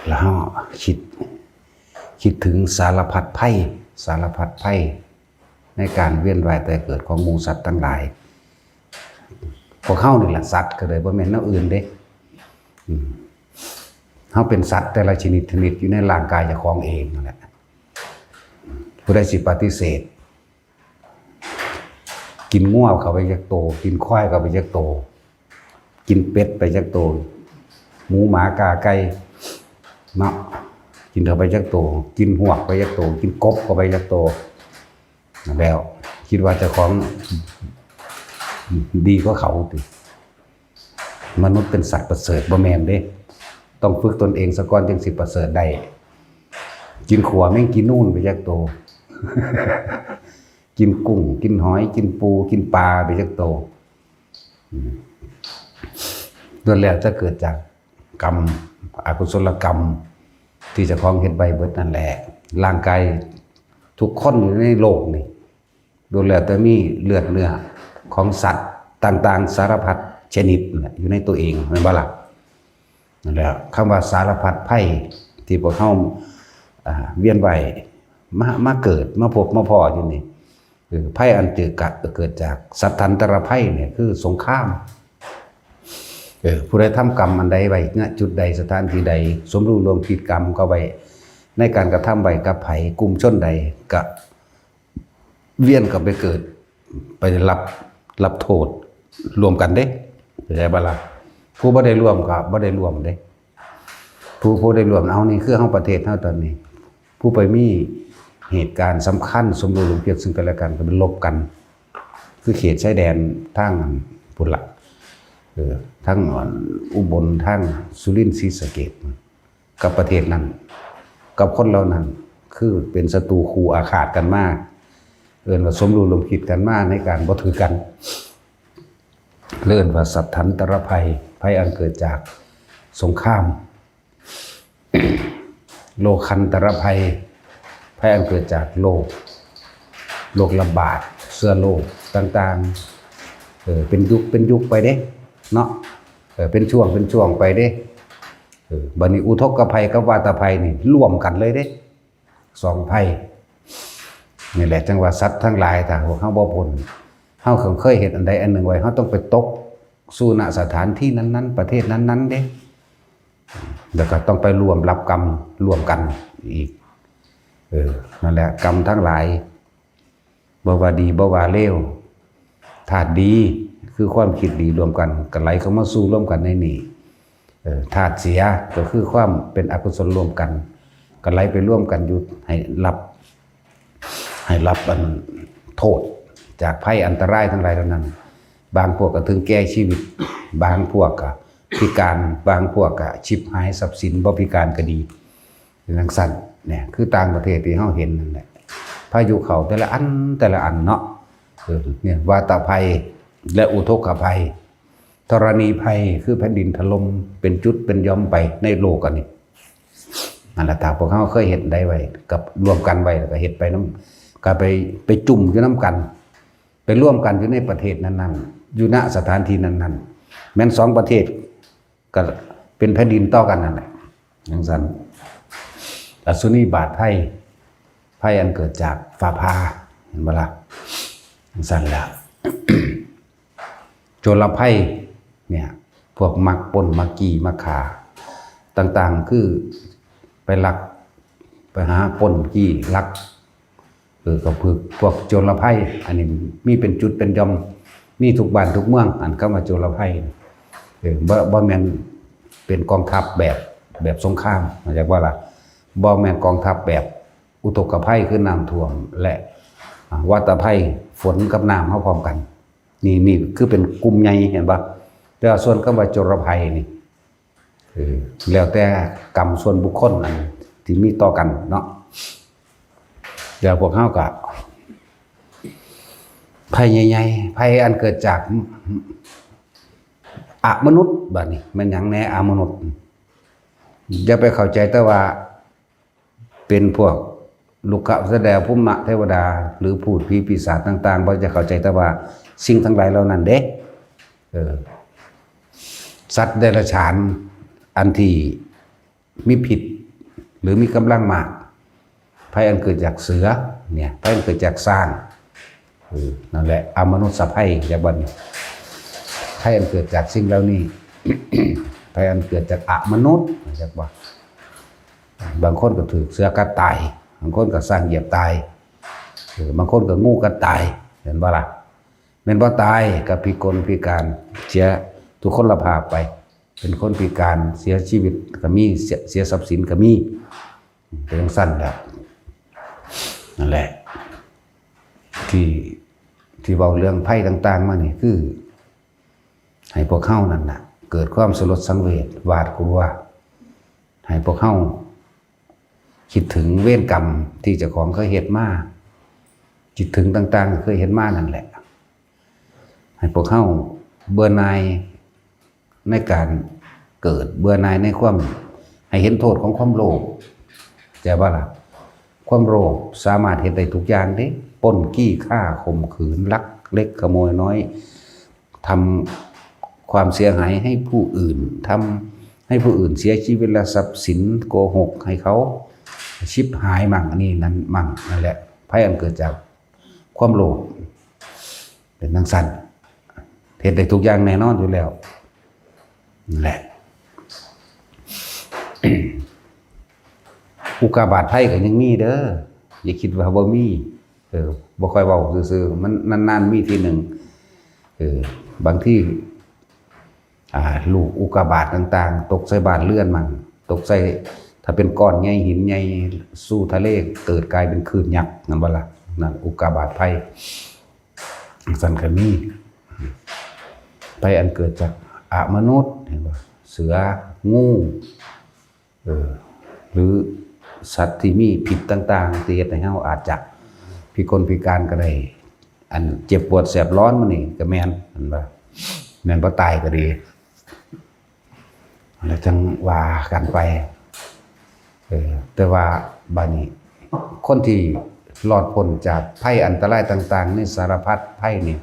ແລ້ວເຮົາຄິດ ຄິດເຖິງສາລະພັດໄພ ສາລະພັດໄພໃນການວຽນວ່າຍຕາຍເກີດຂອງໝູສັດທັງຫຼາຍ. ພວກເຮົານີ້ແຫຼະສັດກໍໄດ້ ບໍ່ແມ່ນແນວອື່ນເດ້. ອືມ ເຮົາເປັນສັດແຕ່ລະຊະນິດຊະນິດຢູ່ໃນຮ່າງກາຍເຈົ້າຂອງເອງນັ້ນແຫຼະ. ຜູ້ໃດຊິປະຕິເສດ ກິນງົວເຂົ້າໄປຈັກໂຕ, ກິນຄວາຍເຂົ້າໄປຈັກໂຕ, ກິນເປັດໄປຈັກໂຕ, ໝູໝາກາໄກ່ເນາະ ກິນເຂົ້າໄປຈັກໂຕ, ກິນຮວກໄປຈັກໂຕ, ກິນກົບເຂົ້າໄປຈັກໂຕ ແລ້ວຄິດວ່າເຈົ້າຂອງດີກວ່າເຂົາຕິ? ມະນຸດເປັນສັດປະເສີດ ບໍ່ແມ່ນເດ້. ຕ້ອງຝຶກຕົນເອງສາກ່ອນຈຶ່ງຊິປະເສີດໄດ້. ກິນຂົວແມງກີນູນໄປຈັກໂຕ, ກິນກຸ້ງ ກິນຫອຍ ກິນປູ ກິນປາໄປຈັກໂຕ. ອືມ ລ້ວນແລ້ວຈະເກີດຈາກກຳ ອະກຸສົລກຳທີ່ເຈົ້າຂອງເຮັດໄວ້ເບິດນັ້ນແຫຼະ. ຮ່າງກາຍທຸກຄົນຢູ່ໃນໂລກນີ້ ລ້ວນແລ້ວແຕ່ມີເລືອດເນື້ອຂອງສັດຕ່າງໆສາລະພັດຊະນິດນັ້ນແຫຼະ ຢູ່ໃນຕົວເອງ ແມ່ນບໍ່ລະ? ນັ້ນແຫຼະ ຄຳວ່າສາລະພັດໄພທີ່ພວກເຮົາ ອ່າ ວຽນວ່າຍມາ ມາເກີດ ມາພົບມາພໍ້ຢູ່ນີ້ ເອີ ໄພອັນເກີດກະ ເກີດຈາກສັດທັນຕະລະໄພນີ້ຄືສົງຄາມ. ເອີ ຜູ້ໃດທຳກຳອັນໃດໄວ້ ນະ ຈຸດໃດ ສະຖານທີ່ໃດ ສົມຮູ້ຮ່ວມຄິດກຳກໍໄວ້ ໃນການກະທຳໄວ້ກັບໃຜ ກຸ່ມຊົນໃດ ກະວຽນກັບໄປເກີດ ໄປຮັບ ຮັບໂທດຮ່ວມກັນເດ້ ເຂົ້າໃຈບໍ່ລະ? ຜູ້ບໍ່ໄດ້ຮ່ວມກໍບໍ່ໄດ້ຮ່ວມເດ້. ຜູ້ ຜູ້ໄດ້ຮ່ວມ ເອົາ ນີ້ຄືເຮົາ ປະເທດເຮົາຕອນນີ້ ຜູ້ໄປມີເຫດການສຳຄັນ ສົມຮູ້ຮ່ວມຄິດເຊິ່ງກັນແລະກັນ ກໍໄປລົບກັນ ຄືເຂດຊາຍແດນທາງ ອັນ ພຸ້ນລະ ເອີ ທາງ ອັນ ອຸບົນ ທາງສຸລິນ ສີສະເກດ ກັບປະເທດນັ້ນ ກັບຄົນເຫຼົ່ານັ້ນ ຄືເປັນສັດຕູຄູ່ອາຄາດກັນມາ ເອີ້ນວ່າສົມຮູ້ຮ່ວມຄິດກັນມາໃນການບໍ່ຖືກກັນ ເອີ້ນວ່າສັດທັນຕະລະໄພ ໄພອັນເກີດຈາກສົງຄາມ ໂລຄັນຕະລະໄພ ໄພອັນເກີດຈາກໂລກ ໂລກລະບາດ ເຊື້ອໂລກຕ່າງໆ ເອີ ເປັນຍຸກເປັນຍຸກໄປເດ້ເນາະ ເອີ ເປັນຊ່ວງເປັນຊ່ວງໄປເດ້ ເອີ ບັດນີ້ອຸທົກກະໄພກັບວາຕະໄພນີ້ລວມກັນເລີຍເດ້ ສອງໄພ ນີ້ແຫຼະ ຈັ່ງວ່າສັດທັງຫຼາຍ ຖ້າພວກເຮົາບໍ່ພົ້ນ ເຮົາເຄີຍເຮັດອັນໃດອັນໜຶ່ງໄວ້ ເຮົາຕ້ອງໄປຕົກສູ່ ນະ ສະຖານທີ່ນັ້ນໆ ປະເທດນັ້ນໆເດ້ ແລ້ວກໍຕ້ອງໄປຮ່ວມຮັບກຳຮ່ວມກັນອີກ ເອີ ນັ້ນແຫຼະ ກຳທັງຫຼາຍ ບໍ່ວ່າດີບໍ່ວ່າເລວ ທາດດີຄືຄວາມຄິດດີລວມກັນ ກໍໄຫຼເຂົ້າມາສູ່ລວມກັນໃນນີ້ ເອີ ທາດເສຍກໍຄືຄວາມເປັນອະກຸສົນລວມກັນ ກໍໄຫຼໄປລວມກັນຢູ່ ໃຫ້ຮັບ ໃຫ້ຮັບອັນໂທດຈາກໄພອັນຕະລາຍທັງຫຼາຍເຫຼົ່ານັ້ນ ບາງພວກກໍເຖິງແກ່ຊີວິດ ບາງພວກກໍພິການ ບາງພວກກໍຊິບຫາຍຊັບສິນ ບໍ່ພິການກໍດີ ຈັ່ງຊັ້ນ ນີ້ຄືຕ່າງປະເທດທີ່ເຮົາເຫັນນັ້ນແຫຼະ ພາຍຸເຂົ້າແຕ່ລະອັນ ແຕ່ລະອັນເນາະ ເອີ ນີ້ວາຕະໄພ ແລະ ອຸທົກກະໄພ ທໍລະນີໄພ ຄືແຜ່ນດິນຖະຫຼົ່ມເປັນຈຸດເປັນຢ່ອມໄປໃນໂລກອັນນີ້ ນັ້ນລະ ຖ້າພວກເຮົາເຄີຍເຮັດໄດ້ໄວ້ ກັບລວມກັນໄວ້ ແລ້ວກໍເຮັດໄປນຳ ກໍໄປ ໄປຈຸ່ມຢູ່ນຳກັນ ໄປລວມກັນຢູ່ໃນປະເທດນັ້ນໆ ຢູ່ ນະ ສະຖານທີ່ນັ້ນໆ ແມ່ນສອງປະເທດ ກໍເປັນແຜ່ນດິນຕໍ່ກັນນັ້ນແຫຼະ ຈັ່ງຊັ້ນ ອັດສະນີບາດໄພ ໄພອັນເກີດຈາກຟ້າຜ່າ ເຫັນບໍ່ລະ? ຈັ່ງຊັ້ນແຫຼະ ໂຈລະໄພ ເນຍ ພວກລັກປຸ້ນ ລັກຈີ້ ລັກຄ້າຕ່າງໆ ຄືໄປລັກ ໄປຫາປຸ້ນ ຈີ້ ລັກ ເອີ ກໍຄືພວກໂຈລະໄພ ອັນນີ້ມີເປັນຈຸດເປັນຢ່ອມ ມີທຸກບ້ານທຸກເມືອງ ອັນຄຳວ່າໂຈລະໄພ ເອີ ບໍ່ ບໍ່ແມ່ນເປັນກອງທັບແບບ ແບບສົງຄາມ ເຂົ້າໃຈບໍ່ລະ? ບໍ່ແມ່ນກອງທັບແບບອຸທົກກະໄພ ຄືນ້ຳຖ້ວມ ແລະ ອາ ວາຕະໄພ ຝົນກັບນ້ຳເຮົາພ້ອມກັນ ນີ້ ນີ້ຄືເປັນກຸ່ມໃຫຍ່ ເຫັນບໍ່? ແຕ່ວ່າສ່ວນຄຳວ່າໂຈລະໄພນີ້ ເອີ ແລ້ວແຕ່ກຳສ່ວນບຸກຄົນອັນທີ່ມີຕໍ່ກັນເນາະ ແລ້ວພວກເຮົາກໍ ໄພໃຫຍ່ໆ ໄພອັນເກີດຈາກອະມະນຸດ ບາດນີ້ແມ່ນຫຍັງແດ່ ອະມະນຸດ? ຢ່າໄປເຂົ້າໃຈແຕ່ວ່າ ເປັນພວກລຸກຄະ ສະແດ ພູມະ ເທວະດາ ຫຼື ພູດ ຜີ ປີສາດຕ່າງໆ ບໍ່ຈະເຂົ້າໃຈແຕ່ວ່າສິ່ງທັງຫຼາຍເຫຼົ່ານັ້ນເດ້ ເອີ ສັດເດຍລະສານ ອັນທີ່ ມີພິດ ຫຼື ມີກຳລັງມາກ. ໄພອັນເກີດຈາກເສືອເນຍ ໄພອັນເກີດຈາກຊ້າງ ເອີ ນັ້ນແຫຼະ ອະມະນຸດສະໄພ ຈາກບັດນີ້ ໄພອັນເກີດຈາກສິ່ງເຫຼົ່ານີ້ ໄພອັນເກີດຈາກອະມະນຸດ ຈັກບໍ່? ບາງຄົນກໍຖືກເສືອກັດຕາຍ ບາງຄົນກໍຊ້າງຢຽບຕາຍ ເອີ ບາງຄົນກໍງູກັດຕາຍ ແມ່ນບໍ່ລະ? ແມ່ນບໍ່? ຕາຍກໍພິກົນພິການ ເສຍທຸກຄົນລະພາບໄປ ເປັນຄົນພິການ ເສຍຊີວິດກໍມີ ເສຍ ເສຍຊັບສິນກໍມີ ເປັນຈັ່ງຊັ້ນແຫຼະ. ນັ້ນແຫຼະ ທີ່ ທີ່ເວົ້າເລື່ອງໄພຕ່າງໆມານີ້ ຄືໃຫ້ພວກເຮົານັ້ນນະ ເກີດຄວາມສະຫຼົດສັງເວດ ຫວາດກົວ ໃຫ້ພວກເຮົາຄິດເຖິງເວນກຳທີ່ເຈົ້າຂອງເຄີຍເຮັດມາ ຄິດເຖິງຕ່າງໆທີ່ເຄີຍເຮັດມານັ້ນແຫຼະ. ໃຫ້ພວກເຮົາເບື່ອໜ່າຍໃນການເກີດ ເບື່ອໜ່າຍໃນຄວາມ ໃຫ້ເຫັນໂທດຂອງຄວາມໂລບ ເຈົ້າບໍ່ລະ? ຄວາມໂລບສາມາດເຮັດໄດ້ທຸກຢ່າງເດ້ ປຸ້ນ ກີ້ຂ້າ ຂົ່ມຂືນ ລັກເລັກຂະໂມຍນ້ອຍ ທຳຄວາມເສຍຫາຍໃຫ້ຜູ້ອື່ນ ທຳໃຫ້ຜູ້ອື່ນເສຍຊີວິດ ແລະ ຊັບສິນ ໂກຫົກໃຫ້ເຂົາຊິບຫາຍ ໝັ້ງອັນນີ້ນັ້ນ ໝັ້ງນັ້ນແຫຼະ ໄພອັນເກີດຈາກ ຄວາມໂລບ ເປັນຈັ່ງຊັ້ນ ເຮັດໄດ້ທຸກຢ່າງແນ່ນອນຢູ່ແລ້ວ ນັ້ນແຫຼະ. ອຸກກາບາດໄພກໍຍັງມີເດີ ຢ່າຄິດວ່າບໍ່ມີ ເອີ ບໍ່ຄ່ອຍເວົ້າຊື່ໆ ມັນນານໆມີທີໜຶ່ງ ເອີ ບາງທີ ອ່າ ລູກອຸກກາບາດຕ່າງໆ ຕົກໃສ່ບ້ານເຮືອນມັນ ຕົກໃສ່ ຖ້າເປັນກ້ອນໃຫຍ່ ຫີນໃຫຍ່ ສູ່ທະເລ ເກີດກາຍເປັນຄື້ນຍັກ ແມ່ນບໍ່ລະ? ນັ້ນອຸກກາບາດໄພ ຈັ່ງຊັ້ນກໍມີ ໄພອັນເກີດຈາກອະມະນຸດ ເຫັນບໍ່? ເສືອ ງູ ເອີ ຫຼື ສັດທີ່ມີພິດຕ່າງໆ ທີ່ເຮັດໃຫ້ເຮົາອາດຈະພິກົນພິການກໍໄດ້ ອັນເຈັບປວດແສບຮ້ອນມື້ນີ້ກໍແມ່ນ ແມ່ນບໍ່? ແມ່ນບໍ່? ຕາຍກໍດີ ແລ້ວຈັ່ງວ່າກັນໄປ ເອີ ແຕ່ວ່າບາດນີ້ ຄົນທີ່ລອດພົ້ນຈາກໄພອັນຕະລາຍຕ່າງໆ ໃນສາລະພັດໄພນີ້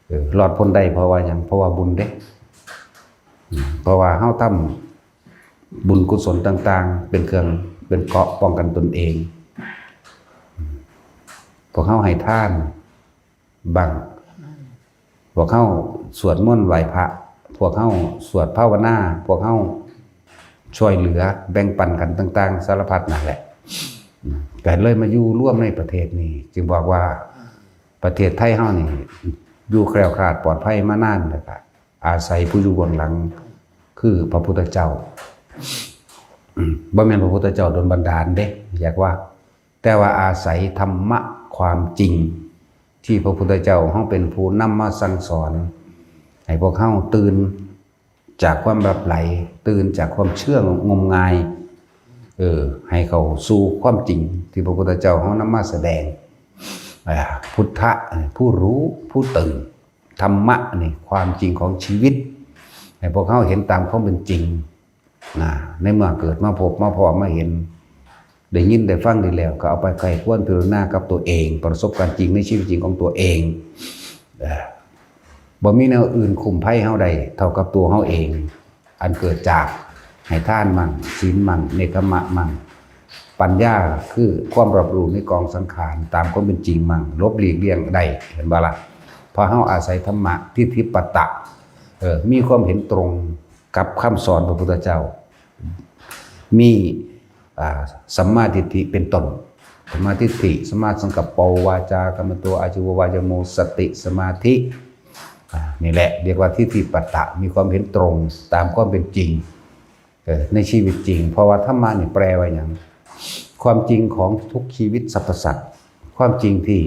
ເອີ ລອດພົ້ນໄດ້ເພາະວ່າຫຍັງ? ເພາະວ່າບຸນເດ້ ເພາະວ່າເຮົາທຳບຸນກຸສົນຕ່າງໆ ເປັນເຄື່ອງ ເປັນເກາະປ້ອງກັນຕົນເອງ ພວກເຮົາໃຫ້ທານບ້າງ ພວກເຮົາສວດມົນໄຫວ້ພະ ພວກເຮົາສວດພາວະນາ ພວກເຮົາຊ່ວຍເຫຼືອແບ່ງປັນກັນຕ່າງໆ ສາລະພັດນັ້ນແຫຼະ ກໍເລີຍມາຢູ່ລວມໃນປະເທດນີ້ ຈຶ່ງບອກວ່າ ປະເທດໄທເຮົານີ້ຢູ່ແຄล้วຄລາດປອດໄພມານານ ແລ້ວກະອາໄສຜູ້ຢູ່ເບື້ອງຫຼັງຄືພະພຸດທະເຈົ້າ ບໍ່ແມ່ນພະພຸດທະເຈົ້າດົນບັນດານເດ້ ຢາກວ່າ ແຕ່ວ່າອາໄສທຳມະຄວາມຈິງ ທີ່ພະພຸດທະເຈົ້າເຮົາເປັນຜູ້ນຳມາສັ່ງສອນ ໃຫ້ພວກເຮົາຕື່ນ ຈາກຄວາມຫຼັບໄຫຼ ຕື່ນຈາກຄວາມເຊື່ອງົມງາຍ ເອີ ໃຫ້ເຂົ້າສູ່ຄວາມຈິງທີ່ພະພຸດທະເຈົ້າເຮົານຳມາສະແດງ ອ່າ ພຸດທະ ຜູ້ຮູ້ ຜູ້ຕື່ນ ທຳມະນີ້ ຄວາມຈິງຂອງຊີວິດ ໃຫ້ພວກເຮົາເຫັນຕາມຄວາມເປັນຈິງນະ ໃນເມື່ອເກີດມາພົບມາພໍ້ມາເຫັນ ໄດ້ຍິນໄດ້ຟັງດີແລ້ວ ກໍເອົາໄປໃຄ່ຄວນພິຈາລະນາກັບຕົວເອງ ປະສົບການຈິງໃນຊີວິດຈິງຂອງຕົວເອງ ເອີ ບໍ່ມີແນວອື່ນຄຸ້ມໄພເຮົາໄດ້ເທົ່າກັບຕົວເຮົາເອງ ອັນເກີດຈາກໃຫ້ທານໝັ້ງ ສິນໝັ້ງ ເນກຂະມະໝັ້ງ ປັນຍາຄືຄວາມຮັບຮູ້ໃນກອງສັງຂານຕາມຄວາມເປັນຈິງໝັ້ງ ຫຼົບຫຼີກລ່ຽງໄດ້ ເຫັນບໍ່ລະ? ເພາະເຮົາອາໄສທຳມະ ທິດຖິປະຕະ ເອີ ມີຄວາມເຫັນຕົງ ກັບຄຳສອນພະພຸດທະເຈົ້າ ມີ ອ່າ ສຳມາທິດຖິເປັນຕົ້ນ ສຳມາທິດຖິ ສຳມາສັງກັບໂປ ວາຈາກຳມະໂຕ ອາຊີໂວ ວາຍາໂມ ສະຕິ ສະມາທິ ອ່າ ນີ້ແຫຼະ ຮຽກວ່າທິດຖິປະຕະ ມີຄວາມເຫັນຕົງຕາມຄວາມເປັນຈິງ ເອີ ໃນຊີວິດຈິງ ເພາະວ່າທຳມະນີ້ແປວ່າຫຍັງ? ຄວາມຈິງຂອງທຸກຊີວິດສັບພະສັດ ຄວາມຈິງທີ່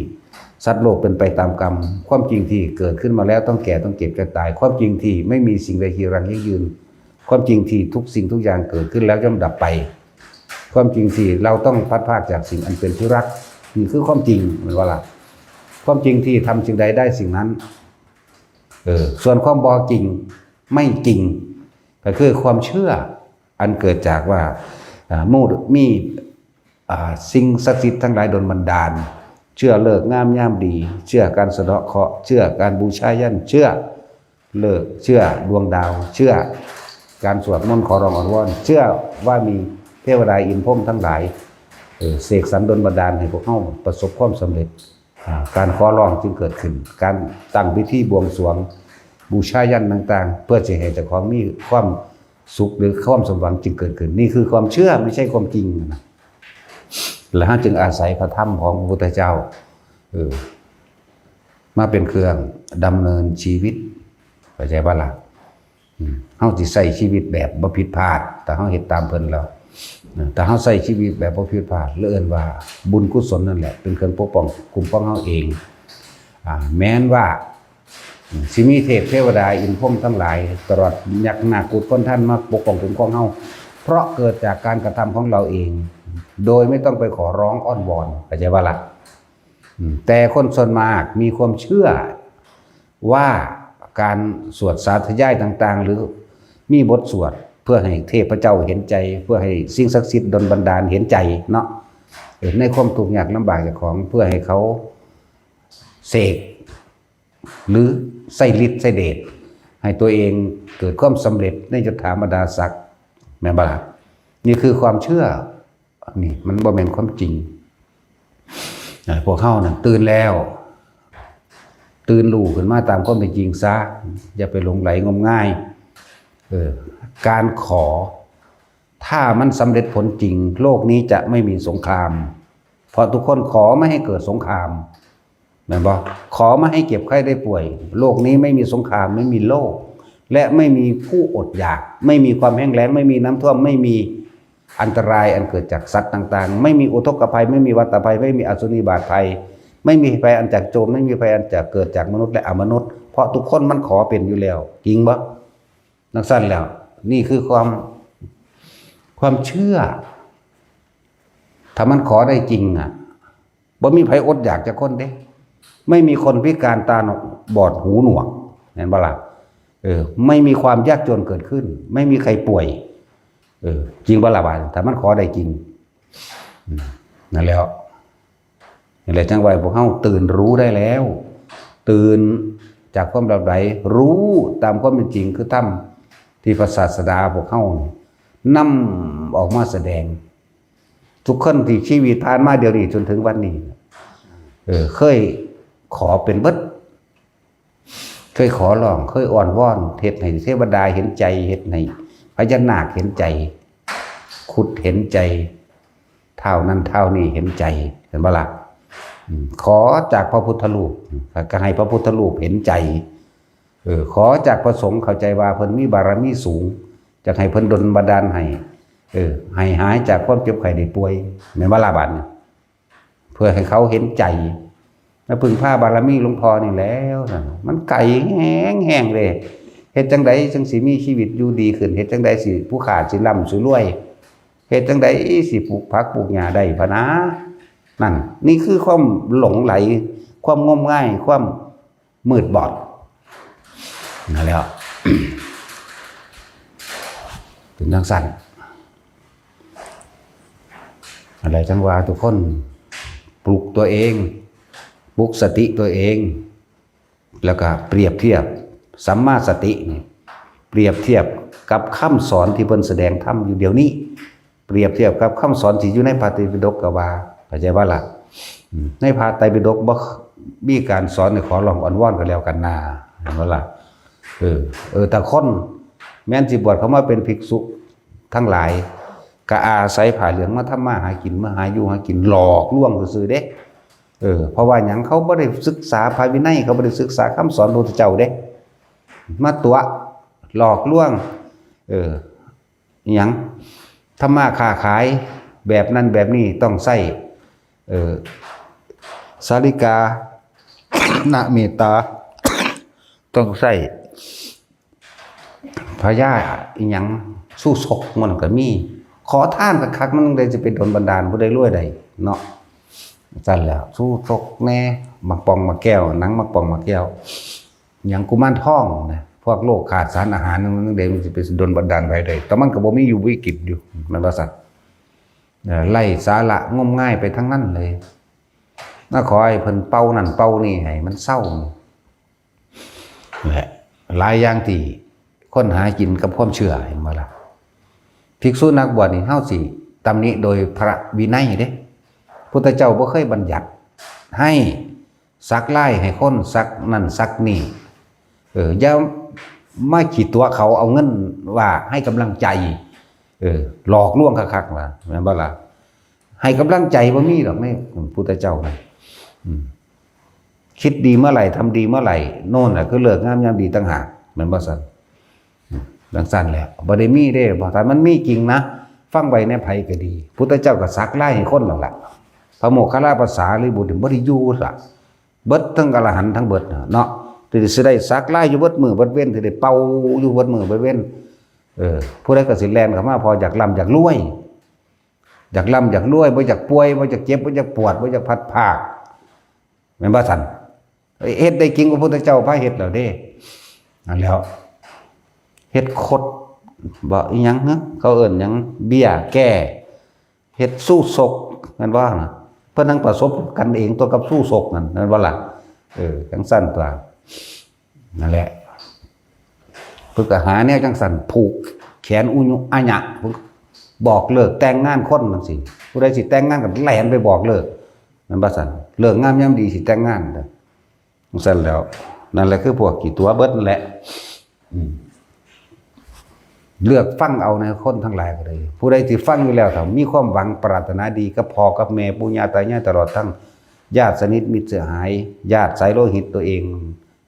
ສັດໂລກເປັນໄປຕາມກຳ ຄວາມຈິງທີ່ເກີດຂຶ້ນມາແລ້ວຕ້ອງແກ່ ຕ້ອງເຈັບ ຕ້ອງຕາຍ ຄວາມຈິງທີ່ໄມ່ມີສິ່ງໃດທີ່ຢັ້ງຢືນ ຄວາມຈິງທີ່ທຸກສິ່ງທຸກຢ່າງເກີດຂຶ້ນແລ້ວຍ່ອມດັບໄປ ຄວາມຈິງທີ່ເຮົາຕ້ອງພັດພາກຈາກສິ່ງອັນເປັນທີ່ຮັກ ນີ້ຄືຄວາມຈິງ ແມ່ນບໍ່ລະ? ຄວາມຈິງທີ່ທຳສິ່ງໃດໄດ້ສິ່ງນັ້ນ ເອີ ສ່ວນຄວາມບໍ່ຈິງ ໄມ່ຈິງ ກໍຄືຄວາມເຊື່ອອັນເກີດຈາກວ່າ ອ່າ ມີ ມີ ອ່າ ສິ່ງສັກສິດທັງຫຼາຍດົນບັນດານ ເຊື່ອເລີກງາມຍາມດີ ເຊື່ອການສະເດາະເຄາະ ເຊື່ອການບູຊາຍັນ ເຊື່ອເລີກ ເຊື່ອດວງດາວ ເຊື່ອ ການສວດມົນຂໍຮ້ອງອ້ອນວອນ ເຊື່ອວ່າມີເທວະດາອິນພົມທັງຫຼາຍ ເອີ ເສກສັນດົນບັນດານໃຫ້ພວກເຮົາປະສົບຄວາມສຳເລັດ. ອາ ການຂໍຮ້ອງຈຶ່ງເກີດຂຶ້ນ, ການຕັ້ງພິທີບວງສວງ ບູຊາຍັນຕ່າງໆ ເພື່ອຊິໃຫ້ເຈົ້າຂອງມີຄວາມສຸກ ຫຼື ຄວາມສົມຫວັງຈຶ່ງເກີດຂຶ້ນ. ນີ້ຄືຄວາມເຊື່ອ, ບໍ່ໃຊ່ຄວາມຈິງນະ. ແລະ ເຮົາຈຶ່ງອາໄສພະທຳຂອງພະພຸດທະເຈົ້າ ເອີ ມາເປັນເຄື່ອງດຳເນີນຊີວິດ, ເຂົ້າໃຈບໍ່ລະ? ອືມ ເຮົາຊິໃຊ້ຊີວິດແບບບໍ່ຜິດພາດ ຖ້າເຮົາເຮັດຕາມເພິ່ນແລ້ວ. ເອີ ຖ້າເຮົາໃຊ້ຊີວິດແບບບໍ່ຜິດພາດ ເອີ້ນວ່າບຸນກຸສົນນັ້ນແຫຼະ ເປັນເຄື່ອງປົກປ້ອງຄຸ້ມຄອງເຮົາເອງ. ອາ ແມ່ນວ່າ ຊິມີເທບເທວະດາອິນພົມທັງຫຼາຍ ຕະຫຼອດຍັກນາກກຸດຄົນທັນມາປົກປ້ອງຄຸ້ມຄອງເຮົາ ເພາະເກີດຈາກການກະທຳຂອງເຮົາເອງ ໂດຍບໍ່ຕ້ອງໄປຂໍຮ້ອງອ້ອນວອນ ເຂົ້າໃຈບໍ່ລະ? ອືມ ແຕ່ຄົນສ່ວນມາກມີຄວາມເຊື່ອວ່າການສວດສາທະຍາຍຕ່າງໆ ຫຼື ມີບົດສວດເພື່ອໃຫ້ເທບພະເຈົ້າເຫັນໃຈ ເພື່ອໃຫ້ສິ່ງສັກສິດດົນບັນດານເຫັນໃຈເນາະ ເອີ ໃນຄວາມທຸກຍາກລຳບາກເຈົ້າຂອງ ເພື່ອໃຫ້ເຂົາເສກ ຫຼື ໃຊ້ລິດໃຊ້ເດດໃຫ້ຕົວເອງເກີດຄວາມສຳເລັດໃນຍົດຖາບັນດາສັກ ແມ່ນບໍ່ລະ? ນີ້ຄືຄວາມເຊື່ອ ນີ້ມັນບໍ່ແມ່ນຄວາມຈິງ. ໃຫ້ພວກເຮົານັ້ນຕື່ນແລ້ວ ຕື່ນຮູ້ຂຶ້ນມາຕາມຄວາມເປັນຈິງຊະ, ຢ່າໄປຫຼົງໄຫຼງົມງາຍ. ເອີ ການຂໍ ຖ້າມັນສຳເລັດຜົນຈິງ ໂລກນີ້ຈະໄມ່ມີສົງຄາມ, ເພາະທຸກຄົນຂໍມາໃຫ້ເກີດສົງຄາມ. ແມ່ນບໍ່? ຂໍມາໃຫ້ເຈັບໄຂ້ໄດ້ປ່ວຍ. ໂລກນີ້ໄມ່ມີສົງຄາມ, ໄມ່ມີໂລກ ແລະ ໄມ່ມີຜູ້ອົດຢາກ, ໄມ່ມີຄວາມແຫ້ງແລ້ງ, ໄມ່ມີນ້ຳຖ້ວມ, ໄມ່ມີອັນຕະລາຍອັນເກີດຈາກສັດຕ່າງໆ, ໄມ່ມີອຸທົກກະໄພ, ໄມ່ມີວັດຕະໄພ, ໄມ່ມີອະສຸນິບາດໄພ, ໄມ່ມີໄພອັນຈາກໂຈນ, ໄມ່ມີໄພອັນຈາກເກີດຈາກມະນຸດ ແລະ ອະມະນຸດ, ເພາະທຸກຄົນມັນຂໍເປັນຢູ່ແລ້ວ. ຈິງບໍ່? ຈັ່ງຊັ້ນແລ້ວ ນີ້ຄືຄວາມ ຄວາມເຊື່ອ. ຖ້າມັນຂໍໄດ້ຈິງອະ ບໍ່ມີໃຜອົດຢາກຈັກຄົນເດ້. ໄມ່ມີຄົນພິການຕາບອດຫູໜວກ ແມ່ນບໍ່ລະ? ເອີ ໄມ່ມີຄວາມຍາກຈົນເກີດຂຶ້ນ, ໄມ່ມີໃຄປ່ວຍ. ເອີ ຈິງບໍ່ລະບາດ ຖ້າມັນຂໍໄດ້ຈິງ? ອືມ ນັ້ນແຫຼະ ນັ້ນແຫຼະ ຈັ່ງວ່າພວກເຮົາຕື່ນຮູ້ໄດ້ແລ້ວ, ຕື່ນຈາກຄວາມຫຼັບໄຫຼ ຮູ້ຕາມຄວາມເປັນຈິງ ຄືທຳທີ່ພະສາສະດາພວກເຮົານຳອອກມາສະແດງ. ທຸກຄົນທີ່ຊີວິດຜ່ານມາດຽວນີ້ຈົນເຖິງວັນນີ້ ເອີ ເຄີຍຂໍເປັນເບິດ, ເຄີຍຂໍຮ້ອງ, ເຄີຍອ້ອນວອນ, ເຮັດໃຫ້ເທວະດາເຫັນໃຈ, ເຮັດໃຫ້ພະຍານາກເຫັນໃຈ, ຄຸດເຫັນໃຈ, ທ້າວນັ້ນທ້າວນີ້ເຫັນໃຈ, ເຫັນບໍ່ລະ? ອືມ ຂໍຈາກພະພຸດທະຮູບ ກໍໃຫ້ພະພຸດທະຮູບເຫັນໃຈ. ເອີ ຂໍຈາກພະສົງ ເຂົ້າໃຈວ່າເພິ່ນມີບາລະມີສູງ ຈະໃຫ້ເພິ່ນດົນບັນດານໃຫ້ ເອີ ໃຫ້ຫາຍຈາກຄວາມເຈັບໄຂ້ໄດ້ປ່ວຍ ແມ່ນບໍ່ລະບາດນີ້? ເພື່ອໃຫ້ເຂົາເຫັນໃຈ ມາເພິ່ງພາບາລະມີຫຼວງພໍ່ນີ້ແລ້ວ. ມັນໄກແຮງໆເດ້. ເຮັດຈັ່ງໃດຈຶ່ງຊິມີຊີວິດຢູ່ດີຂຶ້ນ? ເຮັດຈັ່ງໃດຊິຜູ້ຂ້າຊິລ່ຳຊິລວຍ? ເຮັດຈັ່ງໃດຊິປູກຜັກປູກຫຍ້າໄດ້ພະນາ? ນັ້ນ ນີ້ຄືຄວາມຫຼົງໄຫຼ, ຄວາມງົມງາຍ, ຄວາມ ມືດບອດ ນັ້ນແຫຼະ ເປັນຈັ່ງຊັ້ນ. ອັນໃດຈັ່ງວ່າທຸກຄົນປຸກຕົວເອງ, ປຸກສະຕິຕົວເອງ, ແລ້ວກໍປຽບທຽບສຳມາສະຕິນີ້ ປຽບທຽບກັບຄຳສອນທີ່ເພິ່ນສະແດງທຳຢູ່ດຽວນີ້. ປຽບທຽບກັບຄຳສອນທີ່ຢູ່ໃນພະໄຕປິດົກກໍວ່າ ເຂົ້າໃຈບໍ່ລະ? ອືມ ໃນພະໄຕປິດົກບໍ່ມີການສອນໃຫ້ຂໍຮ້ອງອ້ອນວອນກັນແລ້ວກັນນາ ເຫັນບໍ່ລະ? ເອີ ເອີ ຖ້າຄົນແມ່ນຊິບວດເຂົ້າມາເປັນພິກສຸທັງຫຼາຍ ກໍອາໄສຜ້າເຫຼືອງມາທຳມາຫາກິນ ມາຫາຢູ່ຫາກິນ ຫຼອກລວງຊື່ໆເດ້. ເອີ ເພາະວ່າຫຍັງ? ເຂົາບໍ່ໄດ້ສຶກສາພະວິໄນ ເຂົາບໍ່ໄດ້ສຶກສາຄຳສອນພະພຸດທະເຈົ້າເດ້ ມາຕົວະຫຼອກລວງ ເອີ ອີຫຍັງ ທຳມາຄ້າຂາຍແບບນັ້ນແບບນີ້ ຕ້ອງໃຊ້ ເອີ ສາລິການະເມດຕາ ຕ້ອງໃຊ້ພະຍາອີຫຍັງ ຊູສົກ ມັນກໍມີ. ຂໍທານຄັກໆ ມັນໄດ້ຈະໄປດົນບັນດານຜູ້ໃດລວຍໄດ້ເນາະ. ຊັ້ນແຫຼະ ຊູສົກແດ່ ໝາກປ່ອງໝາກແກ້ວ ໜັງໝາກປ່ອງໝາກແກ້ວ ຫຍັງ ກຸມານທອງນະ ພວກໂລກຂາດສານອາຫານ ມັນເດ້ ມັນຊິໄປດົນບັນດານໃຜໄດ້? ແຕ່ມັນກໍບໍ່ມີຢູ່ບໍ່ມີກິນຢູ່ ແມ່ນບໍ່ຊັ້ນ? ເອີ ໄຮ້ສາລະງົມງາຍໄປທັງນັ້ນເລີຍ. ມາຂໍໃຫ້ເພິ່ນເປົ່ານັ້ນເປົ່ານີ້ໃຫ້ມັນເຊົາ ແຫຼະ ຫຼາຍຢ່າງທີ່ ຄົ້ນຫາກິນກັບຄວາມເຊື່ອ ເຫັນບໍ່ລະ? ພິກສຸນັກບວດນີ້ ເຮົາຊິຕຳໜິໂດຍພະວິໄນເດ້. ພຸດທະເຈົ້າບໍ່ເຄີຍບັນຍັດໃຫ້ສັກລາຍໃຫ້ຄົນ ສັກນັ້ນສັກນີ້. ເອີ ຢ່າມາຂີ້ຕົວະເຂົາເອົາເງິນວ່າໃຫ້ກຳລັງໃຈ. ເອີ ຫຼອກລວງຄັກໆວ່າ ແມ່ນບໍ່ລະ? ໃຫ້ກຳລັງໃຈບໍ່ມີດອກໃນພຸດທະເຈົ້ານະ. ອືມ ຄິດດີເມື່ອໃດ ທຳດີເມື່ອໃດ ໂນ່ນລະຄືເລີກງາມຍາມດີຕ່າງຫາກ ແມ່ນບໍ່ຊັ້ນ? ອືມ ຈັ່ງຊັ້ນແຫຼະ ບໍ່ໄດ້ມີເດ້. ຖ້າມັນມີຈິງນະ ຟັງໄວ້ແນວໃຜກໍດີ ພຸດທະເຈົ້າກໍສັກລາຍໃຫ້ຄົນນັ້ນລະ. ພະໂມກຄະລາປະສາລີບຸດນີ້ບໍ່ໄດ້ຢູ່ລະ ເບິດທັງອະລະຫັນທັງເບິດເນາະ ທີ່ຊິໄດ້ສັກລາຍຢູ່ເບິດມື້ເບິດເວັນ ທີ່ໄດ້ເປົ່າຢູ່ເບິດມື້ເບິດເວັນ. ເອີ ຜູ້ໃດກໍຊິແລ່ນເຂົ້າມາ ເພາະຢາກລ່ຳຢາກລວຍ ຢາກລ່ຳຢາກລວຍ ບໍ່ຢາກປ່ວຍ ບໍ່ຢາກເຈັບ ບໍ່ຢາກປວດ ບໍ່ຢາກພັດພາກ ແມ່ນບໍ່ຊັ້ນ? ເຮັດໄດ້ຈິງ ພະພຸດທະເຈົ້າພາເຮັດແລ້ວເດ້. ນັ້ນແຫຼ້ວ ເຮັດຄົດ ບໍ່ ອີຫຍັງ ເຂົາເອີ້ນຫຍັງ ເບ້ຍແກ້ ເຮັດຊູ້ສົກ ແມ່ນບໍ່ນະ? ເພິ່ນທັງປະສົບກັນເອງຕົວະກັບຊູ້ສົກນັ້ນ ແມ່ນບໍ່ລະ? ເອີ ຈັ່ງຊັ້ນຕົວະ. ນັ້ນແຫຼະ ເພິ່ນກໍຫາແນວຈັ່ງຊັ້ນ ຜູກແຂນອຸຍຸອາຍະ ບອກເລີກແຕ່ງງານຄົນຈັ່ງຊີ້. ຜູ້ໃດຊິແຕ່ງງານກໍແລ່ນໄປບອກເລີກ ແມ່ນບໍ່ຊັ້ນ? ເລີກງາມຍາມດີຊິແຕ່ງງານ ຈັ່ງຊັ້ນແລ້ວ. ນັ້ນແຫຼະ ຄືພວກຂີ້ຕົວະເບິດນັ້ນແຫຼະ. ອືມ ເລືອກຟັງເອົາໃນຄົນທັງຫຼາຍກໍໄດ້. ຜູ້ໃດທີ່ຟັງຢູ່ແລ້ວ ຖ້າມີຄວາມຫວັງປາດຖະໜາດີກັບພໍ່ກັບແມ່ ປູ່ຍ່າຕາຍາຍ ຕະຫຼອດທັງຍາດສະໜິດມິດສະຫາຍ ຍາດສາຍໂລຫິດຕົວເອງ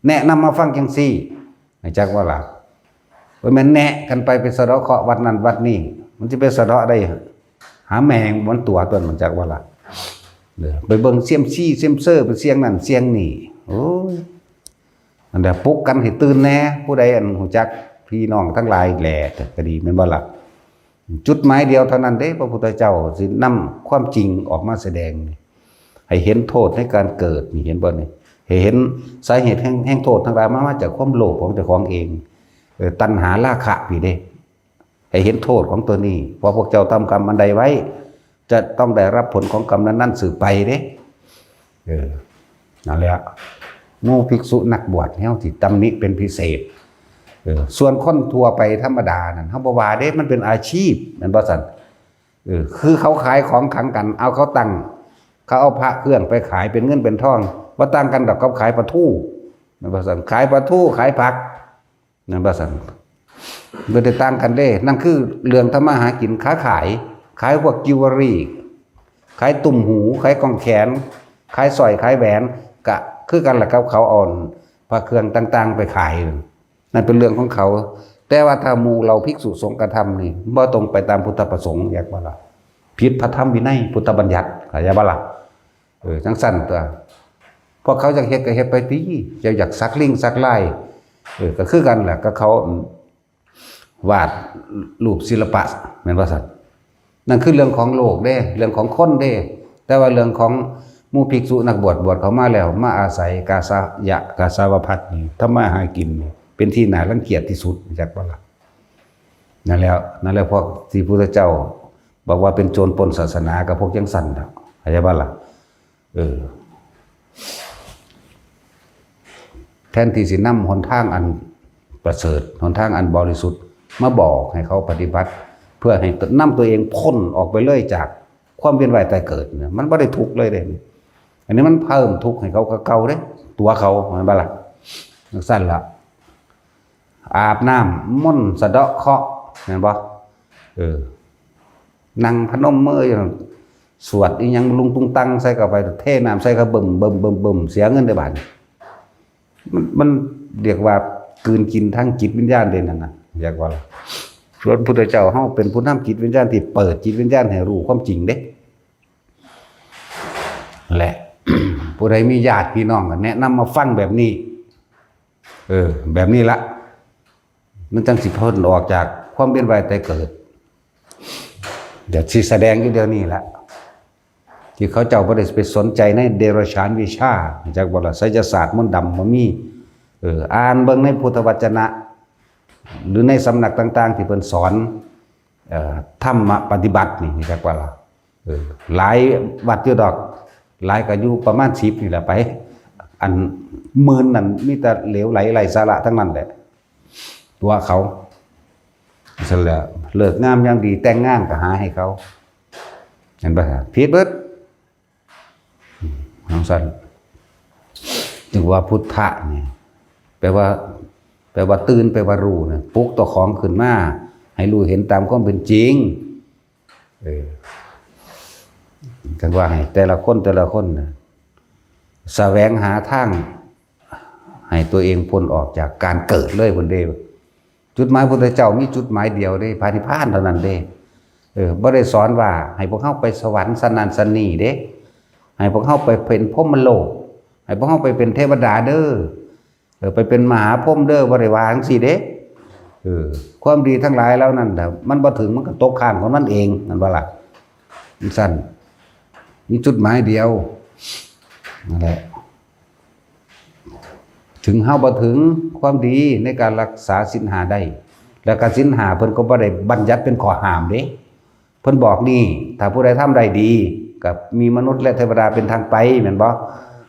ແນະນຳມາຟັງຈັ່ງຊີ້ ຮູ້ຈັກບໍ່ລະ? ບໍ່ແມ່ນແນະກັນໄປ ໄປສະເດາະເຄາະວັດນັ້ນວັດນີ້ ມັນຊິໄປສະເດາະໄດ້ ຫາແມ່ງມັນຕົວະຕົວະ ຮູ້ຈັກບໍ່ລະ? ເອີ ໄປເບິ່ງຊຽມຊີຊຽມເຊີ ໄປສ່ຽງນັ້ນສ່ຽງນີ້ ໂອ້ຍ ອັນໃດ ປຸກກັນໃຫ້ຕື່ນແດ່. ຜູ້ໃດອັນຮູ້ຈັກພີ່ນ້ອງທັງຫຼາຍແຫຼະກໍດີ ແມ່ນບໍ່ລະ? ຈຸດໝາຍດຽວເທົ່ານັ້ນເດ້ ພະພຸດທະເຈົ້າຊິນຳຄວາມຈິງອອກມາສະແດງ ໃຫ້ເຫັນໂທດໃນການເກີດນີ້ ເຫັນບໍ່ນີ້? ໃຫ້ເຫັນສາເຫດແຫ່ງ ແຫ່ງໂທດທັງຫຼາຍ ມາ ມາຈາກຄວາມໂລບຂອງເຈົ້າຂອງເອງ ເອີ ຕັນຫາລາຄະນີ້ເດ້. ໃຫ້ເຫັນໂທດຂອງຕົວນີ້ ເພາະພວກເຈົ້າທຳກຳອັນໃດໄວ້ ຈະຕ້ອງໄດ້ຮັບຜົນຂອງກຳນັ້ນໆສືບໄປເດ້. ເອີ ນັ້ນແຫຼະ ໝູ່ພິກສຸນັກບວດເຮົາຊິຕຳໜິເປັນພິເສດ. ເອີ ສ່ວນຄົນທົ່ວໄປທຳມະດານັ້ນ ເຮົາບໍ່ວ່າເດ້ ມັນເປັນອາຊີບ ແມ່ນບໍ່ຊັ້ນ? ເອີ ຄືເຂົາຂາຍຂອງຂັງກັນ ເອົາ ເຂົາຕັ້ງ ເຂົາເອົາພະເຄື່ອງໄປຂາຍເປັນເງິນເປັນທອງ ບໍ່ຕ່າງກັນດອກກັບຂາຍປາທູ ແມ່ນບໍ່ຊັ້ນ? ຂາຍປາທູ ຂາຍຜັກ ແມ່ນບໍ່ຊັ້ນ? ບໍ່ໄດ້ຕ່າງກັນເດ້. ນັ້ນຄືເລື່ອງທຳມາຫາກິນ ຄ້າຂາຍ ຂາຍພວກຈິວເວີຣີ ຂາຍຕຸ້ມຫູ ຂາຍກ້ອງແຂນ ຂາຍສ້ອຍ ຂາຍແຫວນ ກະຄືກັນລະກັບເຂົາເອົາພະເຄື່ອງຕ່າງໆໄປຂາຍ. ນັ້ນເປັນເລື່ອງຂອງເຂົາ. ແຕ່ວ່າຖ້າໝູ່ເຫຼົ່າພິກສຸສົງກະທຳນີ້ ບໍ່ຕົງໄປຕາມພຸດທະປະສົງ ແຍກບໍ່ລະ? ຜິດພະທຳວິໄນ ພຸດທະບັນຍັດ ເຂົ້າໃຈບໍ່ລະ? ເອີ ຈັ່ງຊັ້ນຕົວະ. ພວກເຂົາຢາກເຮັດກໍເຮັດໄປຕິ ເຈົ້າຢາກສັກລິງສັກລາຍ ເອີ ກໍຄືກັນແຫຼະ ກໍເຂົາ ອາ ວາດຮູບສິລະປະ ແມ່ນບໍ່ຊັ້ນ? ນັ້ນຄືເລື່ອງຂອງໂລກເດ້ ເລື່ອງຂອງຄົນເດ້. ແຕ່ວ່າເລື່ອງຂອງໝູ່ພິກສຸນັກບວດ ບວດເຂົ້າມາແລ້ວ ມາອາໄສກາສະຍະ ກາສາວະພັດນີ້ ທຳມາຫາກິນນີ້ ເປັນທີ່ໜ້າລັງກຽດທີ່ສຸດ ຮູ້ຈັກບໍ່ລະ? ນັ້ນແຫຼະ ນັ້ນແຫຼະ ພວກທີ່ພຸດທະເຈົ້າບອກວ່າເປັນໂຈນປົນສາສະໜາ ກໍພວກຈັ່ງຊັ້ນແຫຼະ ເຂົ້າໃຈບໍ່ລະ? ເອີ ແທນທີ່ຊິນຳຫົນທາງອັນປະເສີດ ຫົນທາງອັນບໍລິສຸດ ມາບອກໃຫ້ເຂົາປະຕິບັດ ເພື່ອໃຫ້ນຳຕົວເອງພົ້ນອອກໄປເລີຍຈາກຄວາມວຽນວ່າຍຕາຍເກີດນະ ມັນບໍ່ໄດ້ທຸກເລີຍເດ້. ອັນນີ້ມັນເພີ່ມທຸກໃຫ້ເຂົາກວ່າເກົ່າເດ້ ຕົວເຂົາ ແມ່ນບໍ່ລະ? ຈັ່ງຊັ້ນລະ ອາບນ້ຳມົນສະເດາະເຄາະ ແມ່ນບໍ່? ເອີ ນັ່ງພະນົມມືຢູ່ ສວດອີ່ຫຍັງລຸງຕຸງຕັງໃສ່ເຂົ້າໄປ ເທນ້ຳໃສ່ເຂົາບຶ້ມໆໆໆ ເສຍເງິນເດ້ບາດນີ້. ມັນ ມັນຮຽກວ່າກືນກິນທາງຈິດວິນຍານເດ້ນັ້ນນະ ຮຽກວ່າລະ. ສ່ວນພຸດທະເຈົ້າເຮົາເປັນຜູ້ນຳຈິດວິນຍານທີ່ເປີດຈິດວິນຍານໃຫ້ຮູ້ຄວາມຈິງເດ້ ແລະ ຜູ້ໃດມີຍາດພີ່ນ້ອງກໍແນະນຳມາຟັງແບບນີ້ ເອີ ແບບນີ້ລະ ມັນຈັ່ງຊິພົ້ນອອກຈາກຄວາມວຽນວ່າຍຕາຍເກີດ. ດຽວຊິສະແດງຢູ່ດຽວນີ້ລະ ທີ່ເຂົາເຈົ້າບໍ່ໄດ້ໄປສົນໃຈໃນເດຍລະສານວິຊາ ຮູ້ຈັກບໍ່ລະ? ໄສຍະສາດມົນດຳບໍ່ມີ. ເອີ ອ່ານເບິ່ງໃນພຸດທະວັດຈະນະ ຫຼື ໃນສຳນັກຕ່າງໆທີ່ເພິ່ນສອນ ເອີ ທຳມະປະຕິບັດນີ້ ຮູ້ຈັກບໍ່ລະ? ເອີ ຫຼາຍວັດຢູ່ດອກ ຫຼາຍກໍຢູ່ປະມານສິບນີ້ແຫຼະໄປ ອັນໝື່ນນັ້ນມີແຕ່ເຫຼວໄຫຼໄຮ້ສາລະທັງນັ້ນແຫຼະ. ຕົວະເຂົາ. ຊັ້ນແຫຼະ ເລີກງາມຍາມດີ ແຕ່ງງານກໍຫາໃຫ້ເຂົາ ເຫັນບໍ່? ຜິດເບິດ. ຈັ່ງຊັ້ນ ຈຶ່ງວ່າພຸດທະນີ້ ແປວ່າ ແປວ່າຕື່ນ ແປວ່າຮູ້ນະ ປຸກເຈົ້າຂອງຂຶ້ນມາ ໃຫ້ຮູ້ເຫັນຕາມຄວາມເປັນຈິງ. ເອີ ຈັ່ງວ່າໃຫ້ແຕ່ລະຄົນ ແຕ່ລະຄົນນະ ສະແຫວງຫາທາງໃຫ້ຕົວເອງພົ້ນອອກຈາກການເກີດເລີຍພຸ້ນເດ້. ຈຸດໝາຍພຸດທະເຈົ້າມີຈຸດໝາຍດຽວເດ້ ພະນິບພານເທົ່ານັ້ນເດ້. ເອີ ບໍ່ໄດ້ສອນວ່າໃຫ້ພວກເຮົາໄປສະຫວັນຊັ້ນນັ້ນຊັ້ນນີ້ເດ້ ໃຫ້ພວກເຮົາໄປເປັນພົມມະໂລກ ໃຫ້ພວກເຮົາໄປເປັນເທວະດາເດີ ເອີ ໄປເປັນມະຫາພົມເດີ ບໍ່ໄດ້ວ່າຈັ່ງຊີ້ເດ້. ເອີ ຄວາມດີທັງຫຼາຍເຫຼົ່ານັ້ນນະ ມັນບໍ່ເຖິງ ມັນກໍຕົກຄ້າງຂອງມັນເອງ ແມ່ນບໍ່ລະ? ຈັ່ງຊັ້ນ ມີຈຸດໝາຍດຽວ ນັ້ນແຫຼະ. ເຖິງເຮົາບໍ່ເຖິງຄວາມດີໃນການລັກສາສິນຫ້າໄດ້ ແລ້ວກໍສິນຫ້າເພິ່ນກໍບໍ່ໄດ້ບັນຍັດເປັນຂໍ້ຫ້າມເດ້. ເພິ່ນບອກນີ້ ຖ້າຜູ້ໃດທຳໄດ້ດີ ກໍມີມະນຸດ ແລະ ເທວະດາເປັນທາງໄປ ແມ່ນບໍ່?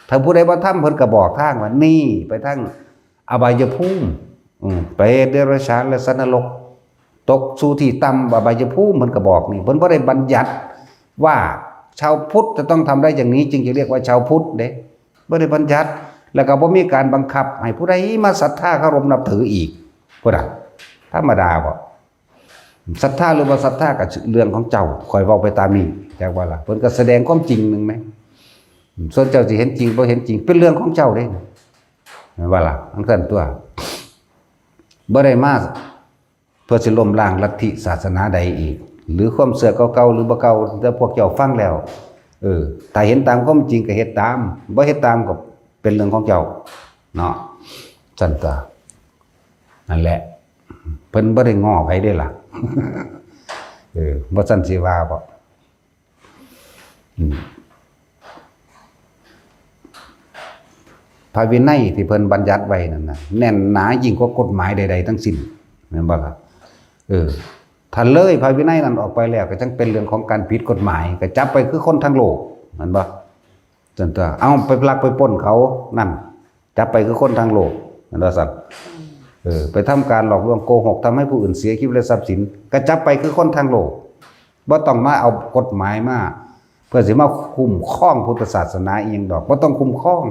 ຖ້າຜູ້ໃດບໍ່ທຳ ເພິ່ນກໍບອກທາງວ່າ ນີ້ໄປທາງ ອະບາຍະພູມ ອືມ ເປດ ເດຍລະສານ ແລະ ສັດນະລົກ ຕົກສູ່ທີ່ຕ່ຳ ອະບາຍະພູມ ເພິ່ນກໍບອກນີ້ ເພິ່ນບໍ່ໄດ້ບັນຍັດວ່າຊາວພຸດຈະຕ້ອງທຳໄດ້ຢ່າງນີ້ ຈຶ່ງຈະຮຽກວ່າຊາວພຸດເດ້ ບໍ່ໄດ້ບັນຍັດ ແລ້ວກໍບໍ່ມີການບັງຄັບໃຫ້ຜູ້ໃດມາສັດທາເຄົາລົບນັບຖືອີກ ພຸ້ນນະ ທຳມະດາບໍ່? ສັດທາຫຼືບໍ່ສັດທາກໍເລື່ອງຂອງເຈົ້າ ຂ້ອຍເວົ້າໄປຕາມນີ້ ຈັກວ່າລະ ເພິ່ນກໍສະແດງຄວາມຈິງໜຶ່ງແມ ສ່ວນເຈົ້າຊິເຫັນຈິງບໍ່ເຫັນຈິງ ເປັນເລື່ອງຂອງເຈົ້າເດ້ ແມ່ນບໍ່ລະ? ຈັ່ງຊັ້ນຕົວະ ບໍ່ໄດ້ມາເພື່ອຊິລົ້ມລ້າງລັດທິສາສະໜາໃດອີກ ຫຼືຄວາມເຊື່ອເກົ່າໆ ຫຼືບໍ່ເກົ່າ ແຕ່ພວກເຈົ້າຟັງແລ້ວ ເອີ ຖ້າເຫັນຕາມຄວາມຈິງກໍເຮັດຕາມ ບໍ່ເຮັດຕາມກໍເປັນເລື່ອງຂອງເຈົ້າເນາະ ຊັ້ນຕົວະ. ນັ້ນແຫຼະ ເພິ່ນບໍ່ໄດ້ງໍໃຜເດ້ລະ ເອີ ບໍ່ຊັ້ນຊິວ່າບໍ່? ອືມ ພະວິໄນທີ່ເພິ່ນບັນຍັດໄວ້ນັ້ນນະ ແໜ້ນໜາຍິ່ງກວ່າກົດໝາຍໃດໆທັງສິ້ນ ແມ່ນບໍ່ລະ? ເອີ ຖ້າເລີຍພະວິໄນນັ້ນອອກໄປແລ້ວ ກໍຈັ່ງເປັນເລື່ອງຂອງການຜິດກົດໝາຍ ກໍຈັບໄປຄືຄົນທາງໂລກ ແມ່ນບໍ່? ຊັ້ນຕົວະ ເອົາ ໄປລັກໄປປຸ້ນເຂົານັ້ນ ຈັບໄປຄືຄົນທາງໂລກ ແມ່ນວ່າຊັ້ນ ເອີ ໄປທຳການຫຼອກລວງໂກຫົກ ທຳໃຫ້ຜູ້ອື່ນເສຍຊີວິດ ແລະ ຊັບສິນ ກໍຈັບໄປຄືຄົນທາງໂລກ ບໍ່ຕ້ອງມາເອົາກົດໝາຍມາ ເພື່ອຊິມາຄຸ້ມຄອງພຸດທະສາສະໜາອີ່ຫຍັງດອກ ບໍ່ຕ້ອງຄຸ້ມຄອງ.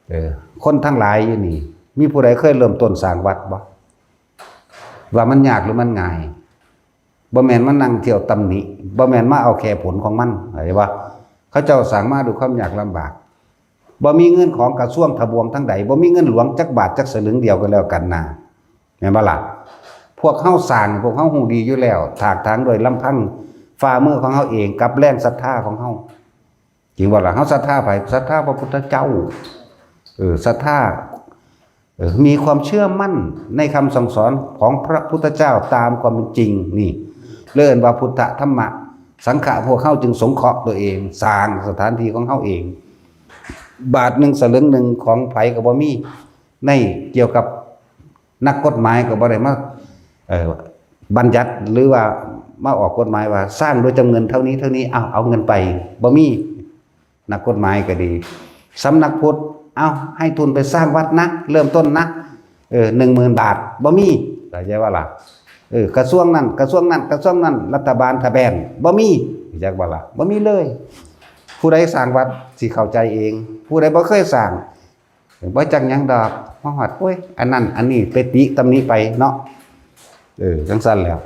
ເອີ ຄົນທັງຫຼາຍຢູ່ນີ້ ມີຜູ້ໃດເຄີຍເລີ່ມຕົ້ນສ້າງວັດບໍ່? ວ່າມັນຍາກຫຼືມັນງ່າຍ? ບໍ່ແມ່ນມານັ່ງທ່ຽວຕຳໜິ ບໍ່ແມ່ນມາເອົາແຄ່ຜົນຂອງມັນ ເຫັນບໍ່? ເຂົາເຈົ້າສ້າງມາດ້ວຍຄວາມຍາກລຳບາກ ບໍ່ມີເງິນຂອງກະຊວງທະບວງທາງໃດ ບໍ່ມີເງິນຫຼວງຈັກບາດຈັກສະຫຼຶງດຽວກໍແລ້ວກັນນາ ແມ່ນບໍ່ລະ? ພວກເຮົາສ້າງ ພວກເຮົາຮູ້ດີຢູ່ແລ້ວ ຖາກຖາງດ້ວຍລຳພັງຝ່າມືຂອງເຮົາເອງ ກັບແຮງສັດທາຂອງເຮົາ ຈິງບໍ່ລະ? ເຮົາສັດທາໃຜ? ສັດທາພະພຸດທະເຈົ້າ ເອີ ສັດທາ ເອີ ມີຄວາມເຊື່ອໝັ້ນໃນຄຳສັ່ງສອນຂອງພະພຸດທະເຈົ້າຕາມຄວາມເປັນຈິງນີ້ ເອີ້ນວ່າພຸດທະທຳມະສັງຄະ. ພວກເຮົາຈຶ່ງສົງເຄາະຕົວເອງ ສ້າງສະຖານທີ່ຂອງເຮົາເອງ ບາດໜຶ່ງສະຫຼຶງໜຶ່ງຂອງໃຜກໍບໍ່ມີ ໃນກ່ຽວກັບນັກກົດໝາຍກໍບໍ່ໄດ້ມາ ເອີ ບັນຍັດ ຫຼືວ່າມາອອກກົດໝາຍວ່າສ້າງໂດຍຈຳເງິນເທົ່ານີ້ເທົ່ານີ້ ເອົາ ເອົາເງິນໄປ ບໍ່ມີ. ນັກກົດໝາຍກໍດີ ສຳນັກພຸດ ເອົາ ໃຫ້ທຶນໄປສ້າງວັດນະ ເລີ່ມຕົ້ນນະ ເອີ ໜຶ່ງໝື່ນບາດ ບໍ່ມີ ເຂົ້າໃຈບໍ່ລະ? ເອີ ກະຊວງນັ້ນ ກະຊວງນັ້ນ ກະຊວງນັ້ນ ລັດຖະບານທະແບນ ບໍ່ມີ ຮູ້ຈັກບໍ່ລະ? ບໍ່ມີເລີຍ. ຜູ້ໃດສ້າງວັດຊິເຂົ້າໃຈເອງ ຜູ້ໃດບໍ່ເຄີຍສ້າງ ບໍ່ຈັກຫຍັງດອກ ມາຮອດ ໂອ້ຍ ອັນນັ້ນອັນນີ້ ໄປຕິຕຳໜິໄປເນາະ ເອີ ຈັ່ງຊັ້ນແຫຼະ.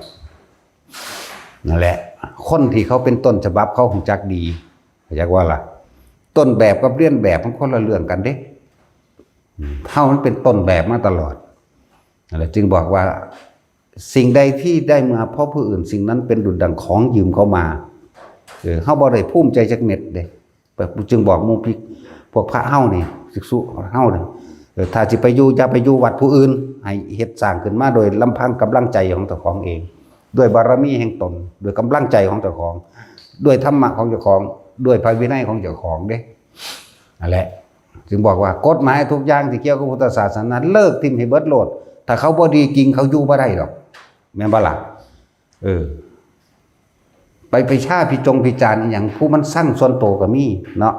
ນັ້ນແຫຼະ ຄົນທີ່ເຂົາເປັນຕົ້ນສະບັບ ເຂົາຮູ້ຈັກດີ ເຂົາຈັກວ່າລະ ຕົ້ນແບບກັບລຽນແບບມັນຄົນລະເລື່ອງກັນເດ້. ເຮົາມັນເປັນຕົ້ນແບບມາຕະຫຼອດ ນັ້ນແຫຼະ ຈຶ່ງບອກວ່າ ສິ່ງໃດທີ່ໄດ້ມາເພາະຜູ້ອື່ນ ສິ່ງນັ້ນເປັນດຸດດັ່ງຂອງຢືມເຂົາມາ. ເອີ ເຮົາບໍ່ໄດ້ພູມໃຈຈັກເມັດເດ້. ຈຶ່ງບອກໝູ່ພິກ ພວກພະເຮົານີ້ ພິກສຸເຮົານີ້ ເອີ ຖ້າຊິໄປຢູ່ ຢ່າໄປຢູ່ວັດຜູ້ອື່ນ ໃຫ້ເຮັດສ້າງຂຶ້ນມາໂດຍລຳພັງກຳລັງໃຈຂອງເຈົ້າຂອງເອງ ດ້ວຍບາລະມີແຫ່ງຕົນ ດ້ວຍກຳລັງໃຈຂອງເຈົ້າຂອງ ດ້ວຍທຳມະຂອງເຈົ້າຂອງ ດ້ວຍພະວິໄນຂອງເຈົ້າຂອງເດ້. ນັ້ນແຫຼະ ຈຶ່ງບອກວ່າກົດໝາຍທຸກຢ່າງທີ່ກ່ຽວກັບພຸດທະສາສະໜາ ເລີກຖິ້ມໃຫ້ເບິດໂລດ. ຖ້າເຂົາບໍ່ດີຈິງ ເຂົາຢູ່ບໍ່ໄດ້ດອກ ແມ່ນບໍ່ລະ? ເອີ ໄປໄປຊາພິຈົງພິຈານອີ່ຫຍັງ ຜູ້ມັນຊັງສ່ວນໂຕກໍມີເນາະ.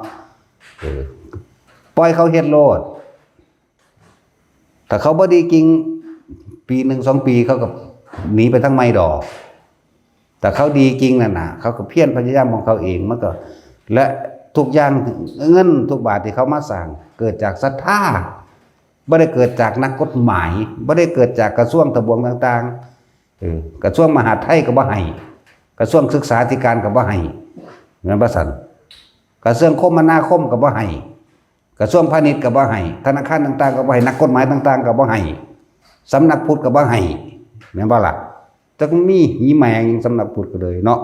ເອີ ປ່ອຍເຂົາເຮັດໂລດ. ຖ້າເຂົາບໍ່ດີຈິງ ປີໜຶ່ງສອງປີ ເຂົາກໍໜີໄປທາງໃໝ່ດອກ. ແຕ່ເຂົາດີຈິງນັ້ນນະ ເຂົາກໍພຽນພະຍາຍາມຂອງເຂົາເອງ ມັນກໍ ແລະ ທຸກຢ່າງ ເງິນທຸກບາດທີ່ເຂົາມາສ້າງ ເກີດຈາກສັດທາ ບໍ່ໄດ້ເກີດຈາກນັກກົດໝາຍ ບໍ່ໄດ້ເກີດຈາກກະຊວງທະບວງຕ່າງໆ. ເອີ ກະຊວງມະຫາດໄທກໍບໍ່ໃຫ້ ກະຊວງສຶກສາທິການກໍບໍ່ໃຫ້ ແມ່ນບໍ່ຊັ້ນ? ກະຊວງຄົມມະນາຄົມກໍບໍ່ໃຫ້ ກະຊວງພານິດກໍບໍ່ໃຫ້ ທະນາຄານຕ່າງໆກໍບໍ່ໃຫ້ ນັກກົດໝາຍຕ່າງໆກໍບໍ່ໃຫ້ ສຳນັກພຸດກໍບໍ່ໃຫ້ ແມ່ນບໍ່ລະ? ຈັກມີຫີແມງສຳນັກພຸດກໍເລີຍເນາະ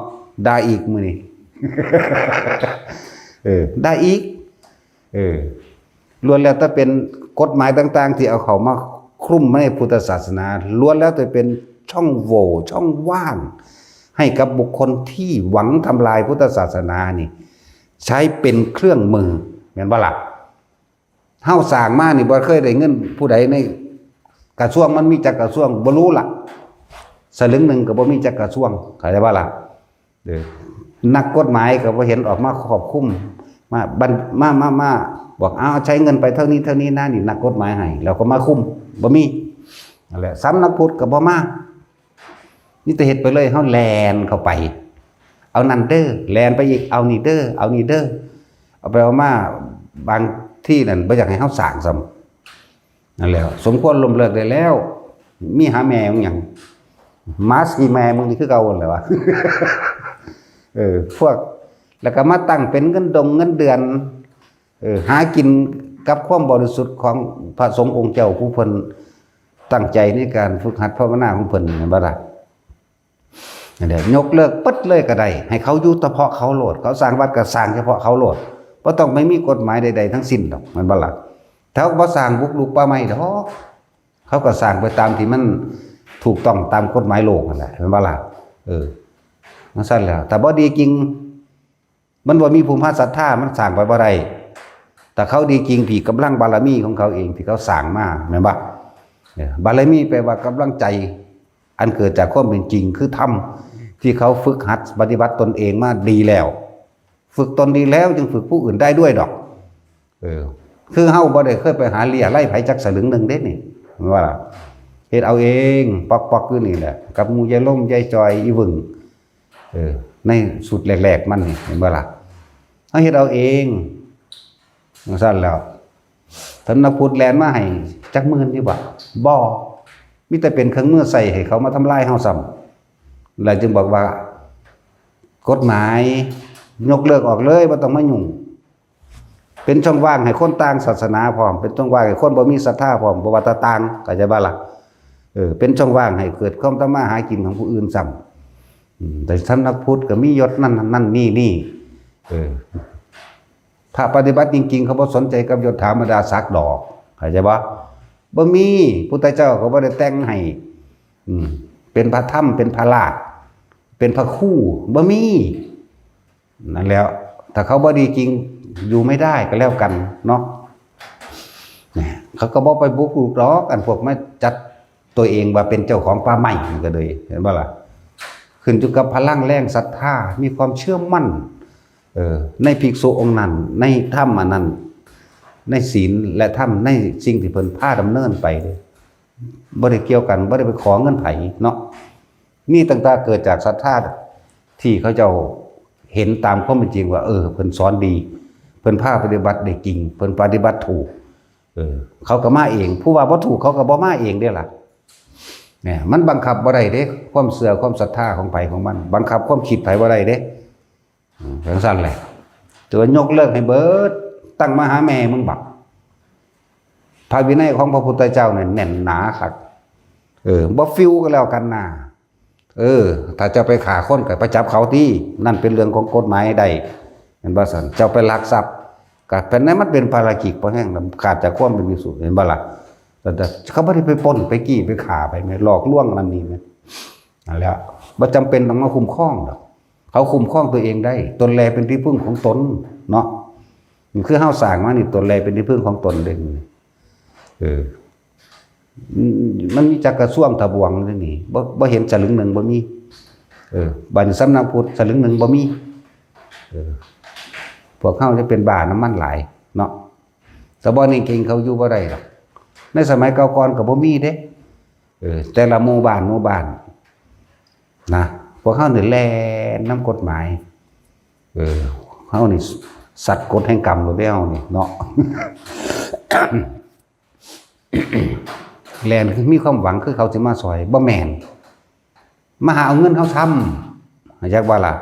ດ່າອີກມື້ນີ້ ເອີ ດ່າອີກ ເອີ ລ້ວນແລ້ວແຕ່ເປັນກົດໝາຍຕ່າງໆ ທີ່ເອົາເຂົ້າມາຄລຸມໃນພຸດທະສາສະໜາ ລ້ວນແລ້ວແຕ່ເປັນຊ່ອງໂຫວ່ ຊ່ອງວ່າງ ໃຫ້ກັບບຸກຄົນທີ່ຫວັງທຳລາຍພຸດທະສາສະໜານີ້ ໃຊ້ເປັນເຄື່ອງມື ແມ່ນບໍ່ລະ? ເຮົາສ້າງມານີ້ບໍ່ເຄີຍໄດ້ເງິນຜູ້ໃດໃນກະຊວງ ມັນມີຈັກກະຊວງ ບໍ່ຮູ້ລະ ສະລຶງໜຶ່ງກໍບໍ່ມີຈັກກະຊວງ ເຂົ້າໃຈບໍ່ລະ? ເອີ ນັກກົດໝາຍກໍບໍ່ເຫັນອອກມາຄວບຄຸມ ມາບັນ ມາ ມາ ມາບອກ ເອົາ ໃຊ້ເງິນໄປເທົ່ານີ້ເທົ່ານີ້ນະ ນີ້ນັກກົດໝາຍໃຫ້ ແລ້ວກໍມາຄຸມ ບໍ່ມີ. ນັ້ນແຫຼະ ສຳນັກພຸດກໍບໍ່ມາ ມີແຕ່ເຮັດໄປເລີຍ ເຮົາແລ່ນເຂົ້າໄປ ເອົານັ້ນເດີ ແລ່ນໄປອີກ ເອົານີ້ເດີ ເອົານີ້ເດີ ເອົາໄປເອົາມາ ບາງທີນັ້ນບໍ່ຢາກໃຫ້ເຮົາສ້າງຊ້ຳ. ນັ້ນແຫຼະ ສົມຄວນລົ້ມເລີກໄດ້ແລ້ວ ມີຫາແມ່ມຶງຫຍັງ ໝາສີແມ່ມຶງນີ້ຄືເກົ່າຫັ້ນແຫຼະວະ ເອີ ພວກ ແລ້ວກໍມາຕັ້ງເປັນເງິນດົງເງິນເດືອນ ເອີ ຫາກິນກັບຄວາມບໍລິສຸດຂອງພະສົງອົງເຈົ້າ ຜູ້ເພິ່ນຕັ້ງໃຈໃນການຝຶກຫັດພາວະນາຂອງເພິ່ນ ແມ່ນບໍ່ລະ? ນັ້ນແຫຼະ ຍົກເລີກເບິດເລີຍກໍໄດ້ ໃຫ້ເຂົາຢູ່ສະເພາະເຂົາໂລດ ເຂົາສ້າງວັດກໍສ້າງສະເພາະເຂົາໂລດ ບໍ່ຕ້ອງໄປມີກົດໝາຍໃດໆທັງສິ້ນດອກ ແມ່ນບໍ່ລະ? ເຂົາບໍ່ສ້າງບຸກລຸກປ່າໄມ້ດອກ ເຂົາກໍສ້າງໄປຕາມທີ່ມັນຖືກຕ້ອງຕາມກົດໝາຍໂລກຫັ້ນແຫຼະ ແມ່ນບໍ່ລະ? ເອີ ຈັ່ງຊັ້ນແຫຼະ ຖ້າບໍ່ດີຈິງ ມັນບໍ່ມີຜູ້ມາສັດທາ ມັນສ້າງໄປບໍ່ໄດ້. ຖ້າເຂົາດີຈິງ ທີ່ກຳລັງບາລະມີຂອງເຂົາເອງທີ່ເຂົາສ້າງມາ ແມ່ນບໍ່? ເອີ ບາລະມີແປວ່າກຳລັງໃຈ ອັນເກີດຈາກຄວາມເປັນຈິງ ຄືທຳທີ່ເຂົາຝຶກຫັດປະຕິບັດຕົນເອງມາດີແລ້ວ ຝຶກຕົນດີແລ້ວຈຶ່ງຝຶກຜູ້ອື່ນໄດ້ດ້ວຍດອກ. ເອີ ຄືເຮົາບໍ່ໄດ້ເຄີຍໄປຫາເລຍໄລໃຜຈັກສະລຶງໜຶ່ງເດ້ນີ້ ແມ່ນບໍ່ລະ? ເຮັດເອົາເອງ ປອກໆຢູ່ນີ້ແຫຼະ ກັບໝູ່ຍາຍລົມ ຍາຍຈ່ອຍ ອີຫວຶງ ເອີ ໃນຊຸດແລກໆມັນນີ້ ແມ່ນບໍ່ລະ? ເຮົາເຮັດເອົາເອງ ຈັ່ງຊັ້ນແລ້ວ ສຳນັກພຸດແລ່ນມາໃຫ້ຈັກໝື່ນຢູ່ບໍ່? ບໍ່ ມີແຕ່ເປັນເຄື່ອງມືໃຊ້ໃຫ້ເຂົາມາທຳລາຍເຮົາຊ້ຳ ແລ້ວຈຶ່ງບອກວ່າ ກົດໝາຍຍົກເລີກອອກເລີຍ ບໍ່ຕ້ອງມາຫຍຸ້ງ. ເປັນຊ່ອງວ່າງໃຫ້ຄົນຕ່າງສາສະໜາພ້ອມ ເປັນຊ່ອງວ່າງໃຫ້ຄົນບໍ່ມີສັດທາພ້ອມ ບໍ່ວ່າແຕ່ຕ່າງ ເຂົ້າໃຈບໍ່ລະ? ເອີ ເປັນຊ່ອງວ່າງໃຫ້ເກີດຄວາມທຳມາຫາກິນຂອງຜູ້ອື່ນຊ້ຳ. ອືມ ແຕ່ສຳນັກພຸດກໍມີຍົດນັ້ນ ນັ້ນນີ້ນີ້ ເອີ ພະປະຕິບັດຈິງໆ ເຂົາບໍ່ສົນໃຈກັບຍົດຖາບັນດາສັກດອກ ເຂົ້າໃຈບໍ່? ບໍ່ມີ ພຸດທະເຈົ້າກໍບໍ່ໄດ້ແຕ່ງໃຫ້ ອືມ ເປັນພະທຳ ເປັນພະລາດ ເປັນພະຄູ ບໍ່ມີ. ນັ້ນແຫຼະ ຖ້າເຂົາບໍ່ດີຈິງ ຢູ່ໄມ່ໄດ້ກໍແລ້ວກັນເນາະ. ເຂົາກໍບໍ່ໄປບຸກລຸກດອກ ອັນພວກມາຈັດຕົວເອງວ່າເປັນເຈົ້າຂອງປ່າໄມ້ ມັນກໍເລີຍ ເຫັນບໍ່ລະ? ຂຶ້ນຢູ່ກັບພະລັງແຮງສັດທາ ມີຄວາມເຊື່ອໝັ້ນ ເອີ ໃນພິກສຸອົງນັ້ນ ໃນທຳອັນນັ້ນ ໃນສິນ ແລະ ທຳ ໃນສິ່ງທີ່ເພິ່ນພາດຳເນີນໄປເດ້ ບໍ່ໄດ້ກ່ຽວກັນ ບໍ່ໄດ້ໄປຂໍເງິນໃຜເນາະ. ມີຕັ້ງແຕ່ເກີດຈາກສັດທາທີ່ເຂົາເຈົ້າເຫັນຕາມຄວາມເປັນຈິງວ່າ ເອີ ເພິ່ນສອນດີ ເພິ່ນພາປະຕິບັດໄດ້ຈິງ ເພິ່ນປະຕິບັດຖືກ ເອີ ເຂົາກໍມາເອງ ຜູ້ວ່າບໍ່ຖືກເຂົາກໍບໍ່ມາເອງເດ້ລະ. ແມ່ນ ມັນບັງຄັບບໍ່ໄດ້ເດ້ ຄວາມເຊື່ອຄວາມສັດທາຂອງໃຜຂອງມັນ ບັງຄັບຄວາມຄິດໃຜບໍ່ໄດ້ເດ້. ອືມ ຈັ່ງຊັ້ນແຫຼະ ຖືວ່າຍົກເລີກໃຫ້ເບິດ ຕັ້ງມາຫາແມ່ມຶງບັກ. ພະວິໄນຂອງພະພຸດທະເຈົ້ານັ້ນແໜ້ນໜາຄັກ ເອີ ບໍ່ຟິວກໍແລ້ວກັນນາ. ເອີ ຖ້າເຈົ້າໄປຂ້າຄົນກໍໄປຈັບເຂົາຕິ ນັ້ນເປັນເລື່ອງຂອງກົດໝາຍໄດ້ ແມ່ນບໍ່ຊັ້ນ? ເຈົ້າໄປລັກຊັບ ກໍເປັນ ນັ້ນມັນເປັນພາລະກິດ ເພາະແຮງຂາດຈາກຄວາມເປັນພິກສຸ ເຫັນບໍ່ລະ? ແຕ່ ແຕ່ເຂົາບໍ່ໄດ້ໄປປຸ້ນ ໄປຈີ້ ໄປຂ້າ ໄປແມ່ນ ຫຼອກລວງ ນັ້ນນີ້ແມ່ນ ນັ້ນແຫຼະ ບໍ່ຈຳເປັນຕ້ອງມາຄຸ້ມຄອງດອກ. ເຂົາຄຸ້ມຄອງຕົວເອງໄດ້ ຕົນແລເປັນທີ່ເພິ່ງຂອງຕົນເນາະ. ນີ້ຄືເຮົາສ້າງມານີ້ ຕົນແລເປັນທີ່ເພິ່ງຂອງຕົນເດ້. ເອີ ມັນມີຈັກກະຊວງທະບວງເດ້ນີ້ ບໍ່ ບໍ່ເຫັນສະລຶງໜຶ່ງ ບໍ່ມີ. ເອີ ບາດນີ້ສຳນັກພຸດສະລຶງໜຶ່ງ ບໍ່ມີ. ເອີ ພວກເຮົາຈະເປັນບ້ານຳມັນຫຼາຍເນາະ. ສະບອນນີ້ເກັ່ງເຂົາຢູ່ບໍ່ໄດ້ດອກ. ໃນສະໄໝເກົ່າກ່ອນກໍບໍ່ມີເດ້. ເອີ ແຕ່ລະໝູ່ບ້ານ ໝູ່ບ້ານນະ ພວກເຮົານີ້ແລ່ນນຳກົດໝາຍ. ເອີ ເຮົານີ້ສັດກົດແຫ່ງກຳໂລດເດ້ ເຮົານີ້ເນາະ. ແລ່ນຄືມີຄວາມຫວັງຄືເຂົາຊິມາຊ່ອຍ ບໍ່ແມ່ນ ມາຫາເອົາເງິນເຮົາຊ້ຳ ຮູ້ຈັກບໍ່ລະ?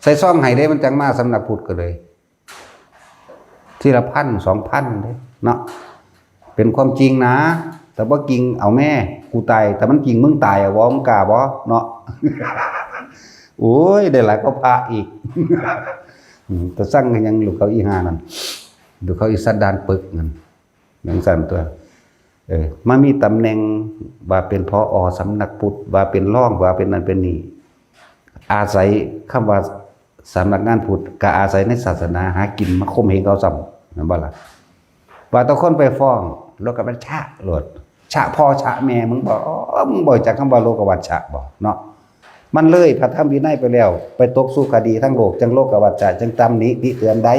ໃສ່ຊອງໃຫ້ເດ້ ມັນຈັ່ງມາສຳນັກພຸດກໍເລີຍ ທີລະພັນ ສອງພັນເດ້ເນາະ. ເປັນຄວາມຈິງນະ ຖ້າບໍ່ຈິງເອົາແມ່ ກູຕາຍ ຖ້າມັນຈິງມຶງຕາຍເອົາບໍ່? ມຶງກ້າບໍ່ເນາະ? ໂອ້ຍ ໄດ້ຫຼາຍກວ່າພະອີກ. ອືມ ຕາຊັງກໍຍັງລູກເຂົາອີ່ຫ່ານັ້ນ ລູກເຂົາອີສັນດານປຶກນັ້ນ ຈັ່ງຊັ້ນຕົວະ. ເອີ ມາມີຕຳແໜ່ງວ່າເປັນ ຜອ ສຳນັກພຸດ ວ່າເປັນຮອງ ວ່າເປັນນັ້ນເປັນນີ້ ອາໄສຄຳວ່າສຳນັກງານພຸດ ກໍອາໄສໃນສາສະໜາຫາກິນມາຂົ່ມເຫງເຂົາຊ້ຳ ແມ່ນບໍ່ລະ? ວ່າແຕ່ຄົນໄປຟ້ອງ ໂລກະວັດຊະໂລດ ຊະພໍ່ຊະແມ່ ມຶງບໍ່ ມຶງບໍ່ຮູ້ຈັກຄຳວ່າໂລກະວັດຊະບໍ່ເນາະ? ມັນເລີຍພະທຳວິໄນໄປແລ້ວ ໄປຕົກສູ່ຄະດີທາງໂລກ ຈັ່ງໂລກະວັດຊະ ຈັ່ງຕຳໜິຕິເຕືອນໄດ້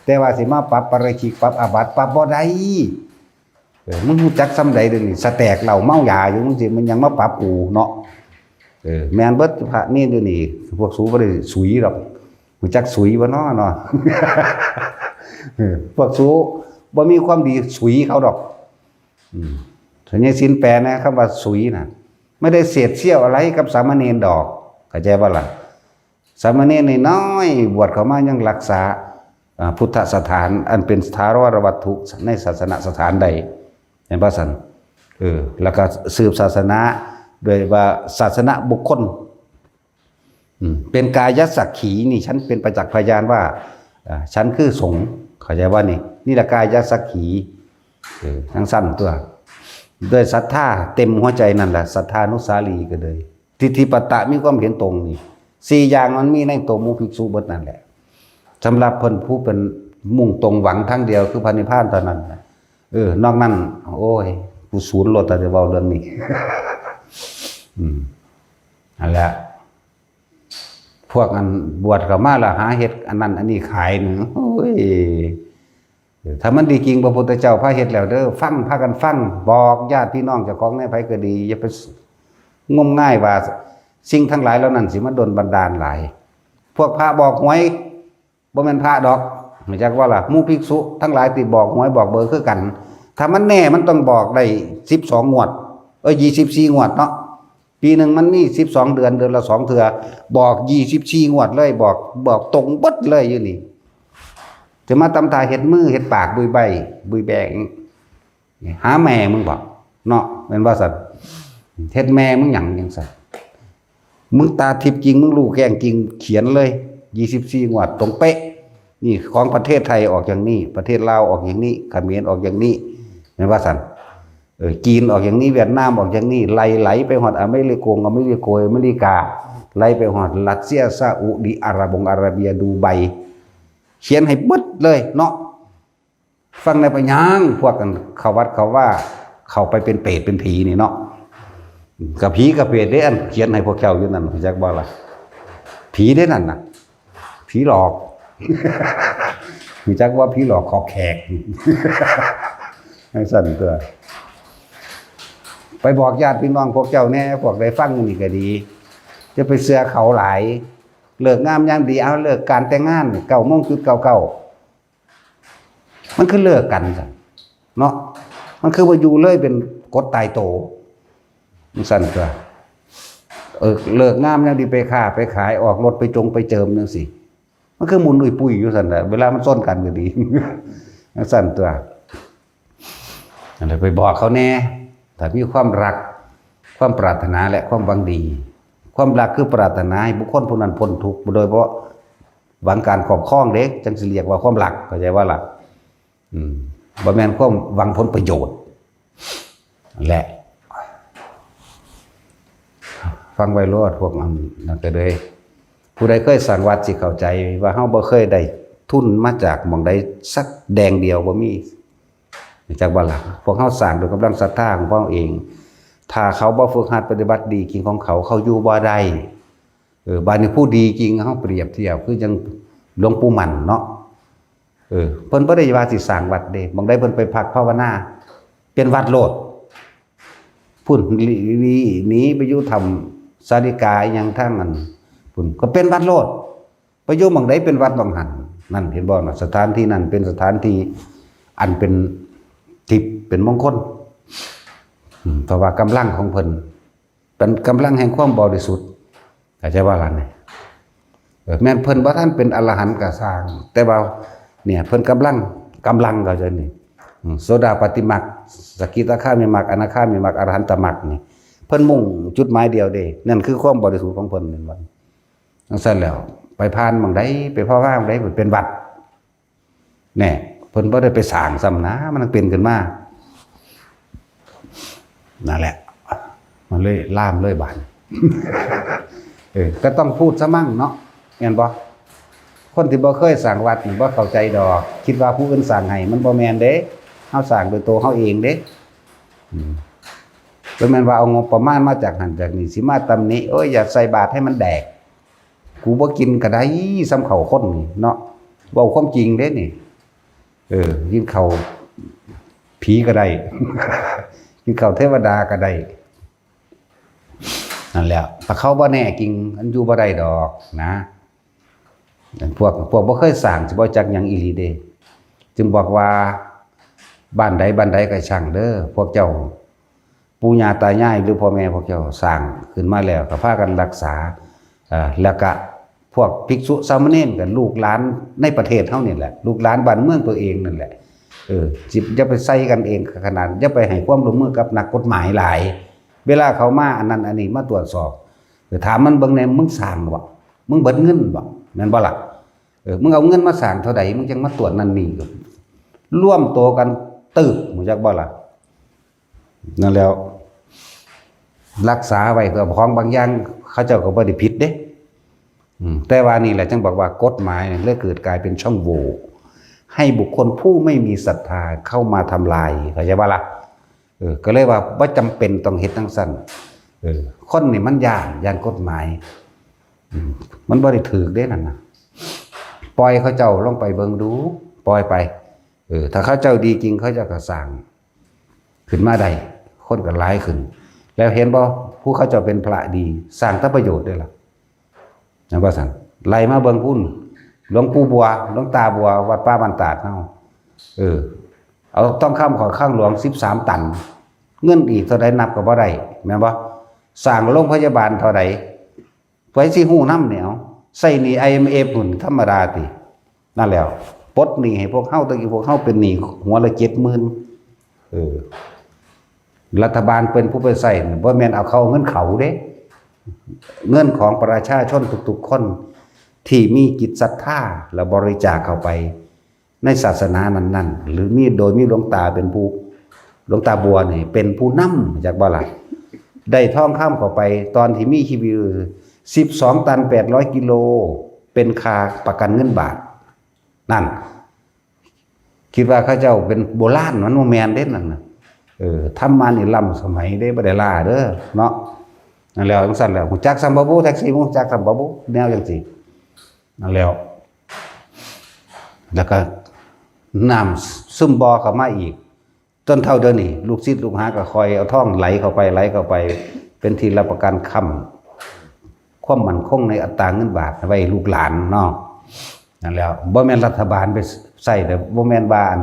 ແຕ່ວ່າຊິມາປັບປາຣາຊິກ ປັບອາບັດ ປັບບໍ່ໄດ້. ເອີ ມຶງຮູ້ຈັກສ່ຳໃດດຽວນີ້ ສະແຕກເຫຼົ້າເມົາຢາຢູ່ ມຶງຊິມາຫຍັງມາປັບກູເນາະ? ເອີ ແມ່ນເບິດພະເນນດຽວນີ້ ພວກສູບໍ່ໄດ້ສຸຍດອກ ຮູ້ຈັກສຸຍບໍ່ເນາະເນາະ? ເອີ ພວກສູບໍ່ມີຄວາມດີສຸຍເຂົາດອກ. ອືມ ສ່ວນໃຫຍ່ສິນແປນະ ຄຳວ່າສຸຍນະ ບໍ່ໄດ້ເສດສຽວອະໄລກັບສາມະເນນດອກ ເຂົ້າໃຈບໍ່ລະ? ສາມະເນນນ້ອຍໆ ບວດເຂົ້າມາຍັງຮັກສາ ອາ ພຸດທະສະຖານ ອັນເປັນຖາວອນວັດຖຸໃນສາສະນະສະຖານໄດ້ ແມ່ນບໍ່ຊັ້ນ? ເອີ ແລ້ວກໍສືບສາສະໜາດ້ວຍວ່າສາສະນະບຸກຄົນ ອືມ ເປັນກາຍະສັກຂີນີ້ ສັນເປັນປະຈັກພະຍານວ່າ ອາ ສັນຄືສົງ ເຂົ້າໃຈບໍ່ນີ້? ນີ້ລະກາຍະສັກຂີ ເອີ ຈັ່ງຊັ້ນຕົວະ ດ້ວຍສັດທາເຕັມຫົວໃຈນັ້ນລະ ສັດທານຸສາລີກໍເລີຍ ທິດຖິປະຕະ ມີຄວາມເຫັນຕົງນີ້ ສີ່ຢ່າງມັນມີໃນໂຕໝູ່ພິກສຸເບິດນັ້ນແຫຼະ. ສຳລັບເພິ່ນຜູ້ເປັນມຸ່ງຕົງຫວັງທາງດຽວຄືພະນິບພານເທົ່ານັ້ນນະ. ເອີ ນອກນັ້ນ ໂອ້ຍ ກູສູນໂລດ ຖ້າຈະເວົ້າເລື່ອງນີ້. ອືມ ຫັ້ນແຫຼະ ພວກອັນບວດເຂົ້າມາແລ້ວຫາເຮັດອັນນັ້ນອັນນີ້ຂາຍນີ້ ໂອ້ຍ ເອີ ຖ້າມັນດີຈິງ ພະພຸດທະເຈົ້າພາເຮັດແລ້ວເດີ ຟັງ ພາກັນຟັງ ບອກຍາດພີ່ນ້ອງເຈົ້າຂອງໃນໃຜກໍດີ ຢ່າໄປງົມງາຍວ່າສິ່ງທັງຫຼາຍເຫຼົ່ານັ້ນຊິມາດົນບັນດານຫຼາຍ. ພວກພະບອກຫວຍ ບໍ່ແມ່ນພະດອກ ຮູ້ຈັກບໍ່ລະ? ໝູ່ພິກສຸທັງຫຼາຍທີ່ບອກຫວຍບອກເບີຄືກັນ ຖ້າມັນແນ່ມັນຕ້ອງບອກໄດ້ສິບສອງງວດ ເອີ ຊາວສີ່ງວດເນາະ. ປີໜຶ່ງມັນມີສິບສອງເດືອນ ເດືອນລະສອງເທື່ອ ບອກຊາວສີ່ງວດເລີຍ ບອກ ບອກຕົງເບິດເລີຍຢູ່ນີ້. ຈະມາຕຳທ່າເຮັດມືເຮັດປາກບຸຍໃບບຸຍແບງ ຫາແມ່ມຶງບໍ ເນາະ ແມ່ນບໍ່ຊັ້ນ? ເຮັດແມ່ມຶງຫຍັງຈັ່ງຊັ້ນ? ມຶງຕາທິບຈິງ ມຶງຮູ້ແຈ້ງຈິງ ຂຽນເລີຍ ຊາວສີ່ງວດ ຕົງເປະ. ນີ້ຂອງປະເທດໄທອອກຢ່າງນີ້ ປະເທດລາວອອກຢ່າງນີ້ ຂະເໝນອອກຢ່າງນີ້ ແມ່ນວ່າຊັ້ນ? ເອີ ຈີນອອກຢ່າງນີ້ ຫວຽດນາມອອກຢ່າງນີ້ ໄລ່ໄຫຼໄປຮອດອາເມລິກົງ ອາເມລິໂກ ອາເມລິກາ ໄລ່ໄປຮອດຣັດເຊຍ ຊາອຸດີອາຣະບົງອາຣາເບຍ ດູໄບ ຂຽນໃຫ້ເບິດເລີຍເນາະ. ຟັງແດ່ ໄປຫຍັງພວກອັນເຂົ້າວັດເຂົ້າວາ ເຂົ້າໄປເປັນເປດເປັນຜີນີ້ເນາະ? ກະຜີກະເປດເດ້ ອັນຂຽນໃຫ້ພວກເຈົ້າຢູ່ນັ້ນ ຮູ້ຈັກບໍ່ລະ? ຜີເດ້ນັ້ນນະ ຜີຫຼອກ. ຮູ້ຈັກວ່າຜີຫຼອກຂອບແຂກ? ຈັ່ງຊັ້ນຕົວະ. ໄປບອກຍາດພີ່ນ້ອງພວກເຈົ້າແດ່ ພວກໃດຟັງຢູ່ນີ້ກະດີ ຢ່າໄປເຊື່ອເຂົາຫຼາຍ. ເລີກງາມຍາມດີ ເອົາ ເລີກການແຕ່ງງານເກົ້າໂມງຈຸດເກົ້າເກົ້າ ມັນຄືເລີກກັນຊັ້ນເນາະ? ມັນຄືບໍ່ຢູ່ເລີຍ ເປັນກົດຕາຍໂຕຈັ່ງຊັ້ນຕົວະ. ເອີ ເລີກງາມຍາມດີ ໄປຄ້າໄປຂາຍ ອອກລົດໄປຈົງໄປເຈີມຈັ່ງຊີ້ ມັນຄືໝຸນອຸຍປຸຍຢູ່ຊັ້ນແຫຼະ. ເວລາມັນຊົນກັນກໍດີ ຈັ່ງຊັ້ນຕົວະ. ອັນນັ້ນໄປບອກເຂົາແດ່ ຖ້າມີຄວາມຮັກ ຄວາມປາດຖະໜາ ແລະ ຄວາມຫວັງດີ. ຄວາມຮັກຄືປາດຖະໜາໃຫ້ບຸກຄົນຜູ້ນັ້ນພົ້ນທຸກ ໂດຍເພາະຫວັງການຄອບຄອງເດ້ ຈັ່ງຊິລຽກວ່າຄວາມຮັກ ເຂົ້າໃຈບໍ່ລະ? ອືມ ບໍ່ແມ່ນຄວາມຫວັງຜົນປະໂຫຍດ. ແລະ ຟັງໄວ້ໂລດພວກອັນນັ້ນກໍເລີຍ ຜູ້ໃດເຄີຍສ້າງວັດຊິເຂົ້າໃຈວ່າເຮົາບໍ່ເຄີຍໄດ້ທຶນມາຈາກໝ່ອງໃດສັກແດງດຽວ ບໍ່ມີ. ຮູ້ຈັກບໍ່ລະ? ພວກເຮົາສ້າງດ້ວຍກຳລັງສັດທາຂອງພວກເຮົາເອງ ຖ້າເຂົາບໍ່ຝຶກຫັດປະຕິບັດດີຈິງຂອງເຂົາ ເຂົາຢູ່ບໍ່ໄດ້. ເອີ ບາດນີ້ຜູ້ດີຈິງ ເຮົາປຽບທຽບຄືຈັ່ງຫຼວງປູ່ໝັ້ນເນາະ ເອີ ເພິ່ນບໍ່ໄດ້ວ່າຊິສ້າງວັດເດ້ ໝ່ອງໃດເພິ່ນໄປພັກພາວະນາ ເປັນວັດໂລດ. ພຸ້ນ ຫຼີ ຫຼີໜີໄປຢູ່ຖ້ຳສາລິກາອີ່ຫຍັງທາງນັ້ນພຸ້ນ ກໍເປັນວັດໂລດ. ໄປຢູ່ໝ່ອງໃດເປັນວັດໝ່ອງຫັ້ນ. ນັ້ນເຫັນບໍ່ນະ? ສະຖານທີ່ນັ້ນເປັນສະຖານທີ່ອັນເປັນທິບເປັນມົງຄົນ ອືມ ເພາະວ່າກຳລັງຂອງເພິ່ນ ເປັນກຳລັງແຫ່ງຄວາມບໍລິສຸດ ເຂົ້າໃຈບໍ່ລະນີ້? ເອີ ແມ່ນເພິ່ນບໍ່ທັນເປັນອະລະຫັນກໍຊ່າງ ແຕ່ວ່າເນຍ ເພິ່ນກຳລັງ ກຳລັງ ເຂົ້າໃຈນີ້? ອືມ ໂສດາປັດຕິມັກ ສະກິດາຄາມິມັກ ອະນາຄາມິມັກ ອະລະຫັນຕະມັກນີ້ ເພິ່ນມຸ່ງຈຸດໝາຍດຽວເດ້. ນັ້ນຄືຄວາມບໍລິສຸດຂອງເພິ່ນ ແມ່ນບໍ່? ຈັ່ງຊັ້ນແລ້ວ ໄປຜ່ານໝ່ອງໃດ ໄປພາວາໝ່ອງໃດ ເປັນວັດ ແນ່ ເພິ່ນບໍ່ໄດ້ໄປສ້າງຊ້ຳນະ ມັນເປັນຂຶ້ນມາ ນັ້ນແຫຼະ ມັນເລີຍລາມເລີຍບາດ ເອີ ກໍຕ້ອງພູດຊະມັ້ງເນາະ ແມ່ນບໍ່? ຄົນທີ່ບໍ່ເຄີຍສ້າງວັດນີ້ບໍ່ເຂົ້າໃຈດອກ ຄິດວ່າຜູ້ອື່ນສ້າງໃຫ້ ມັນບໍ່ແມ່ນເດ້ ເຮົາສ້າງໂດຍໂຕເຮົາເອງເດ້. ອືມ ບໍ່ແມ່ນວ່າເອົາງົບປະມານມາຈາກຫັ້ນຈາກນີ້ ຊິມາຕຳໜິ ໂອ້ຍ ຢ່າໃສ່ບາດໃຫ້ມັນແດກ ກູບໍ່ກິນກໍໄດ້ ສ່ຳເຂົ້າຄົນນີ້ເນາະ ເວົ້າຄວາມຈິງເດ້ນີ້. ເອີ ກິນເຂົ້າຜີກໍໄດ້ ກິນເຂົ້າເທວະດາກໍໄດ້ ນັ້ນແຫຼະ. ຖ້າເຂົາບໍ່ແນ່ຈິງ ມັນຢູ່ບໍ່ໄດ້ດອກນະ. ພວກ ພວກບໍ່ເຄີຍສ້າງ ຊິບໍ່ຈັກຫຍັງອີ່ຫຼີເດ້. ຈຶ່ງບອກວ່າ ບ້ານໃດ ບ້ານໃດກໍຊ່າງເດີ ພວກເຈົ້າ ປູ່ຍ່າຕາຍາຍ ຫຼື ພໍ່ແມ່ພວກເຈົ້າສ້າງຂຶ້ນມາແລ້ວ ກໍພາກັນຮັກສາ ເອີ ແລ້ວກະພວກພິກສຸສາມະເນນ ກັບລູກຫຼານໃນປະເທດເຮົານີ້ແຫຼະ ລູກຫຼານບ້ານເມືອງຕົວເອງນັ້ນແຫຼະ. ເອີ ຊິ ຢ່າໄປໃສ່ກັນເອງຂະໜາດ ຢ່າໄປໃຫ້ຄວາມຮ່ວມມືກັບນັກກົດໝາຍຫຼາຍ. ເວລາເຂົາມາອັນນັ້ນອັນນີ້ມາຕວດສອບ ເອີ ຖາມມັນເບິ່ງແດ່ ມຶງສ້າງບໍ່? ມຶງເບິດເງິນບໍ່? ແມ່ນບໍ່ລະ? ເອີ ມຶງເອົາເງິນມາສ້າງເທົ່າໃດ ມຶງຈັ່ງມາຕວດນັ້ນນີ້ ລວມໂຕກັນຕຶບ ຮູ້ຈັກບໍ່ລະ? ນັ້ນແລ້ວ ຮັກສາໄວ້ເພື່ອຂອງບາງຢ່າງ ເຂົາເຈົ້າກໍບໍ່ໄດ້ຜິດເດ້. ອືມ ແຕ່ວ່ານີ້ແຫຼະ ຈຶ່ງບອກວ່າກົດໝາຍເລີຍເກີດກາຍເປັນຊ່ອງໂຫວ່ ໃຫ້ບຸກຄົນຜູ້ໄມ່ມີສັດທາເຂົ້າມາທຳລາຍ ເຂົ້າໃຈບໍ່ລະ? ເອີ ກໍເລີຍວ່າບໍ່ຈຳເປັນຕ້ອງເຮັດຈັ່ງຊັ້ນ. ເອີ ຄົນນີ້ມັນຢ້ານ ຢ້ານກົດໝາຍ ອືມ ມັນບໍ່ໄດ້ຖືກເດ້ນັ້ນນະ. ປ່ອຍເຂົາເຈົ້າລົງໄປເບິ່ງດູ ປ່ອຍໄປ. ເອີ ຖ້າເຂົາເຈົ້າດີຈິງ ເຂົາເຈົ້າກໍສ້າງຂຶ້ນມາໄດ້ ຄົນກໍຫຼາຍຂຶ້ນ. ແລ້ວເຫັນບໍ່ ຜູ້ເຂົາເຈົ້າເປັນພະດີ ສ້າງແຕ່ປະໂຫຍດເດ້ລະ ແມ່ນບໍ່ຊັ້ນ? ໄລ່ມາເບິ່ງພຸ້ນ ຫຼວງປູ່ບົວ ຫຼວງຕາບົວ ວັດປ່າບ້ານຕາດເຮົາ ເອີ ເອົາທອງຄຳເຂົ້າຄັງຫຼວງສິບສາມຕັນ ເງິນອີກເທົ່າໃດນັບກໍບໍ່ໄດ້ ແມ່ນບໍ່? ສ້າງໂລງພະຍາບານເທົ່າໃດ ໃຜຊິຮູ້ນຳແນວ ໃຊ້ໜີ້ ໄອເອັມເອັຟ ພຸ້ນ ທຳມະດາຕິ? ນັ້ນແຫຼະ ປົດໜີ້ໃຫ້ພວກເຮົາ ແຕ່ກີ້ພວກເຮົາເປັນໜີ້ຫົວລະເຈັດໝື່ນ. ເອີ ລັດຖະບານເປັນຜູ້ໄປໃຊ້ ບໍ່ແມ່ນເອົາເຂົາເງິນເຂົາເດ້ ເງິນຂອງປະຊາຊົນທຸກໆຄົນ ທີ່ມີຈິດສັດທາ ແລະ ບໍລິຈາກເຂົ້າໄປ ໃນສາສະໜານັ້ນໆ ຫຼື ມີ ໂດຍມີຫຼວງຕາເປັນຜູ້ ຫຼວງຕາບົວນີ້ເປັນຜູ້ນຳ ຈັກບໍ່ລະ? ໄດ້ທອງຄຳເຂົ້າໄປຕອນທີ່ມີຊີວິດ ສິບສອງຕັນແປດຮ້ອຍກິໂລ ເປັນຄ່າປະກັນເງິນບາດ. ນັ້ນ ຄິດວ່າເຂົາເຈົ້າເປັນໂບລານ ມັນບໍ່ແມ່ນເດ້ນັ້ນນະ. ເອີ ທຳມານີ້ລ້ຳສະໄໝເດ້ ບໍ່ໄດ້ລ້າເດີເນາະ. ນັ້ນແລ້ວ ຈັ່ງຊັ້ນແລ້ວ ຮູ້ຈັກຊ້ຳບໍ່ບຸ? ແທັກຊີຮູ້ຈັກຊ້ຳບໍ່ບຸ? ແນວຈັ່ງຊີ້ ນັ້ນແລ້ວ ແລ້ວກໍນ້ຳຊຶມບໍ່ເຂົ້າມາອີກ ຈົນເທົ່າດຽວນີ້ ລູກສິດລູກຫາກໍຄ່ອຍເອົາທອງໄຫຼເຂົ້າໄປ ໄຫຼເຂົ້າໄປ ເປັນທີ່ຮັບປະກັນຄ້ຳ ຄວາມໝັ້ນຄົງໃນອັດຕາເງິນບາດໄວ້ລູກຫຼານເນາະ. ນັ້ນແຫຼະ ບໍ່ແມ່ນລັດຖະບານໄປໃຊ້ເດີ ບໍ່ແມ່ນວ່າອັນ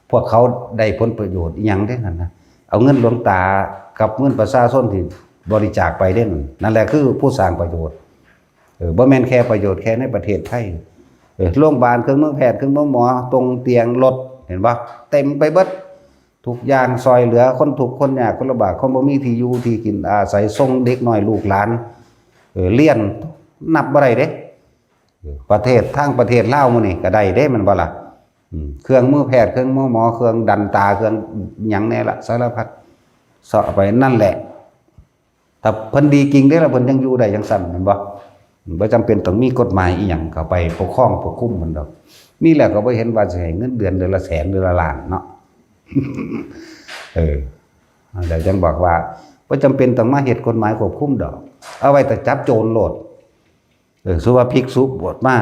ພວກເຂົາໄດ້ຜົນປະໂຫຍດອີ່ຫຍັງເດ້ນັ້ນນະ ເອົາເງິນຫຼວງຕາກັບເງິນປະຊາຊົນທີ່ບໍລິຈາກໄປເດ້ນັ້ນ. ນັ້ນແຫຼະຄືຜູ້ສ້າງປະໂຫຍດ. ເອີ ບໍ່ແມ່ນແຄ່ປະໂຫຍດແຄ່ໃນປະເທດໄທ. ເອີ ໂຮງບານ ເຄື່ອງມືແພດ ເຄື່ອງມືໝໍ ຕົງຕຽງ ລົດ ເຫັນບໍ່? ເຕັມໄປເບິດ ທຸກຢ່າງ ຊ່ອຍເຫຼືອຄົນທຸກຄົນຍາກ ຄົນລຳບາກ ຄົນບໍ່ມີທີ່ຢູ່ທີ່ກິນອາໄສ ສົ່ງເດັກນ້ອຍລູກຫຼານ ເອີ ຮຽນ ນັບບໍ່ໄດ້ເດ້. ເອີ ປະເທດ ທາງປະເທດລາວມື້ນີ້ກໍໄດ້ເດ້ ແມ່ນບໍ່ລະ? ອືມ ເຄື່ອງມືແພດ ເຄື່ອງມືໝໍ ເຄື່ອງດັນຕາ ເຄື່ອງຫຍັງແດ່ລະ ສາລະພັດ ເຊາະໄປນັ້ນແຫຼະ. ຖ້າເພິ່ນດີຈິງເດ້ລະ ເພິ່ນຍັງຢູ່ໄດ້ຈັ່ງຊັ້ນ ແມ່ນບໍ່? ບໍ່ຈຳເປັນຕ້ອງມີກົດໝາຍອີ່ຫຍັງເຂົ້າໄປປົກຄອງປົກຄຸມເພິ່ນດອກ. ມີແລ້ວກໍບໍ່ເຫັນວ່າຊິໃຫ້ເງິນເດືອນເດືອນລະແສນ ເດືອນລະລ້ານເນາະ. ເອີ ແລ້ວຈັ່ງບອກວ່າ ບໍ່ຈຳເປັນຕ້ອງມາເຮັດກົດໝາຍຄວບຄຸມດອກ ເອົາໄວ້ແຕ່ຈັບໂຈນໂລດ. ເອີ ສົມມຸດວ່າພິກສຸບວດມາ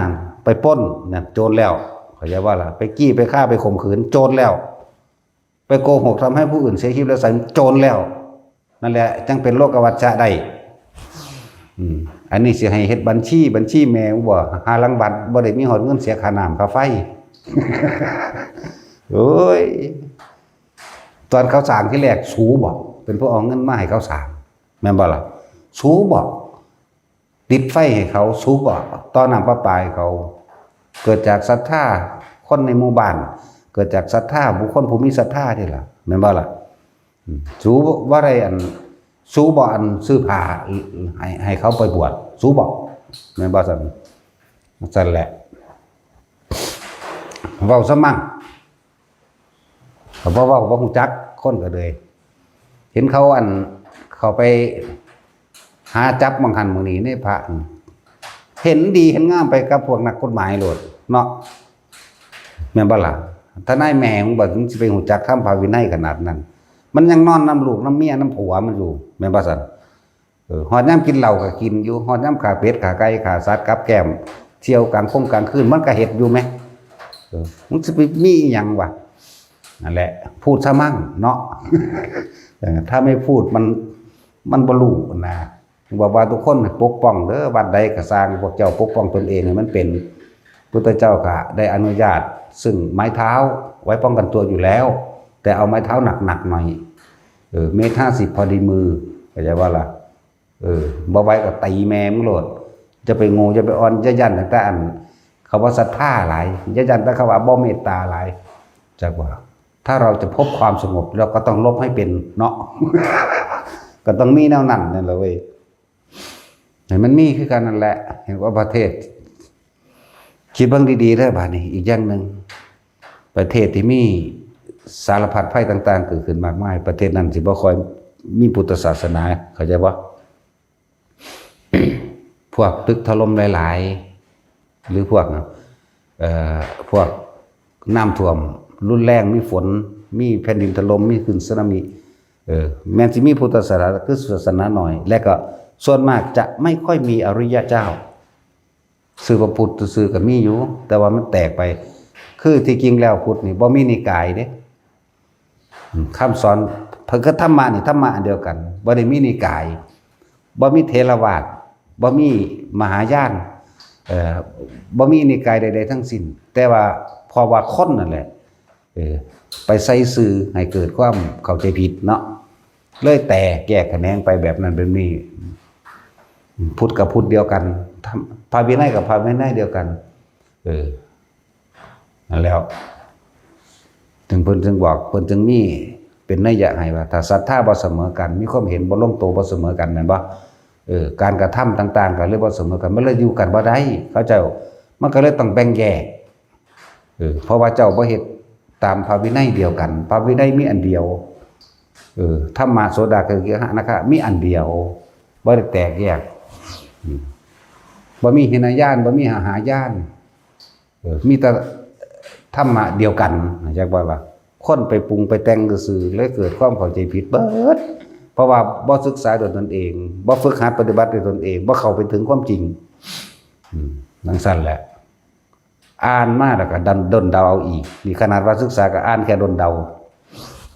ໄປປຸ້ນນັ້ນ ໂຈນແລ້ວ ເຂົ້າໃຈບໍ່ລະ? ໄປຈີ້ໄປຂ້າໄປຂົ່ມຂືນ ໂຈນແລ້ວ. ໄປໂກຫົກທຳໃຫ້ຜູ້ອື່ນເສຍຊີວິດ ແລະ ສັນໂຈນແລ້ວ ນັ້ນແຫຼະ ຈັ່ງເປັນໂລກະວັດຊະໄດ້. ອືມ ອັນນີ້ຊິໃຫ້ເຮັດບັນຊີ ບັນຊີແມ່ບໍ່? ຫາຫຼັງວັດບໍ່ໄດ້ມີຮອດເງິນເສຍຄ່ານ້ຳຄ່າໄຟ. ໂອ້ຍ ຕອນເຂົາສ້າງທີແລກ ສູບໍ່ເປັນຜູ້ເອົາເງິນມາໃຫ້ເຂົາສ້າງ ແມ່ນບໍ່ລະ? ສູບໍ່ ຕິດໄຟໃຫ້ເຂົາ ສູບໍ່ຕໍ່ນ້ຳປະປາໃຫ້ເຂົາ? ເກີດຈາກສັດທາຄົນໃນໝູ່ບ້ານ ເກີດຈາກສັດທາບຸກຄົນຜູ້ມີສັດທາເດ້ລະ ແມ່ນບໍ່ລະ? ອືມ ສູບໍ່ໄດ້ອັນ ສູບໍ່ອັນຊື້ຜ້າໃຫ້ ໃຫ້ເຂົາໄປບວດ ສູບໍ່? ແມ່ນບໍ່ຊັ້ນ? ຊັ້ນແຫຼະ ເວົ້າຊະມັ້ງ. ກໍບໍ່ເວົ້າ ບໍ່ຮູ້ຈັກ ຄົນກໍເລີຍ ເຫັນເຂົາອັນ ເຂົາໄປຫາຈັບໝ່ອງຫັ້ນໝ່ອງນີ້ໃນພະ ເຫັນດີເຫັນງາມໄປກັບພວກນັກກົດໝາຍໂລດເນາະ ແມ່ນບໍ່ລະ? ທະນາຍແມ່ມຶງບໍ່ ມັນຊິໄປຮູ້ຈັກທຳພະວິໄນຂະໜາດນັ້ນ? ມັນຍັງນອນນຳລູກນຳເມຍນຳຜົວມັນຢູ່ ແມ່ນບໍ່ຊັ້ນ? ເອີ ຮອດຍາມກິນເຫຼົ້າກໍກິນຢູ່ ຮອດຍາມຂ້າເປັດຂ້າໄກ່ຂ້າສັດກັບແກ້ມ ທ່ຽວກາງຄົງກາງຄືນ ມັນກໍເຮັດຢູ່ແມ. ເອີ ມັນຊິໄປມີອີ່ຫຍັງວະ? ນັ້ນແຫຼະ ພູດຊະມັ້ງເນາະ. ເອີ ຖ້າໄມ່ພູດມັນ ມັນບໍ່ຮູ້ນະ. ບອກວ່າທຸກຄົນໃຫ້ປົກປ້ອງເດີ ວັດໃດກໍຊ່າງ ພວກເຈົ້າປົກປ້ອງຕົນເອງໃຫ້ມັນເປັນ. ພຸດທະເຈົ້າກໍໄດ້ອະນຸຍາດ ຊຶ່ງໄມ້ເທ້າໄວ້ປ້ອງກັນຕົວຢູ່ແລ້ວ ແຕ່ເອົາໄມ້ເທ້າໜັກໆໜ້ອຍ. ເອີ ເມັດຫ້າສິບພໍດີມື ເຂົ້າໃຈບໍ່ລະ? ເອີ ບໍ່ໄຫວກໍຕີແມ່ມຶງໂລດ ຢ່າໄປໂງ່ ຢ່າໄປອ່ອນ ຢ່າຢ້ານຕັ້ງແຕ່ອັນ ເຂົາບໍ່ສັດທາຫຼາຍ ຢ່າຢ້ານແຕ່ເຂົາວ່າບໍ່ເມດຕາຫຼາຍ ຈັກວ່າ ຖ້າເຮົາຈະພົບຄວາມສະຫງົບ ເຮົາກໍຕ້ອງລົບໃຫ້ເປັນເນາະ ກໍຕ້ອງມີແນວນັ້ນນັ້ນລະເວີຍ ໃຫ້ມັນມີຄືກັນນັ້ນແຫຼະ ເຫັນວ່າປະເທດ ຄິດເບິ່ງດີໆເດີບາດນີ້ ອີກຢ່າງໜຶ່ງ ປະເທດທີ່ມີສາລະພັດໄພຕ່າງໆເກີດຂຶ້ນມາກມາຍ ປະເທດນັ້ນຊິບໍ່ຄ່ອຍມີພຸດທະສາສະໜາ ເຂົ້າໃຈບໍ່? ພວກຕຶກຖະຫຼົ່ມຫຼາຍໆ ຫຼືພວກ ເອີ ພວກນ້ຳຖ້ວມຮຸນແຮງ ມີຝົນ ມີແຜ່ນດິນຖະຫຼົ່ມ ມີຄື້ນສຸນາມິ ເອີ ແມ່ນຊິມີພຸດທະສາສະໜາ ຄືສາສະໜາໜ້ອຍ ແລະກໍສ່ວນມາກຈະໄມ່ຄ່ອຍມີອະລິຍະເຈົ້າ. ຊື່ວ່າພຸດຊື່ໆກໍມີຢູ່ ແຕ່ວ່າມັນແຕກໄປ ຄືທີ່ຈິງແລ້ວພຸດນີ້ບໍ່ມີນິກາຍເດ້ ອາ ຄຳສອນ ເພິ່ນກໍທຳມະນີ້ ທຳມະອັນດຽວກັນ ບໍ່ໄດ້ມີນິກາຍ ບໍ່ມີເຖລະວາດ ບໍ່ມີມະຫາຍານ ເອີ ບໍ່ມີນິກາຍໃດໆທັງສິ້ນ ແຕ່ວ່າເພາະວ່າຄົນນັ້ນແຫຼະ ເອີ ໄປໃສ່ຊື່ໃຫ້ເກີດຄວາມເຂົ້າໃຈຜິດເນາະ ເລີຍແຕກແຍກຂະແໜງໄປແບບນັ້ນແບບນີ້ ພຸດກັບພຸດດຽວກັນ ທຳ ພະວິໄນກັບພະວິໄນດຽວກັນ ເອີ ນັ້ນແລ້ວ ຈຶ່ງເພິ່ນຈຶ່ງບອກ ເພິ່ນຈຶ່ງມີເປັນໄນຍະໃຫ້ວ່າ ຖ້າສັດທາບໍ່ສະເໝີກັນ ມີຄວາມເຫັນບໍ່ລົງໂຕບໍ່ສະເໝີກັນ ແມ່ນບໍ່? ເອີ ການກະທຳຕ່າງໆກໍເລີຍບໍ່ສະເໝີກັນ ມັນເລີຍຢູ່ກັນບໍ່ໄດ້ ເຂົາເຈົ້າ ມັນກໍເລີຍຕ້ອງແບ່ງແຍກ ເອີ ເພາະວ່າເຈົ້າບໍ່ເຮັດຕາມພະວິໄນດຽວກັນ ພະວິໄນມີອັນດຽວ ເອີ ທຳມະໂສດາ ຄະລິ ອະນາຄະ ມີອັນດຽວ ບໍ່ໄດ້ແຕກແຍກ ອືມ ບໍ່ມີຫິນະຍານ ບໍ່ມີຫະຫາຍານ ເອີ ມີແຕ່ທຳມະດຽວກັນ ເຂົ້າໃຈບໍ່ລະ? ຄົນໄປປຸງໄປແຕ່ງຊື່ໆ ເລີຍເກີດຄວາມເຂົ້າໃຈຜິດເບິດ ເພາະວ່າບໍ່ສຶກສາດ້ວຍຕົນເອງ ບໍ່ຝຶກຫັດປະຕິບັດດ້ວຍຕົນເອງ ບໍ່ເຂົ້າໄປເຖິງຄວາມຈິງ ອືມ ຈັ່ງຊັ້ນແຫຼະ. ອ່ານມາແລ້ວກໍດັນດົນເດົາເອົາອີກ ນີ້ຂະໜາດວ່າສຶກສາກໍອ່ານແຄ່ດົນເດົາ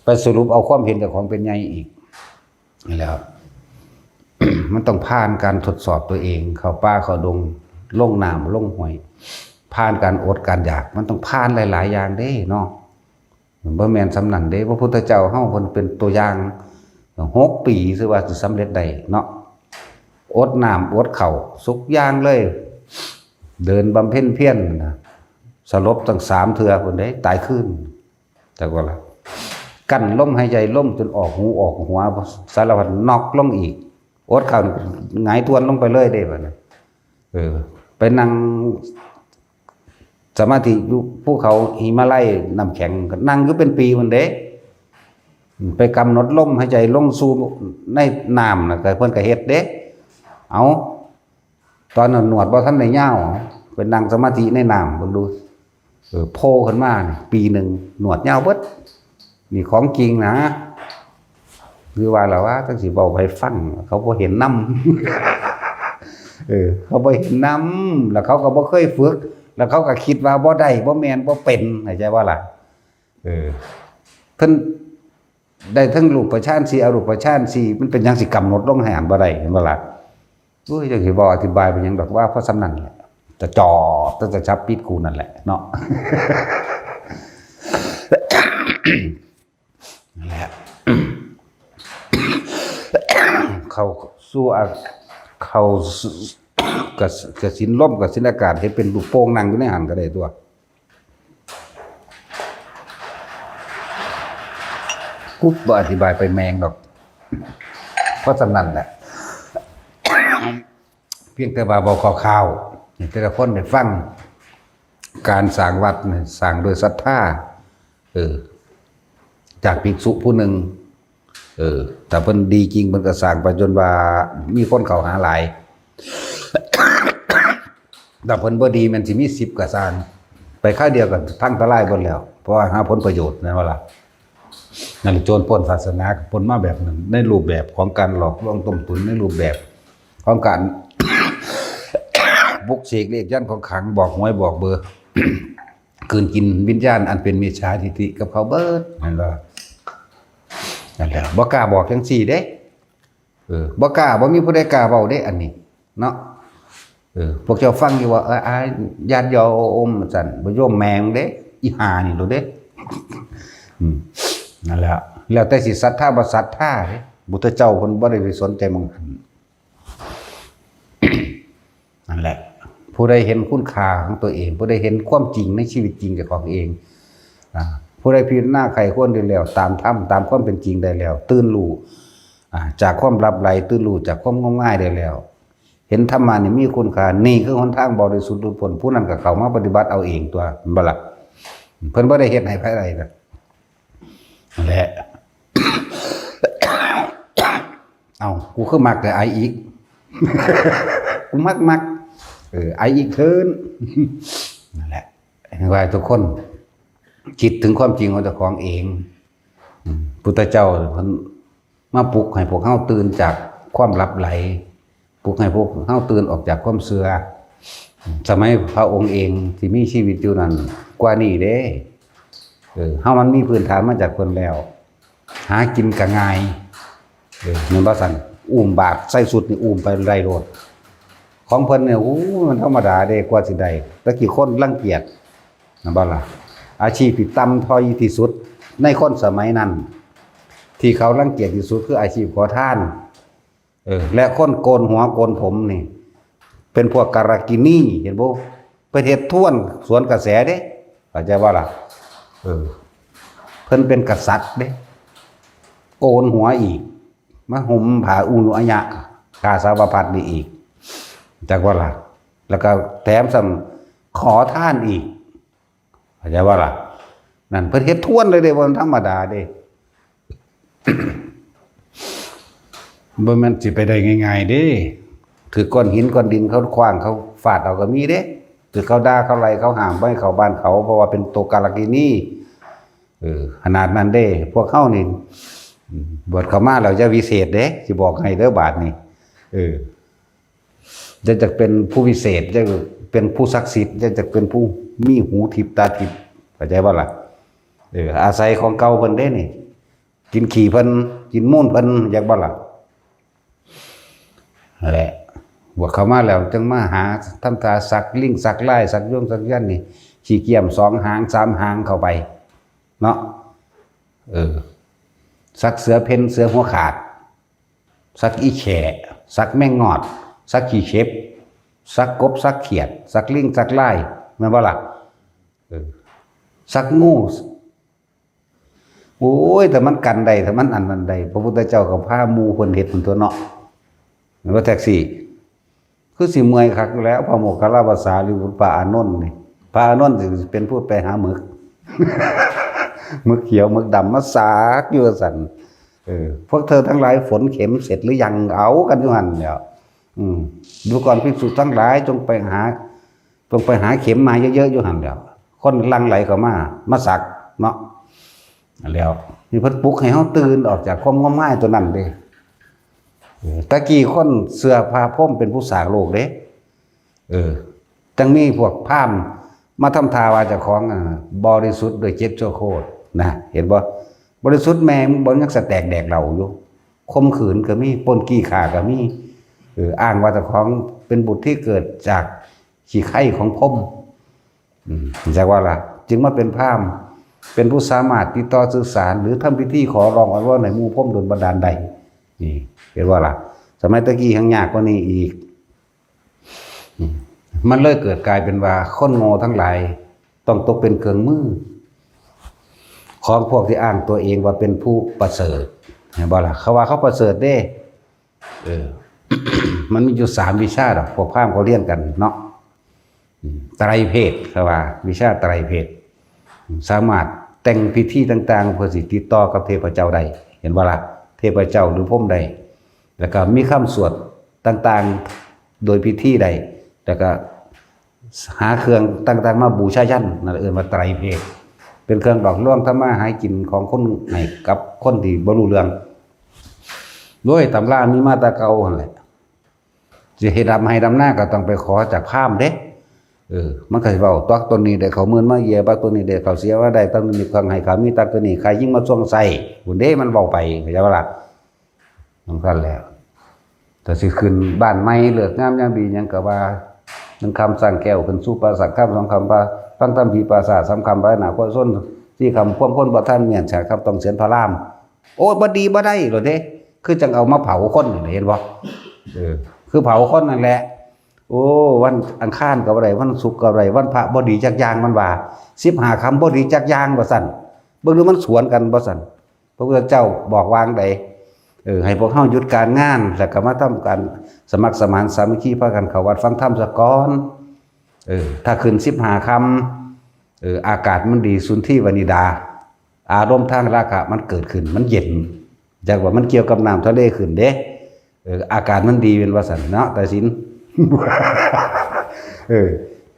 ໄປສະຫຼຸບເອົາຄວາມເຫັນເຈົ້າຂອງເປັນໃຫຍ່ອີກ ແລ້ວ ມັນຕ້ອງຜ່ານການທົດສອບຕົວເອງ ເຂົ້າປ່າເຂົ້າດົງ ລົງນ້ຳລົງຫ້ວຍ ຜ່ານການອົດການຢາກ ມັນຕ້ອງຜ່ານຫຼາຍໆຢ່າງເດ້ເນາະ. ບໍ່ແມ່ນສ່ຳນັ້ນເດ້ ພະພຸດທະເຈົ້າເຮົາເພິ່ນເປັນຕົວຢ່າງ ຫົກປີ ຊື່ວ່າຊິສຳເລັດໄດ້ເນາະ ອົດນ້ຳອົດເຂົ້າ ທຸກຢ່າງເລີຍ ເດີນບຳເພັນພຽນນະ ສະຫຼົບຕັ້ງສາມເທື່ອພຸ້ນເດ້ ຕາຍຄືນ ຈັກວ່າລະ ກັ້ນລົມຫາຍໃຈ ລົມຈົນອອກຫູອອກຫົວ ສາລະພັດ ນັອກລົງອີກ ອົດເຂົ້າ ຫງາຍທວນລົງໄປເລີຍເດ້ ບາດນັ້ນ ເອີ ໄປນັ່ງ ສະມາທິຢູ່ພູເຂົາຫິມາໄລນ້ຳແຂງ ກໍນັ່ງຢູ່ເປັນປີພຸ້ນເດ້ ໄປກຳນົດລົມຫາຍໃຈລົງສູ່ໃນນ້ຳນະ ກໍເພິ່ນກໍເຮັດເດ້ ເອົາ ຕອນນັ້ນໜວດບໍ່ທັນໄດ້ຍາວ ໄປນັ່ງສະມາທິໃນນ້ຳເບິ່ງດູ ເອີ ໂຜ່ຂຶ້ນມານີ້ ປີໜຶ່ງໜວດຍາວເບິດ ນີ້ຂອງຈິງນະ ຄືວ່າລະວ່າ ຈັ່ງຊິເວົ້າໃຫ້ຟັງ ເຂົາບໍ່ເຫັນນຳ ເອີ ເຂົາບໍ່ເຫັນນຳ ແລ້ວເຂົາກໍບໍ່ເຄີຍຝຶກ ແລ້ວເຂົາກໍຄິດວ່າບໍ່ໄດ້ ບໍ່ແມ່ນ ບໍ່ເປັນ ເຂົ້າໃຈບໍ່ລະ? ເອີ ເພິ່ນ ໄດ້ທັງຮູບປະຊານສີ່ ອະຮູບປະຊານສີ່ ມັນເປັນຫຍັງຊິກຳນົດລົງໃຫ້ອັນບໍ່ໄດ້ ເຫັນບໍ່ລະ? ໂອ້ຍ ຈັກຊິເວົ້າອະທິບາຍໄປຫຍັງດອກ ວ່າພໍສ່ຳນັ້ນແຫຼະ ຈະຈອບ ແຕ່ຈະຈັບປິດກູນັ້ນແຫຼະເນາະ ນັ້ນແຫຼະ ເຂົ້າສູ່ອາ ເຂົ້າ ກະ ກະສິນລົມ ກະສິນອາກາດ ເຮັດເປັນລູກໂປ່ງ ນັ່ງຢູ່ໃນຫັ້ນກະໄດ້ຕົວະ. ກູບໍ່ອະທິບາຍໄປແມ່ງດອກ ເພາະສຳນັ້ນແຫຼະ ພຽງແຕ່ວ່າເວົ້າຄ່າວໆ ໃຫ້ແຕ່ລະຄົນໄດ້ຟັງ ການສ້າງວັດນີ້ສ້າງດ້ວຍສັດທາ ເອີ ຈາກພິກສຸຜູ້ໜຶ່ງ ເອີ ຖ້າເພິ່ນດີຈິງ ເພິ່ນກໍສ້າງໄປຈົນວ່າມີຄົນເຂົ້າຫາຫຼາຍ ຖ້າເພິ່ນບໍ່ດີ ແມ່ນຊິມີສິບກໍຊ່າງ ໄປຄາວດຽວກໍພັງທະລາຍເບິດແລ້ວ ເພາະວ່າຫາຜົນປະໂຫຍດ ແມ່ນບໍ່ລະ? ນັ້ນແຫຼະ ໂຈນປົ້ນສາສະໜາ ກໍປົ້ນມາແບບນັ້ນ ໃນຮູບແບບຂອງການຫຼອກລວງຕົ້ມຕຸນ ໃນຮູບແບບຂອງການ ປຸກເສກເລກຍັນຂອງຂລັງ ບອກຫວຍບອກເບີ ກືນກິນວິນຍານອັນເປັນມິດສາທິດຖິກັບເຂົາເບິດ ແມ່ນບໍ່? ນັ້ນແຫຼະ ບໍ່ກ້າບອກຈັ່ງຊີ້ເດ້ ເອີ ບໍ່ກ້າ ບໍ່ມີຜູ້ໃດກ້າເວົ້າເດ້ ອັນນີ້ເນາະ ເອີ ພວກເຈົ້າຟັງຢູ່ວ່າ ເອີ ອາຍາດໂຍມວ່າຊັ້ນ ບໍ່ໂຍມແມ່ງເດ້ ອີຫ່ານີ້ໂລດເດ້ ອືມ ນັ້ນແຫຼະ ແລ້ວແຕ່ຊິສັດທາບໍ່ສັດທາເດ້ ພຸດທະເຈົ້າເພິ່ນບໍ່ໄດ້ໄປສົນໃຈໝ່ອງຫັ້ນ ນັ້ນແຫຼະ ຜູ້ໃດເຫັນຄຸນຄ່າຂອງຕົວເອງ ຜູ້ໃດເຫັນຄວາມຈິງໃນຊີວິດຈິງເຈົ້າຂອງເອງ ອາ ຜູ້ໃດພິຈາລະນາໃຄ່ຄວນໄດ້ແລ້ວ ຕາມທຳ ຕາມຄວາມເປັນຈິງໄດ້ແລ້ວ ຕື່ນຮູ້ ອາ ຈາກຄວາມຫຼັບໄຫຼ ຕື່ນຮູ້ຈາກຄວາມງົມງາຍໄດ້ແລ້ວ ເຫັນທຳມະນີ້ມີຄຸນຄ່າ ນີ້ຄືຫົນທາງບໍລິສຸດຫຼຸດພົ້ນ ຜູ້ນັ້ນກໍເຂົ້າມາປະຕິບັດເອົາເອງຕົວະ ແມ່ນບໍ່ລະ? ເພິ່ນບໍ່ໄດ້ເຮັດໃຫ້ໃຜໃດນະ ນັ້ນແຫຼະ ເອົ້າ ກູຄືມັກແຕ່ໄອອີກ ກູມັກໆ ເອີ ໄອອີກເທີ້ນ ນັ້ນແຫຼະ ໃຫ້ວ່າທຸກຄົນຄິດເຖິງຄວາມຈິງຂອງເຈົ້າຂອງເອງ ອືມ ພຸດທະເຈົ້າເພິ່ນມາປຸກໃຫ້ພວກເຮົາຕື່ນຈາກຄວາມຫຼັບໄຫຼ ປຸກໃຫ້ພວກເຮົາຕື່ນອອກຈາກຄວາມເຊື່ອ ສະໄໝພະອົງເອງທີ່ມີຊີວິດຢູ່ນັ້ນກວ່ານີ້ເດ້ ເອີ ເຮົາມັນມີພື້ນຖານມາຈາກເພິ່ນແລ້ວ ຫາກິນກະງ່າຍ ເອີ ແມ່ນບໍ່ຊັ້ນ? ອຸ້ມບາດໃສ່ຊຸດນີ້ ອຸ້ມໄປໄດ້ໂລດ ຂອງເພິ່ນນີ້ ໂອ້ ມັນທຳມະດາເດ້ ກວ່າຊິໄດ້ ແຕ່ກີ້ຄົນລັງກຽດ ແມ່ນບໍ່ລະ? ອາຊີບທີ່ຕ່ຳຕ້ອຍທີ່ສຸດໃນຄົນສະໄໝນັ້ນ ທີ່ເຂົາລັງກຽດທີ່ສຸດຄືອາຊີບຂໍທານ ເອີ ແລະ ຄົນໂກນຫົວໂກນຜົມນີ້ ເປັນພວກກາລະກິນີ ເຫັນບໍ່? ເພິ່ນເຮັດທວນສວນກະແສເດ້ ເຂົ້າໃຈບໍ່ລະ? ເອີ ເພິ່ນເປັນກະສັດເດ້ ໂກນຫົວອີກ ມາຫຸ້ມຜ້າອຸນຸອາຍະ ກາສາວະພັດນີ້ອີກ ຈັກວ່າລະ ແລ້ວກໍແຖມຊ້ຳຂໍທານອີກ ເຂົ້າໃຈບໍ່ລະ? ນັ້ນເພິ່ນເຮັດທວນເລີຍເດ້ ບໍ່ທຳມະດາເດ້ ບໍ່ແມ່ນຊິໄປໄດ້ງ່າຍໆເດ້ ຖືກກ້ອນຫີນກ້ອນດິນເຂົາຂວ້າງເຂົາຟາດເອົາກໍມີເດ້ ຖືກເຂົາດ່າເຂົາໄລ່ເຂົາຫ້າມບໍ່ໃຫ້ເຂົ້າບ້ານເຂົາ ເພາະວ່າເປັນໂຕກາລະກິນີ ເອີ ຂະໜາດນັ້ນເດ້ ພວກເຮົານີ້ ບວດເຂົ້າມາແລ້ວຢ່າວິເສດເດ້ ຊິບອກໃຫ້ເດີບາດນີ້ ເອີ ຢ່າຢາກເປັນຜູ້ວິເສດ ຢ່າເປັນຜູ້ສັກສິດ ຢ່າຢາກເປັນຜູ້ມີຫູທິບຕາທິບ ເຂົ້າໃຈບໍ່ລະ? ເອີ ອາໄສຂອງເກົ່າເພິ່ນເດ້ນີ້ ກິນຂີ້ເພິ່ນ ກິນມູນເພິ່ນ ຢາກບໍ່ລະ? ແຫຼະ ບວດເຂົ້າມາແລ້ວຈຶ່ງມາຫາທຳທ່າສັກລິງສັກລາຍ ສັກຢົງສັກຢັນນີ້ ຂີ້ກຽມສອງຫາງສາມຫາງເຂົ້າໄປເນາະ ເອີ ສັກເສືອເພັນເສືອຫົວຂາດ ສັກອີແຂ້ ສັກແມງງອດ ສັກຂີ້ເຂັບ ສັກກົບສັກຂຽດ ສັກລິງສັກລາຍ ແມ່ນບໍ່ລະ? ເອີ ສັກງູ ໂອ້ຍ ຖ້າມັນກັນໄດ້ ຖ້າມັນອັນນັ້ນໄດ້ ພະພຸດທະເຈົ້າກໍພາໝູ່ເພິ່ນເຮັດພຸ້ນຕົວະເນາະ ແມ່ນບໍ່ແທັກຊີ? ຄືຊິເມື່ອຍຄັກຢູ່ແລ້ວ ພະໂມກຄະລາວະສາລີບຸດ ພະອານົນນີ້ ພະອານົນຊິເປັນຜູ້ໄປຫາໝຶກ ໝຶກຂຽວໝຶກດຳມາສາກຢູ່ວ່າຊັ້ນ ເອີ ພວກເຈົ້າທັງຫຼາຍຝົນເຂັມເສັດຫຼືຍັງ ເອົາກັນຢູ່ຫັ້ນແຫຼ້ວ ອືມ ດູກ່ອນ ພິກສຸທັງຫຼາຍ ຈົ່ງໄປຫາ ຈົ່ງໄປຫາເຂັມມາເຍີະໆຢູ່ຫັ້ນແຫຼ້ວ ຄົນຫຼັ່ງໄຫຼເຂົ້າມາ ມາສັກເນາະ ແລ້ວນີ້ເພິ່ນປຸກໃຫ້ເຮົາຕື່ນອອກຈາກຄວາມງມງາຍຕົວນັ້ນເດ້ ເອີ ແຕ່ກີ້ຄົນເຊື່ອພະພົມເປັນຜູ້ສ້າງໂລກເດ້ ເອີ ຈັ່ງມີພວກພາມມາທຳທ່າວ່າເຈົ້າຂອງ ອາ ບໍລິສຸດດ້ວຍເຈັດຊົ່ວໂຄດນະ ເຫັນບໍ່? ບ ບໍລິສຸດແມ່ມຶງບໍ່ ຍັງສະແຕກແດກເຫຼົ້າຢູ່ ຂົ່ມຂືນກໍມີ ປຸ້ນກີ້ຂ້າກໍມີ ເອີ ອ້າງວ່າເຈົ້າຂອງເປັນບຸດທີ່ເກີດຈາກຂີ້ໄຄຂອງພົມ ອືມ ຈັ່ງວ່າລະ ຈຶ່ງມາເປັນພາມ ເປັນຜູ້ສາມາດຕິດຕໍ່ສື່ສານ ຫຼື ທຳພິທີຂໍຮ້ອງອ້ອນວອນໃຫ້ໝູ່ພົມດົນບັນດານໄດ້ ນີ້ ເຫັນບໍ່ລະ? ສະໄໝຕະກີ້ແຮ່ງຍາກກວ່ານີ້ອີກ. ອືມ ມັນເລີຍເກີດກາຍເປັນວ່າ ຄົນໂງ່ທັງຫຼາຍຕ້ອງຕົກເປັນເຄື່ອງມືຂອງພວກທີ່ອ້າງຕົວເອງວ່າເປັນຜູ້ປະເສີດ ເຫັນບໍ່ລະ? ເຂົາວ່າເຂົາປະເສີດເດ້ ເອີ ມັນມີຢູ່ສາມວິຊາດອກ ພວກພາມເຂົາຮຽນກັນເນາະ ອືມ ໄຕຣເພດ ເຂົາວ່າວິຊາໄຕຣເພດ ສາມາດແຕ່ງພິທີຕ່າງໆ ເພື່ອຊິຕິດຕໍ່ກັບເທບພະເຈົ້າໄດ້ ເຫັນບໍ່ລະ? ເທບພະເຈົ້າ ຫຼື ພົມໄດ້ ແລ້ວກໍມີຄຳສວດຕ່າງໆ ໂດຍພິທີໄດ້ ແລ້ວກໍຫາເຄື່ອງຕ່າງໆມາບູຊາຍັນ ນັ້ນເອີ້ນວ່າໄຕຣເພດ ເປັນເຄື່ອງຫຼອກລວງທຳມາຫາກິນຂອງຄົນ ໃຫ້ກັບຄົນທີ່ບໍ່ຮູ້ເລື່ອງ ໂດຍຕຳລາມີມາແຕ່ເກົ່າຫັ້ນແຫຼະ. ຊິເຮັດດຳໄຮ່ດຳນາກໍຕ້ອງໄປຂໍຈາກພາມເດ້ ເອີ ມັນກໍຊິເວົ້າ ຕັກຕົນນີ້ໄດ້ເຂົ້າໝື່ນມາເຢຍ ບັກຕົນນີ້ໄດ້ເຂົ້າເສຍມາໄດ້ ຕັກຕົນນີ້ເຄື່ອງໃຫ້ຂ້າມີ ຕັກຕົນນີ້ຂ້າຍິງມາຊ່ວງໃສ່ ພຸ້ນເດ້ ມັນເວົ້າໄປ ເຂົ້າໃຈບໍ່ລະ? ຈັ່ງຊັ້ນແຫຼະ ແຕ່ຊິຂຶ້ນບ້ານໃໝ່ ເລີກງາມຍາມດີຫຍັງກໍວ່າ ໜຶ່ງຄ່ຳສ້າງແກ້ວ ຂຶ້ນສູ່ປ່າສາດຄ່ຳ ສອງຄ່ຳປ່າ ຟັງທຳຜີປ່າສາດ ສາມຄ່ຳໄປໜ້າຄົນຊົນ ສີ່ຄ່ຳຄວາມຄົນບໍ່ທັນ ແມ່ນສາດຄ່ຳຕ້ອງເສຍນພະລາມ ໂອ້ຍ ບໍ່ດີບໍ່ໄດ້ໂລດເດ້ ຄືຈັ່ງເອົາມາເຜົາຄົນນີ້ ເຫັນບໍ່? ເອີ ຄືເຜົາຄົນນັ້ນແຫຼະ ໂອ້ ວັນອັງຄານກໍບໍ່ໄດ້ ວັນສຸກກໍບໍ່ໄດ້ ວັນພະບໍ່ດີຈັກຢ່າງ ມັນວ່າ ສິບຫ້າຄ່ຳບໍ່ດີຈັກຢ່າງ ວ່າຊັ້ນ ເບິ່ງດູມັນສວນກັນບໍ່ຊັ້ນ? ພະພຸດທະເຈົ້າບອກວ່າຈັ່ງໃດ? ເອີ ໃຫ້ພວກເຮົາຢຸດການງານ ແລ້ວກໍມາທຳການສະໝັກສະໝານສາມັກຄີ ພາກັນເຂົ້າວັດຟັງທຳສາກ່ອນ ເອີ ຖ້າຂຶ້ນສິບຫ້າຄ່ຳ ເອີ ອາກາດມັນດີ ສຸນທີວະນິດາ ອາລົມທາງລາຄະມັນເກີດຂຶ້ນ ມັນເຢັນ ຈັກວ່າມັນກ່ຽວກັບນ້ຳທະເລຂຶ້ນເດ້ ເອີ ອາກາດມັນດີແມ່ນວ່າຊັ້ນເນາະ ຕາສິນ ເອີ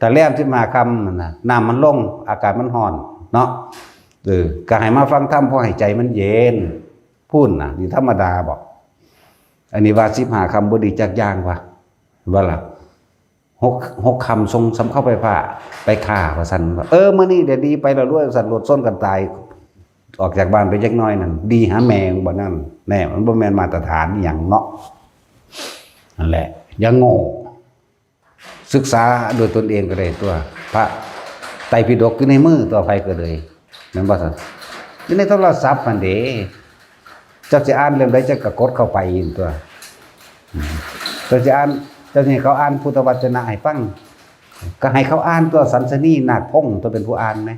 ຖ້າແລມສິບຫ້າຄ່ຳນັ້ນນະ ນ້ຳມັນລົງ ອາກາດມັນຮ້ອນເນາະ ເອີ ກໍໃຫ້ມາຟັງທຳ ພໍໃຫ້ໃຈມັນເຢັນ ພຸ້ນນະ ນີ້ທຳມະດາບໍ? ອັນນີ້ວ່າສິບຫ້າຄ່ຳບໍ່ດີຈັກຢ່າງວ່າ ວ່າລະ ຫົກ ຫົກຄ່ຳສົ່ງສຳເພາໄຟຟ້າໄປຂ້າ ວ່າຊັ້ນ ເອີ ມື້ນີ້ແຫຼະດີໄປແລ້ວລວຍ ວ່າຊັ້ນ ລົດຊົນກັນຕາຍ ອອກຈາກບ້ານໄປຈັກໜ້ອຍນັ້ນ ດີຫາແມ່ງບໍ່ນັ້ນ ແນ່ ມັນບໍ່ແມ່ນມາດຕະຖານອີ່ຫຍັງເນາະ ນັ້ນແຫຼະ ຢ່າໂງ່ ສຶກສາດ້ວຍຕົນເອງກໍໄດ້ຕົວະ ພະໄຕປິດົກຢູ່ໃນມືຕົວະ ໃຜກໍເລີຍ ແມ່ນບໍ່ຊັ້ນ? ຢູ່ໃນໂທລະສັບຫັ້ນເດ້ ເຈົ້າຊິອ່ານເລື່ອງໃດເຈົ້າກໍກົດເຂົ້າໄປຕົວະ ອືມ ເຈົ້າຊິອ່ານ ເຈົ້າຊິໃຫ້ເຂົາອ່ານພຸດທະວັດຈະນະໃຫ້ຟັງ ກໍໃຫ້ເຂົາອ່ານຕົວະ ສັນຊະນີ ນາກພົງ ຕົວະເປັນຜູ້ອ່ານແມ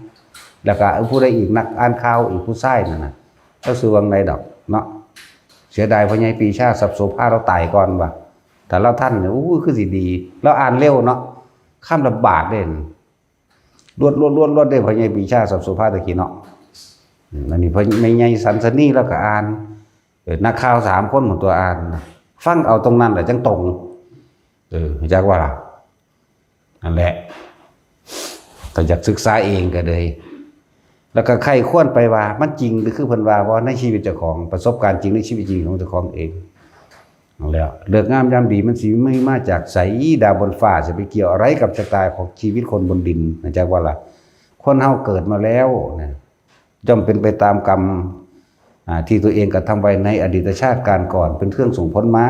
ແລ້ວກໍຜູ້ໃດອີກ ນັກອ່ານຂ່າວອີກ ຜູ້ຊາຍນັ້ນນະ ລາວຊື່ວ່າໃດດອກເນາະ ເສຍດາຍພໍ່ໃຫຍ່ປີຊາ ສັບໂສພາ ລາວຕາຍກ່ອນວ່າ ຖ້າລາວທັນນີ້ ໂອ້ຍ ຄືຊິດີ ລາວອ່ານເລັວເນາະ ຄຳລະບາດເດ້ ລວດໆໆໆ ເດ້ ພໍ່ໃຫຍ່ປີຊາ ສັບໂສພາ ຕະກີ້ເນາະ ອືມ ອັນນີ້ພໍ່ແມ່ໃຫຍ່ສັນຊະນີ ລາວກໍອ່ານ ເອີ ນັກຂ່າວສາມຄົນຂອງຕົວອ່ານ ຟັງເອົາຕົງນັ້ນແຫຼະຈັ່ງຕົງ ເອີ ຮູ້ຈັກບໍ່ລະ? ນັ້ນແຫຼະ ຖ້າຢາກສຶກສາເອງກໍເລີຍ ແລ້ວກໍໃຄ່ຄວນໄປວ່າ ມັນຈິງຄືເພິ່ນວ່າບໍ່ ໃນຊີວິດເຈົ້າຂອງ ປະສົບການຈິງໃນຊີວິດຈິງຂອງເຈົ້າຂອງເອງ ແລ້ວເລີກງາມຍາມດີມັນຊິມີມາຈາກໃສ? ດາວບົນຟ້າຈະໄປກ່ຽວອະໄລກັບຊະຕາຂອງຊີວິດຄົນບົນດິນ ເຈົ້າວ່າລະ? ຄົນເຮົາເກີດມາແລ້ວນະ ຍ່ອມເປັນໄປຕາມກຳ ອາ ທີ່ຕົວເອງກະທຳໄວ້ໃນອະດີດຕະຊາດການກ່ອນ ເປັນເຄື່ອງສົ່ງຜົນມາ.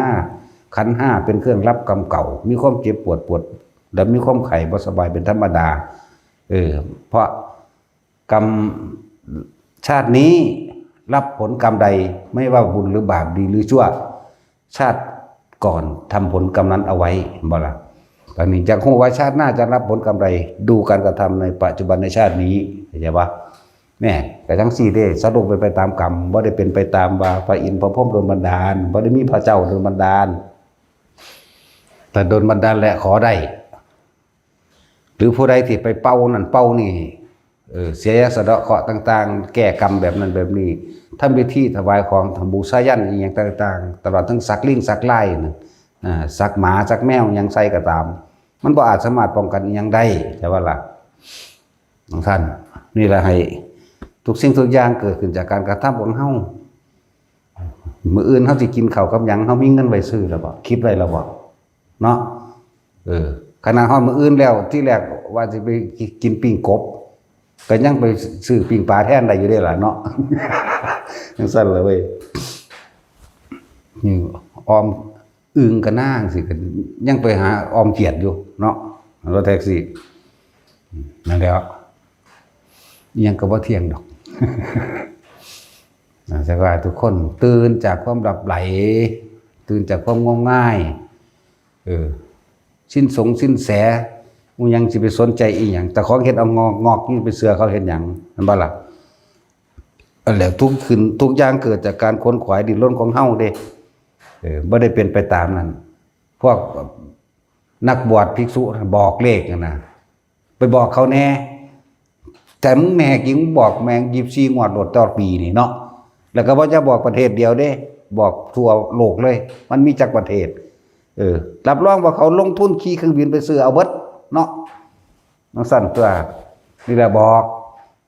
ຂັນຫ້າເປັນເຄື່ອງຮັບກຳເກົ່າ ມີຄວາມເຈັບປວດ ປວດ ແລະ ມີຄວາມໄຂ້ບໍ່ສະບາຍເປັນທຳມະດາ. ເອີ ເພາະ ກຳ ຊາດນີ້ຮັບຜົນກຳໃດ ໄມ່ວ່າບຸນຫຼືບາບ ດີຫຼືຊົ່ວ ຊາດກ່ອນທຳຜົນກຳນັ້ນເອົາໄວ້ ເຫັນບໍ່ລະ? ບາດນີ້ຢາກຮູ້ວ່າຊາດໜ້າຈະຮັບຜົນກຳໃດ ດູການກະທຳໃນປະຈຸບັນໃນຊາດນີ້ ເຂົ້າໃຈບໍ່? ແນ່ ກະຈັ່ງຊີ້ເດ້ ສະຫຼຸບເປັນໄປຕາມກຳ ບໍ່ໄດ້ເປັນໄປຕາມວ່າພະອິນພະພົມດົນບັນດານ ບໍ່ໄດ້ມີພະເຈົ້າດົນບັນດານ ແຕ່ດົນບັນດານແລະຂໍໄດ້ ຫຼືຜູ້ໃດທີ່ໄປເປົ່ານັ້ນເປົ່ານີ້ ເອີ ເສຍຢາສະເດາະເຄາະຕ່າງໆ ແກ້ກຳແບບນັ້ນແບບນີ້ ທຳພິທີຖວາຍຂອງ ທຳບູຊາຍັນອີ່ຫຍັງຕ່າງໆ ຕະຫຼອດທັງສັກລີງສັກລາຍນັ້ນ ອາ ສັກໝາສັກແມວຫຍັງໃສ່ກໍຕາມ ມັນບໍ່ອາດສາມາດປ້ອງກັນອີ່ຫຍັງໄດ້ ເຈົ້າວ່າລະ? ຂອງທ່ານ ນີ້ລະໃຫ້ທຸກສິ່ງທຸກຢ່າງເກີດຂຶ້ນຈາກການກະທຳຂອງເຮົາ. ມື້ອື່ນເຮົາຊິກິນເຂົ້າກັບຫຍັງ? ເຮົາມີເງິນໄວ້ຊື້ແລ້ວບໍ່? ຄິດໄວ້ແລ້ວບໍ່? ເນາະ ເອີ ຂະໜາດຮອດມື້ອື່ນແລ້ວ ທີແລກວ່າຊິໄປກິນປີ້ງກົບ ກໍຍັງໄປຊື້ປີ້ງປາແທນໄດ້ຢູ່ເດ້ລະເນາະ. ຈັ່ງຊັ້ນລະເວີຍ ນີ້ ອອມອຶ່ງກັນນາງຊີ້ ກໍຍັງໄປຫາອອມຂຽດຢູ່ເນາະ ລົດແທັກຊີ. ນັ້ນແຫຼະ ອີ່ຫຍັງກໍບໍ່ທ່ຽງດອກ. ແຕ່ວ່າທຸກຄົນຕື່ນຈາກຄວາມຫຼັບໄຫຼ, ຕື່ນຈາກຄວາມງົມງາຍ. ເອີ ສິນສົງສິນແສ ອີ່ຫຍັງຊິໄປສົນໃຈອີ່ຫຍັງ? ເຈົ້າຂອງເຮັດເອົາງອກໆ ນີ້ໄປເຊື່ອເຂົາເຮັດຫຍັງ? ແມ່ນບໍ່ລະ? ອັນແລ້ວ ທຸກຂຶ້ນ ທຸກຢ່າງເກີດຈາກການຂົນຂວາຍດີ້ນລົນຂອງເຮົາເດ້. ເອີ ບໍ່ໄດ້ເປັນໄປຕາມນັ້ນ. ພວກນັກບວດພິກສຸບອກເລກຫັ້ນນະ ໄປບອກເຂົາແດ່. ແຕ່ມຶງແນ່ຈິງ ບອກແມ່ງ ຊາວສີ່ງວດໂລດຕໍ່ປີນີ້ເນາະ. ແລ້ວກໍບໍ່ຈະບອກປະເທດດຽວເດ້ ບອກທົ່ວໂລກເລີຍ. ມັນມີຈັກປະເທດ? ເອີ ຮັບຮອງວ່າເຂົາລົງທຶນຂີ່ເຄື່ອງບິນໄປຊື້ເອົາເບິດເນາະ. ຈັ່ງຊັ້ນຕົວະ. ນີ້ແຫຼະບອກ.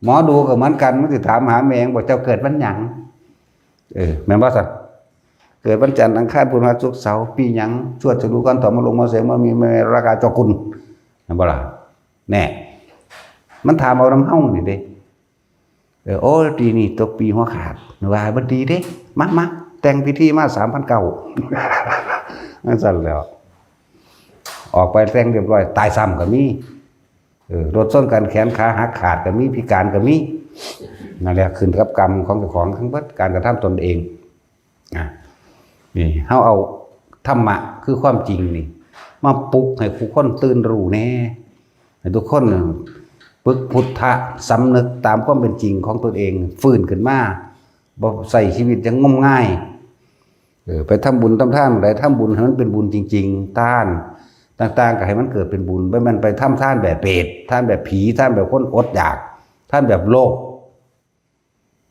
ໝໍດູກໍເໝືອນກັນ ມັນຊິຖາມຫາແມ່ງ ບອກ ເຈົ້າເກີດວັນຫຍັງ? ເອີ ແມ່ນບໍ່ຊັ້ນ? ເກີດວັນຈັນ ອັງຄານ ພຸດ ພະ ສຸກ ເສົາ ປີຫຍັງ? ຊວດ ສະດູ ກອນ ຖອມ ມະລົງ ມະເສງ ມະມີ ມະເມ ລະກາ ຈໍກຸນ ແມ່ນບໍ່ລະ? ແນ່ ມັນຖາມເອົານຳເຮົານີ້ເດ້. ເອີ ໂອ້ ປີນີ້ຕົກປີຫົວຂາດ ວ່າບໍ່ດີເດ້. ມາ ມາ ແຕ່ງພິທີມາ ສາມພັນເກົ້າ ຈັ່ງຊັ້ນແຫຼ້ວ. ອອກໄປແຕ່ງຮຽບຮ້ອຍ ຕາຍຊ້ຳກໍມີ. ເອີ ລົດຊົນກັນ ແຂນຂາຫັກຂາດກໍມີ ພິການກໍມີ. ນັ້ນແຫຼະ ຂຶ້ນກັບກຳຂອງເຈົ້າຂອງທັງເບິດ ການກະທຳຕົນເອງ. ອ່າ ນີ້ເຮົາເອົາທຳມະຄືຄວາມຈິງນີ້ ມາປຸກໃຫ້ຜູ້ຄົນຕື່ນຮູ້ແດ່ ໃຫ້ທຸກຄົນປຶກພຸດທະສຳນຶກຕາມຄວາມເປັນຈິງຂອງຕົນເອງ ຟື້ນຂຶ້ນມາ ບໍ່ໃຊ້ຊີວິດຢ່າງງົມງາຍ. ເອີ ໄປທຳບຸນທຳທານໃດ ທຳບຸນໃຫ້ມັນເປັນບຸນຈິງໆ ທານຕ່າງໆ ກໍໃຫ້ມັນເກີດເປັນບຸນ ບໍ່ແມ່ນໄປທຳທານແບບເປດ ທານແບບຜີ ທານແບບຄົນອົດຢາກ ທານແບບໂລບ.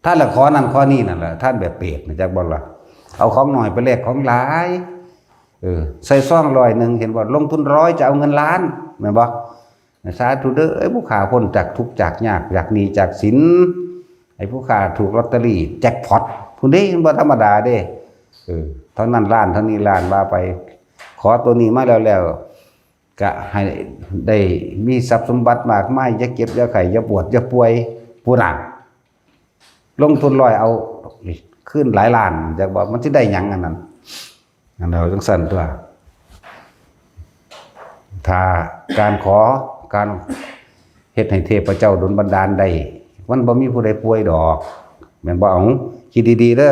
ທ່ານລະຂໍນັ້ນຂໍນີ້ນັ້ນລະ ທ່ານແບບເປດນະ ຈັກບໍ່ລະ? ເອົາຂອງໜ້ອຍໄປແລກຂອງຫຼາຍ. ເອີ ໃສ່ຊອງຮ້ອຍໜຶ່ງ ເຫັນບໍ່? ລົງທຶນຮ້ອຍ ຈະເອົາເງິນລ້ານ ແມ່ນບໍ່? ສາທຸເດີ ເອີຍ ຜູ້ຂ້າພົ້ນຈາກທຸກຈາກຍາກ ຈາກໜີ້ຈາກສິນ ໃຫ້ຜູ້ຂ້າຖືກລອດເຕີຣີແຈັກພອດພຸ້ນເດ້. ມັນບໍ່ທຳມະດາເດ້. ເອີ ເທົ່ານັ້ນລ້ານ ເທົ່ານີ້ລ້ານ ວ່າໄປ. ຂໍໂຕນີ້ມາແລ້ວໆ ກະໃຫ້ໄດ້ມີຊັບສົມບັດມາກມາຍ ຢ່າເຈັບຢ່າໄຂ້ ຢ່າປວດຢ່າປ່ວຍ ຜູ້ນະ. ລົງທຶນຮ້ອຍ ເອົາຄືນຫຼາຍລ້ານ ຈັກວ່າມັນຊິໄດ້ຫຍັງອັນນັ້ນ. ອັນເຮົາຈັ່ງຊັ້ນຕົວະ. ຖ້າການຂໍ ການເຮັດໃຫ້ເທບພະເຈົ້າດົນບັນດານໄດ້ ມັນບໍ່ມີຜູ້ໃດປ່ວຍດອກ ແມ່ນບໍ່? ເອົາ ຄິດດີໆເດີ.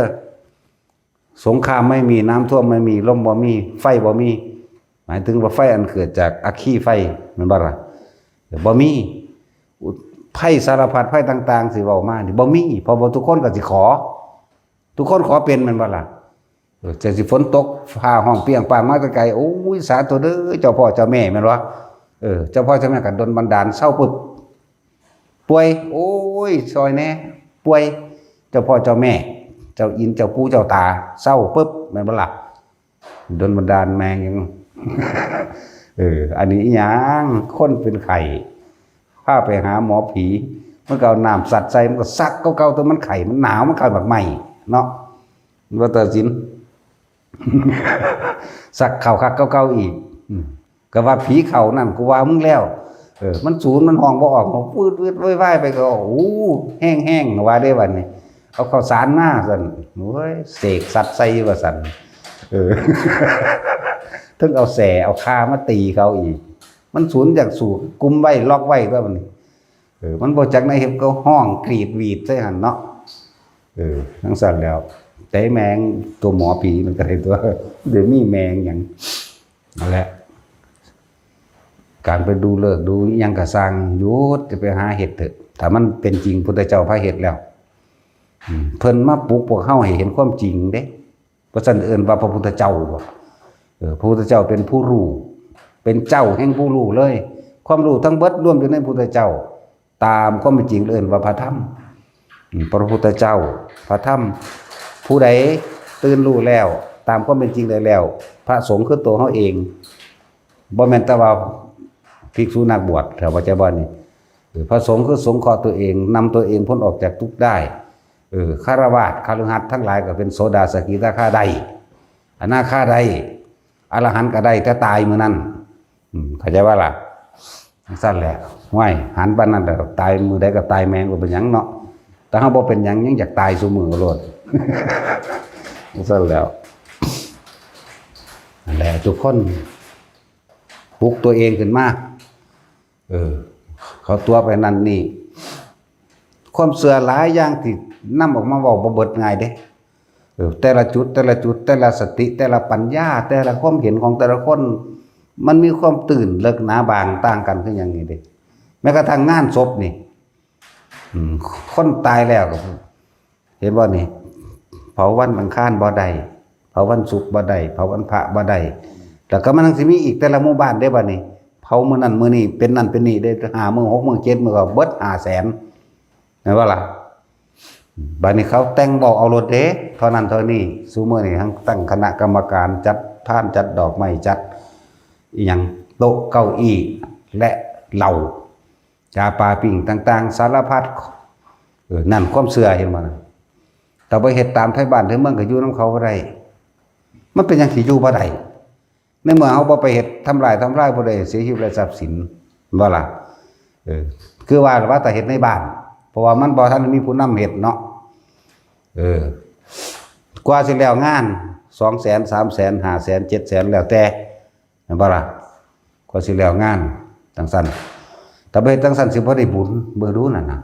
ສົງຄາມໄມ່ມີ, ນ້ຳຖ້ວມໄມ່ມີ, ລົມບໍ່ມີ, ໄຟບໍ່ມີ, ໝາຍເຖິງວ່າໄຟອັນເກີດຈາກອັກຄີໄຟ ແມ່ນບໍ່ລະ? ບໍ່ມີ. ໄພສາລະພັດໄພຕ່າງໆ ຊິເວົ້າມານີ້ບໍ່ມີ, ເພາະວ່າທຸກຄົນກໍຊິຂໍ, ທຸກຄົນຂໍເປັນ ແມ່ນບໍ່ລະ? ເອີ ຈັ່ງຊິຝົນຕົກ ຟ້າຮ້ອງປຽງປາງມາແຕ່ໄກ, ໂອ້ຍ ສາທຸເດີ ເຈົ້າພໍ່ເຈົ້າແມ່ ແມ່ນບໍ່? ເອີ ເຈົ້າພໍ່ເຈົ້າແມ່ກໍດົນບັນດານເຊົາປຶບ ປ່ວຍ ໂອ້ຍ ຊ່ອຍແດ່ ປ່ວຍ ເຈົ້າພໍ່ເຈົ້າແມ່ ເຈົ້າອິນ ເຈົ້າປູ່ເຈົ້າຕາ ເຊົາປຶບ ແມ່ນບໍ່ລະ? ດົນບັນດານແມ່ງຫຍັງ? ເອີ ອັນນີ້ອີຫຍັງ? ຄົນເປັນໄຂ້ ພາໄປຫາໝໍຜີ ມັນກໍເອົານ້ຳສັດໃສ່ ມັນກໍສັກເກົ່າໆ ຕົວະ ມັນໄຂ້ ມັນໜາວ ມັນໄຂ້ໝາກໄມ້ເນາະ ວ່າຕາສິນ ສັກເຂົ້າຄັກເກົ່າໆອີກ ອືມ ກໍວ່າຜີເຂົ້ານັ້ນ ກູວ່າມຶງແລ້ວ ເອີ ມັນສູນ ມັນຮ້ອງບໍ່ອອກ ວືດໆ ວາຍໆ ໄປ ກໍ ໂອ້ ແຮງໆ ວ່າເດ້ບັດນີ້ ເອົາເຂົ້າສານມາ ຊັ້ນ ໂອ້ຍ ເສກສັດໃສ່ ວ່າຊັ້ນ ເອີ ເຖິງເອົາແສ້ເອົາຄາມາຕີເຂົາອີກ ມັນສູນຢາກສູ້ ກຸມໄວ້ ລັອກໄວ້ຕົວະບັດນີ້ ເອີ ມັນບໍ່ຈັກແນວເຮັດ ກໍຮ້ອງກຣີດຫວີດໃສ່ຫັ້ນເນາະ ເອີ ຈັ່ງຊັ້ນແລ້ວ ແຕ່ແມ່ງຕົວໝໍຜີມັນກໍໄດ້ຕົວະ ເດມີແມ່ງຫຍັງ ນັ້ນແຫຼະ ການໄປດູເລີກດູອີ່ຫຍັງກໍຊ່າງ ຢຸດ ຈະໄປຫາເຮັດເຖາະ ຖ້າມັນເປັນຈິງ ພຸດທະເຈົ້າພາເຮັດແລ້ວ ອືມ ເພິ່ນມາປຸກພວກເຮົາໃຫ້ເຫັນຄວາມຈິງເດ້ ບໍ່ຊັ້ນເອີ້ນວ່າພະພຸດທະເຈົ້າບໍ່? ເອີ ພະພຸດທະເຈົ້າເປັນຜູ້ຮູ້ ເປັນເຈົ້າແຫ່ງຜູ້ຮູ້ເລີຍ ຄວາມຮູ້ທັງເບິດລວມຢູ່ໃນພຸດທະເຈົ້າ ຕາມຄວາມເປັນຈິງເອີ້ນວ່າພະທຳ ອືມ ພະພຸດທະເຈົ້າ ພະທຳ ຜູ້ໃດຕື່ນຮູ້ແລ້ວ ຕາມຄວາມເປັນຈິງໄດ້ແລ້ວ ພະສົງຄືຕົວເຮົາເອງ ບໍ່ແມ່ນແຕ່ວ່າພິກສຸນັກບວດ ເຂົ້າໃຈບໍ່ນີ້? ເອີ ພະສົງຄືສົງເຄາະຕົວເອງ ນຳຕົວເອງພົ້ນອອກຈາກທຸກໄດ້ ເອີ ຄາລະວາດ ຄະລືຫັດທັງຫຼາຍກໍເປັນໂສດາ ສະກິດາຄາໄດ້ ອະນາຄາໄດ້ ອະລະຫັນກໍໄດ້ ແຕ່ຕາຍມື້ນັ້ນ ອືມ ເຂົ້າໃຈບໍ່ລະ? ຈັ່ງຊັ້ນແຫຼະ ຫ້ວຍ ຫັນປານນັ້ນແລ້ວ ຕາຍມື້ໃດກໍຕາຍແມ່ງ ບໍ່ເປັນຫຍັງເນາະ. ແຕ່ເຮົາບໍ່ເປັນຫຍັງ ຍັງຢາກຕາຍຊຸມື້ໂລດ. ຊັ້ນແລ້ວ ນັ້ນແຫຼະ ທຸກຄົນ ປຸກຕົວເອງຂຶ້ນມາ ເອີ ເຂົາຕົວະໄປນັ້ນນີ້ ຄວາມເຊື່ອຫຼາຍຢ່າງທີ່ນຳອອກມາເວົ້າບໍ່ເບິດງ່າຍເດ້. ເອີ ແຕ່ລະຈຸດ ແຕ່ລະຈຸດ ແຕ່ລະສະຕິ ແຕ່ລະປັນຍາ ແຕ່ລະຄວາມເຫັນຂອງແຕ່ລະຄົນ ມັນມີຄວາມຕື່ນເລິກໜາບາງຕ່າງກັນຄືຫຍັງນີ້ເດ້. ແມ້ກະທັ້ງງານສົບນີ້ ອືມ ຄົນຕາຍແລ້ວກໍ ເຫັນບໍ່ນີ້ ເຜົາວັນອັງຄານບໍ່ໄດ້ ເຜົາວັນສຸກບໍ່ໄດ້ ເຜົາວັນພະບໍ່ໄດ້. ແລ້ວກໍມັນຍັງຊິມີອີກແຕ່ລະໝູ່ບ້ານເດ້ ບັດນີ້ ເຜົາມື້ນັ້ນມື້ນີ້ ເປັນນັ້ນເປັນນີ້ເດ້ ຫ້າມື້ ຫົກມື້ ເຈັດມື້ ກໍເບິດຫ້າແສນ ແມ່ນບໍ່ລະ? ບັດນີ້ເຂົາແຕ່ງເວົ້າເອົາໂລດເດ້ ເທົ່ານັ້ນເທົ່ານີ້. ຊຸມື້ນີ້ທັງຕັ້ງຄະນະກຳມະການ ຈັດພານ ຈັດດອກໄມ້ ຈັດອີ່ຫຍັງ ໂຕະເກົ້າอี้ ແລະ ເຫຼົ້າ ຢາປາປີ້ງຕ່າງໆ ສາລະພັດ. ເອີ ນັ້ນຄວາມເຊື່ອ ເຫັນບໍ່ນະ? ຖ້າບໍ່ເຮັດຕາມໄທບ້ານໄທເມືອງ ກໍຢູ່ນຳເຂົາບໍ່ໄດ້. ມັນເປັນຫຍັງຊິຢູ່ບໍ່ໄດ້? ໃນເມື່ອເຮົາບໍ່ໄປເຮັດທຳລາຍ ທຳລາຍບໍ່ໄດ້ ເສຍຊີວິດ ແລະ ຊັບສິນ ແມ່ນບໍ່ລະ? ເອີ ຄືວ່າລະວ່າ ຖ້າເຮັດໃນບ້ານ ເພາະວ່າມັນບໍ່ທັນມີຜູ້ນຳເຮັດເນາະ. ເອີ ກວ່າຊິແລ້ວງານ ສອງແສນ ສາມແສນ ຫ້າແສນ ເຈັດແສນ ແລ້ວແຕ່ ແມ່ນບໍ່ລະ? ກວ່າຊິແລ້ວງານຈັ່ງຊັ້ນ ຖ້າບໍ່ເຮັດຈັ່ງຊັ້ນ ຊິບໍ່ໄດ້ບຸນ. ເບິ່ງດູນັ້ນນະ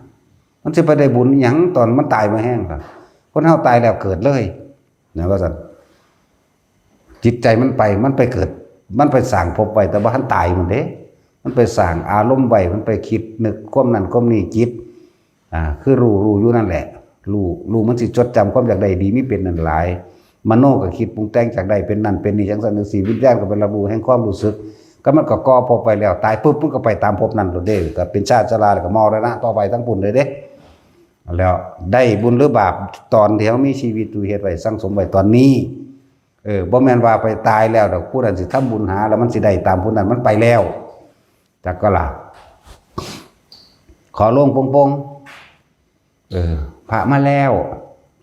ມັນຊິໄປໄດ້ບຸນຫຍັງ ຕອນມັນຕາຍມາແຮງລະ. ຄົນເຮົາຕາຍແລ້ວເກີດເລີຍ ແມ່ນວ່າຊັ້ນ. ຈິດໃຈມັນໄປ ມັນໄປເກີດ ມັນໄປສ້າງພົບໄວ້ ແຕ່ບໍ່ທັນຕາຍພຸ້ນເດ້. ມັນໄປສ້າງອາລົມໄວ້ ມັນໄປຄິດນຶກຄວາມນັ້ນຄວາມນີ້ ຈິດ ອ່າ ຄືຮູ້ ຮູ້ຢູ່ນັ້ນແຫຼະ ຮູ້ ຮູ້ມັນຊິຈົດຈຳຄວາມຢາກໄດ້ດີມີເປັນນັ້ນຫຼາຍ. ມະໂນກໍຄິດປຸງແຕ່ງຢາກໄດ້ເປັນນັ້ນເປັນນີ້ ຈັ່ງຊັ້ນຈັ່ງຊີ້ ວິນຍານກໍໄປຮັບຮູ້ແຫ່ງຄວາມຮູ້ສຶກ ກໍມັນກໍກໍ່ພົບໄວ້ແລ້ວ ຕາຍປຶບມັນກໍໄປຕາມພົບນັ້ນໂລດເດ້ ກໍເປັນຊາດຊະລາ ແລ້ວກໍມໍລະນະຕໍ່ໄປທາງພຸ້ນເລີຍເດ້. ແລ້ວໄດ້ບຸນຫຼືບາບ ຕອນທີ່ເຮົາມີຊີວິດຢູ່ເຮັດໄວ້ ສັງສົມໄວ້ຕອນນີ້ ເອີ ບໍ່ແມ່ນວ່າໄປຕາຍແລ້ວດອກ ຜູ້ນັ້ນຊິທຳບຸນຫາ ແລ້ວມັນຊິໄດ້ຕາມຜູ້ນັ້ນ ມັນໄປແລ້ວ ຈັກກໍລະ ຂໍໂລງໂປ່ງໆ ເອີ ພະມາແລ້ວ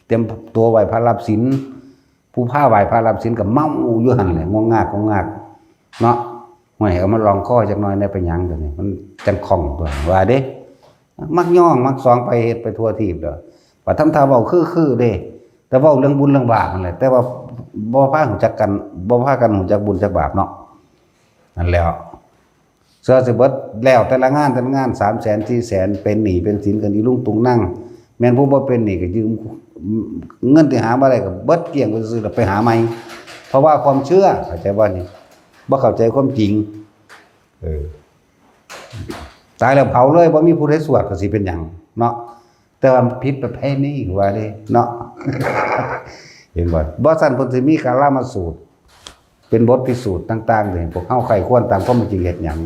ຕຽມຕົວໄຫວ້ພະຮັບສິນ. ຜູ້ພາໄຫວ້ພະຮັບສິນກໍເມົາຢູ່ຫັ້ນແຫຼະ ງົກງາກ ງົກງາກເນາະ. ຫ້ວຍ ເອົາມາລອງຄໍຈັກໜ່ອຍແດ່ ເປັນຫຍັງດຽວນີ້ ມັນຈັ່ງຄ່ອງຕົວະ ວ່າເດ້. ມັກຍ້ອງມັກສອງ ໄປເຮັດໄປທົ່ວທີບເດີ ວ່າທຳທ່າເວົ້າຄືໆເດ້ ແຕ່ເວົ້າເລື່ອງບຸນເລື່ອງບາບຫັ້ນແຫຼະ ແຕ່ວ່າບໍ່ພາຮູ້ຈັກກັນ ບໍ່ພາກັນຮູ້ຈັກບຸນຈັກບາບເນາະ. ນັ້ນແຫຼະ ເຊື່ອຊິເບິດແລ້ວ ແຕ່ລະງານ ແຕ່ລະງານ ສາມແສນ ສີ່ແສນ ເປັນໜີ້ເປັນສິນກັນອີລຸງຕຸງນັງ. ແມ່ນຜູ້ບໍ່ເປັນໜີ້ກໍຢືມເງິນທີ່ຫາມາໄດ້ກໍເບິດກ້ຽງໄປຊື່ໆ ແລ້ວໄປຫາໃໝ່ ເພາະວ່າຄວາມເຊື່ອ ເຂົ້າໃຈບໍ່ນີ້? ບໍ່ເຂົ້າໃຈຄວາມຈິງ. ເອີ ຕາຍແລ້ວເຜົາເລີຍ ບໍ່ມີຜູ້ໃດສວດກໍຊິເປັນຫຍັງເນາະ. ແຕ່ວ່າຜິດປະເພນີວ່າເດ້ເນາະ ເຫັນບໍ່? ບໍ່ຊັ້ນເພິ່ນຊິມີກາລາມະສູດ ເປັນບົດພິສູດຕ່າງໆ ໃຫ້ພວກເຮົາໃຄ່ຄວນຕາມຄວາມເປັນຈິງເຮັດຫຍັງ.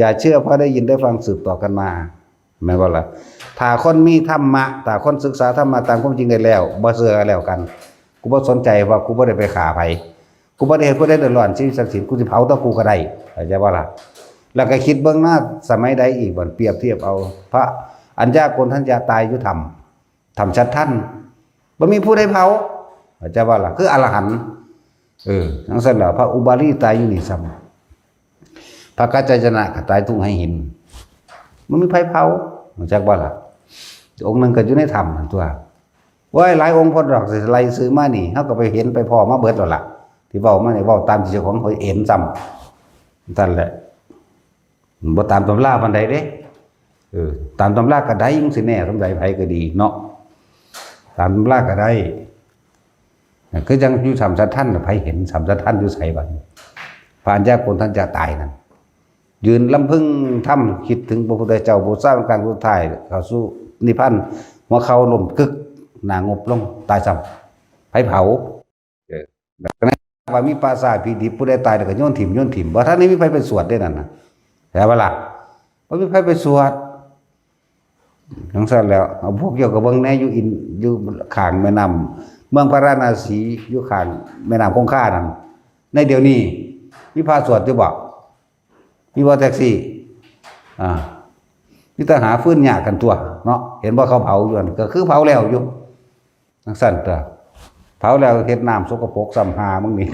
ຢ່າເຊື່ອເພາະໄດ້ຍິນໄດ້ຟັງສືບຕໍ່ກັນມາ ແມ່ນບໍ່ລະ? ຖ້າຄົນມີທຳມະ ຖ້າຄົນສຶກສາທຳມະຕາມຄວາມຈິງໄດ້ແລ້ວ ບໍ່ເຊື່ອກໍແລ້ວກັນ. ກູບໍ່ສົນໃຈ ເພາະວ່າກູບໍ່ໄດ້ໄປຂ້າໃຜ ກູບໍ່ໄດ້ເຮັດຜູ້ໃດເດືອດຮ້ອນຊີວິດຊັບສິນ ກູຊິເຜົາແຕ່ກູກໍໄດ້ ເຂົ້າໃຈບໍ່ລະ? ແລ້ວກໍຄິດເບິ່ງນະ ສະໄໝໃດອີກ ບັດປຽບທຽບເອົາ ພະອັນຍາໂກນທັນຍະຕາຍຢູ່ຖ້ຳ ຖ້ຳສັດທັນ ບໍ່ມີຜູ້ໃດເຜົາ ເຂົ້າໃຈບໍ່ລະ? ຄືອະລະຫັນ ເອີ ຈັ່ງຊັ້ນແຫຼະ ພະອຸບາລີຕາຍຢູ່ນີ້ຊ້ຳ ພະກັດຈາຍະນະກໍຕາຍທຸ່ງໄຫຫີນ ບໍ່ມີໃຜເຜົາ ຮູ້ຈັກບໍ່ລະ? ອົງໜຶ່ງກໍຢູ່ໃນຖ້ຳຫັ້ນຕົວະ. ໂອ້ຍ ຫຼາຍອົງໂພດດອກ ຊິໄລ່ຊື່ມານີ້ ເຮົາກໍໄປເຫັນໄປພໍ້ມາເບິດແລ້ວລະ ທີ່ເວົ້າມານີ້ ເວົ້າຕາມທີ່ເຈົ້າຂອງເຂົາເຫັນຊ້ຳ ຊັ້ນແຫຼະ. ບໍ່ຕາມຕຳລາປານໃດເດ້ ເອີ ຕາມຕຳລາກໍໄດ້ ຈັ່ງຊິແນ່ສ່ຳໃດ ໃຜກໍດີເນາະ ຕາມຕຳລາກໍໄດ້. ຄືຈັ່ງຢູ່ຖ້ຳສັດທັນ ໃຜເຫັນຖ້ຳສັດທັນຢູ່ໃສບັດນີ້? ພະອັນຍາໂກນທັນຈະຕາຍນັ້ນ ຢືນລຳເພິງທຳ ຄິດເຖິງພະພຸດທະເຈົ້າ ບູຊາເປັນຄັ້ງສຸດທ້າຍ ເຂົ້າສູ່ນິບພານ ຫົວເຂົ່າລົ້ມກຶກ ໜ້າງົບລົງ ຕາຍຊ້ຳ ໃຜເຜົາ? ເອີ ແລ້ວກໍໃນວ່າມີປ່າຊ້າຜີດິບ ຜູ້ໃດຕາຍແລ້ວກໍໂຍນຖິ້ມ ໂຍນຖິ້ມ ບໍ່ທັນໄດ້ມີໃຜໄປສວດເດ້ນັ້ນນະ ເຂົ້າໃຈບໍ່ລະ? ບໍ່ມີໃຜໄປສວດ. ຈັ່ງຊັ້ນແລ້ວ ເອົາພວກເຈົ້າກໍເບິ່ງແດ່ ຢູ່ອິນ ຢູ່ຂ້າງແມ່ນ້ຳ ເມືອງພາລານະສີ ຢູ່ຂ້າງແມ່ນ້ຳຄົງຄານັ້ນ ໃນດຽວນີ້ມີພະສວດຢູ່ບໍ່? ມີບໍ່ແທັກຊີ? ອ່າ ມີແຕ່ຫາຟືນຍາກກັນຕົວະເນາະ ເຫັນບໍ່? ເຂົາເຜົາຢູ່ຫັ້ນ ກໍຄືເຜົາແລ້ວຢູ່ ຈັ່ງຊັ້ນຕົວະ ເຜົາແລ້ວເຮັດນ້ຳສົກກະປົກຊ້ຳ ຫາມຶງນີ້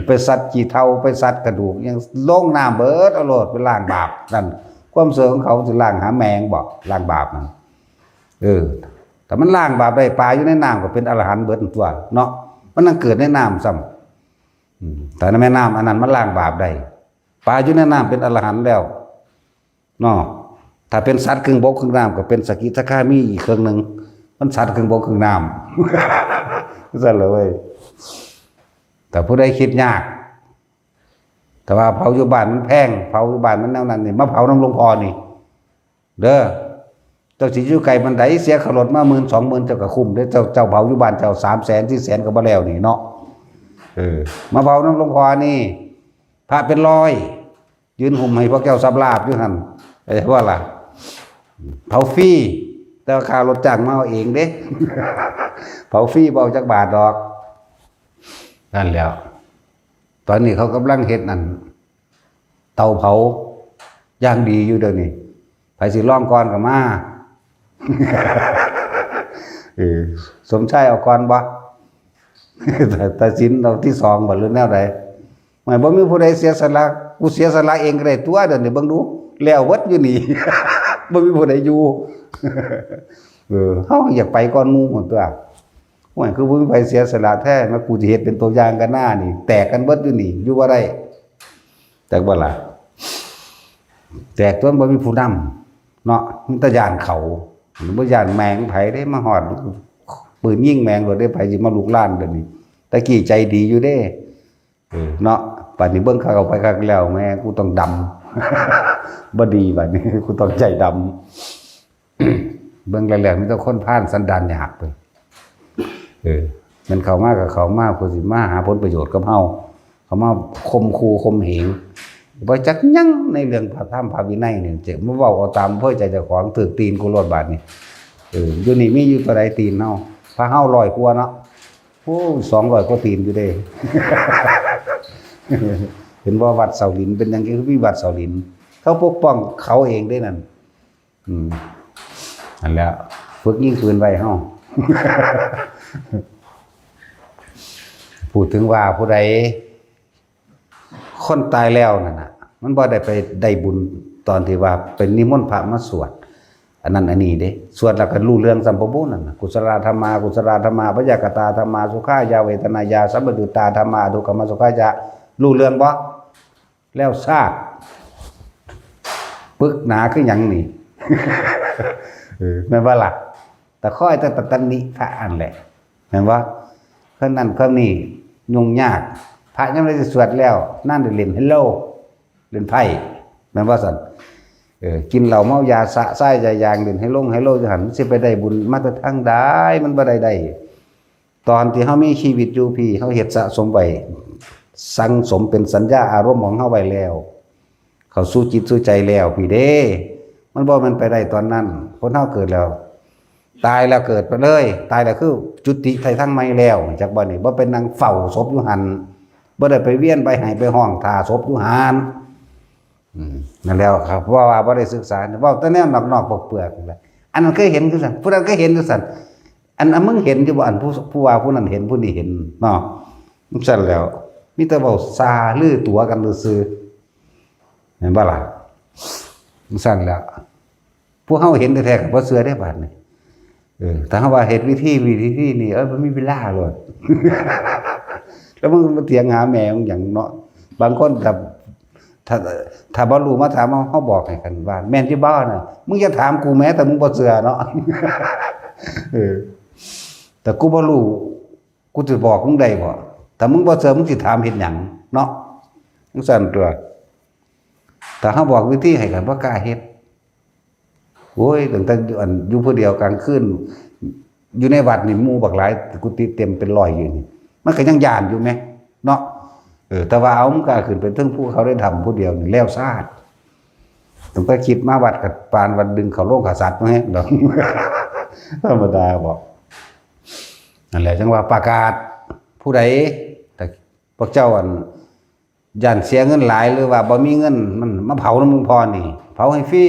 ໄປສັດຂີ້ເຖົາ ໄປສັດກະດູກຫຍັງ ລົງນ້ຳເບິດເອົາໂລດ ໄປລ້າງບາບ. ນັ້ນຄວາມເຊື່ອຂອງເຂົາ ຊິລ້າງຫາແມ່ງບໍ ລ້າງບາບນັ້ນ. ເອີ ຖ້າມັນລ້າງບາບໄດ້ ປາຢູ່ໃນນ້ຳກໍເປັນອະລະຫັນເບິດຕົວະເນາະ. ມັນຍັງເກີດໃນນ້ຳຊ້ຳ. ອືມ ຖ້າໃນແມ່ນ້ຳອັນນັ້ນມັນລ້າງບາບໄດ້ ປາຢູ່ໃນນ້ຳເປັນອະລະຫັນແລ້ວເນາະ. ຖ້າເປັນສັດເຄິ່ງບົກເຄິ່ງນ້ຳ ກໍເປັນສະກິທາຄາມີອີກເຄິ່ງໜຶ່ງ. ມັນສັດເຄິ່ງບົກເຄິ່ງນ້ຳ ຊັ້ນລະເວີຍ. ແຕ່ຜູ້ໃດຄິດຍາກ ແຕ່ວ່າເຜົາຢູ່ບ້ານມັນແພງ ເຜົາຢູ່ບ້ານມັນແນວນັ້ນນີ້ ມາເຜົານຳຫຼວງພໍ່ນີ້ເດີ. ເຈົ້າຊິຢູ່ໄກປານໃດ ເສຍຄ່າລົດມາໝື່ນສອງໝື່ນ ເຈົ້າກໍຄຸ້ມເດ້. ເຈົ້າ ເຈົ້າເຜົາຢູ່ບ້ານເຈົ້າ ສາມແສນ ສີ່ແສນ ກໍບໍ່ແລ້ວນີ້ເນາະ. ເອີ ມາເຜົານຳຫຼວງພໍ່ນີ້ ພະເປັນຮ້ອຍ ຢືນຫຸ້ມໃຫ້ພວກເຈົ້າສັບລາບຢູ່ຫັ້ນ ເອີ ວ່າລະ. ເຜົາຟຣີ ແຕ່ວ່າຄ່າລົດຈ້າງມາເອົາເອງເດ້ ເຜົາຟຣີ ບໍ່ເອົາຈັກບາດດອກ. ນັ້ນແຫຼ້ວ ຕອນນີ້ເຂົາກຳລັງເຮັດອັນ ເຕົາເຜົາຢ່າງດີຢູ່ດຽວນີ້. ໃຜຊິລອງກ່ອນກໍມາ. ເອີ ສົມຊາຍເອົາກ່ອນບໍ່? ຕາ ຕາສິນເອົາທີສອງບໍ່ ຫຼືແນວໃດ? ໂອ້ຍ ບໍ່ມີຜູ້ໃດເສຍສະຫຼະ ກູເສຍສະຫຼະເອງກໍໄດ້ຕົວະ. ດຽວນີ້ເບິ່ງດູ ແລ້ວເບິດຢູ່ນີ້ ບໍ່ມີຜູ້ໃດຢູ່. ເອີ ເຮົາຢາກໄປກ່ອນໝູ່ພຸ້ນຕົວະ. ໂອ້ຍ ຄືບໍ່ມີໃຜເສຍສະຫຼະແທ້ ມາ ກູຊິເຮັດເປັນຕົວຢ່າງກັນໜ້ານີ້ ແຕກກັນເບິດຢູ່ນີ້ ຢູ່ບໍ່ໄດ້ ແຕກບໍ່ລະ? ແຕກຕົວະ ບໍ່ມີຜູ້ນຳເນາະ ມີແຕ່ຢ້ານເຂົາ ບໍ່ຢ້ານແມ່ງໃຜເດ້. ມາຮອດ ປືນຍິງແມ່ງໂລດເດ້ ໃຜຊິມາລຸກລານດຽວນີ້. ແຕ່ກີ້ໃຈດີຢູ່ເດ້ ເອີ ເນາະ. ບາດນີ້ເບິ່ງຄັກເອົາໄປຄັກແລ້ວ ແມ່ ກູຕ້ອງດຳ ບໍ່ດີ ບາດນີ້ ກູຕ້ອງໃຈດຳ. ເບິ່ງແລ້ວໆ ມີແຕ່ຄົນພານສັນດານຫຍາບເວີຍ. ເອີ ແມ່ນເຂົ້າມາກໍເຂົ້າມາ ເພື່ອຊິມາຫາຜົນປະໂຫຍດກັບເຮົາ ເຂົ້າມາຂົ່ມຂູ່ຂົ່ມເຫງ ບໍ່ຈັກຫຍັງໃນເລື່ອງພະທຳພະວິໄນນີ້. ຈະມາເວົ້າເອົາຕາມອຳເພີໃຈເຈົ້າຂອງ ຖືກຕີນກູໂລດບາດນີ້. ເອີ ຢູ່ນີ້ມີຢູ່ຕົວໃດຕີນເຮົາ? ພະເຮົາຮ້ອຍກວ່າເນາະ. ໂອ້ ສອງຮ້ອຍກວ່າຕີນຢູ່ເດ້. ເຫັນບໍ່ ວັດເສົາຫີນ ເປັນຫຍັງຄືມີວັດເສົາຫີນ? ເຂົາປົກປ້ອງເຂົາເອງເດ້ນັ້ນ. ອືມ ນັ້ນແຫຼະ ຝຶກຍິງປືນໄວ້ເຮົາ. ພູດເຖິງວ່າຜູ້ໃດຄົນຕາຍແລ້ວນັ້ນນະ ມັນບໍ່ໄດ້ໄປໄດ້ບຸນຕອນທີ່ວ່າໄປນິມົນພະມາສວດ ອັນນັ້ນອັນນີ້ເດ້. ສວດແລ້ວກໍຮູ້ເລື່ອງຊ້ຳບໍ່ບຸນັ້ນນະ. ກຸສະລາທຳມາ ອະກຸສະລາທຳມາ ອະພະຍາກະຕາທຳມາ ສຸຂາຍາ ເວທະນາຍາ ສັມປະຍຸດຕາທຳມາ ອະທຸກຂະມະສຸຂາຍະ ຮູ້ເລື່ອງບໍ່? ແລ້ວຊາດ ປຶກໜາຄືຫຍັງນີ້? ເອີ ແມ່ນບໍ່ລະ? ຕະຄອຍແຕ່ຕະຕຳໜິພະຫັ້ນແຫຼະ ແມ່ນບໍ່? ຄົນນັ້ນຄົນນີ້ຫຍຸ້ງຍາກ. ພະຍາມໃດຊິສວດແລ້ວ ນາງໄດ້ຫຼິ້ນໄຮໂລ ຫຼິ້ນໄພ້ ແມ່ນບໍ່ຊັ້ນ? ເອີ ກິນເຫຼົ້າເມົາຢາ ສະຊາຍຢາຢາງ ຫຼິ້ນໄຮລົງໄຮໂລຢູ່ຫັ້ນ ມັນຊິໄປໄດ້ບຸນມາແຕ່ທາງໃດ? ມັນບໍ່ໄດ້ໄດ້. ຕອນທີ່ເຮົາມີຊີວິດຢູ່ພີ້ ເຮົາເຮັດສະສົມໄວ້ ສັງສົມເປັນສັນຍາອາລົມຂອງເຮົາໄວ້ແລ້ວ ເຂົ້າສູ່ຈິດສູ່ໃຈແລ້ວພີ້ເດ້. ມັນບໍ່ແມ່ນໄປໄດ້ຕອນນັ້ນ. ຄົນເຮົາເກີດແລ້ວ ຕາຍແລ້ວເກີດໄປເລີຍ. ຕາຍແລ້ວຄືຈຸຕິໄທທາງໃໝ່ແລ້ວ. ຈັກບໍ່ນີ້? ບໍ່ໄປນັ່ງເຝົ້າສົບຢູ່ຫັ້ນ. ບໍ່ໄດ້ໄປວຽນໄປໄຫ້ໄປຮ້ອງຖ້າສົບຢູ່ຫັ້ນ. ອືມ ນັ້ນແຫຼະຄັບ ເພາະວ່າບໍ່ໄດ້ສຶກສາ ເວົ້າແຕ່ແນວນອກໆເປືອກໆນີ້ແຫຼະ. ອັນນັ້ນເຄີຍເຫັນຄືກັນ ຜູ້ນັ້ນເຄີຍເຫັນຄືກັນ. ອັນ ອັນ ມຶງເຫັນຢູ່ບໍ່? ອັນຜູ້ ຜູ້ວ່າຜູ້ນັ້ນເຫັນ ຜູ້ນີ້ເຫັນເນາະ. ຈັ່ງຊັ້ນແລ້ວ ມີແຕ່ເວົ້າຊ່າລືຕົວະກັນຊື່ໆ ແມ່ນບໍ່ລະ? ຈັ່ງຊັ້ນແລ້ວ ພວກເຮົາເຫັນແທ້ໆກໍບໍ່ເຊື່ອເດ້ບາດນີ້. ເອີ ຖ້າເຮົາວ່າເຮັດວິທີ ວິທີນີ້ ເອີ ບໍ່ມີເວລາໂລດ. ແລ້ວມຶງມາຖຽງຫາແມ່ມຶງຫຍັງເນາະ? ບາງຄົນຖ້າ ຖ້າ ຖ້າບໍ່ຮູ້ມາຖາມເຮົາ ເຮົາບອກໃຫ້ກັນວ່າ ແມ່ນຢູ່ບໍ່ນະ? ມຶງຢ່າຖາມກູແມ້ ຖ້າມຶງບໍ່ເຊື່ອເນາະ. ເອີ ຖ້າກູບໍ່ຮູ້ ກູຊິບອກມຶງໄດ້ບໍ່? ຖ້າມຶງບໍ່ເຊື່ອ ມຶງຊິຖາມເຮັດຫຍັງເນາະ? ຈັ່ງຊັ້ນຕົວະ. ຖ້າເຮົາບອກວິທີໃຫ້ ກໍບໍ່ກ້າເຮັດ. ໂອ້ຍ ຕັ້ງແຕ່ຢູ່ ອັນ ຢູ່ຜູ້ດຽວກາງຄືນ ຢູ່ໃນວັດນີ້ໝູ່ບັກຫຼາຍ ກຸຕິເຕັມເປັນຮ້ອຍຢູ່ນີ້ ມັນກໍຍັງຢ້ານຢູ່ແມະເນາະ. ເອີ ແຕ່ວ່າເອົາ ມັນກ້າຂຶ້ນໄປເທິງພູເຂົາໄດ້ທຳຜູ້ດຽວນີ້ແລ້ວຊາດ. ຕັ້ງແຕ່ຄິດມາວັດກໍປານວັດດຶງເຂົ້າໂລງຂ້າສັດແຮງດອກ ທຳມະດາບໍ. ນັ້ນແຫຼະ ຈັ່ງວ່າປະກາດ ຜູ້ໃດ ພວກເຈົ້າ ອັນ ຢ້ານເສຍເງິນຫຼາຍ ຫຼືວ່າບໍ່ມີເງິນ ມັນມາເຜົານຳຫຼວງພໍ່ນີ້ ເຜົາໃຫ້ຟຣີ.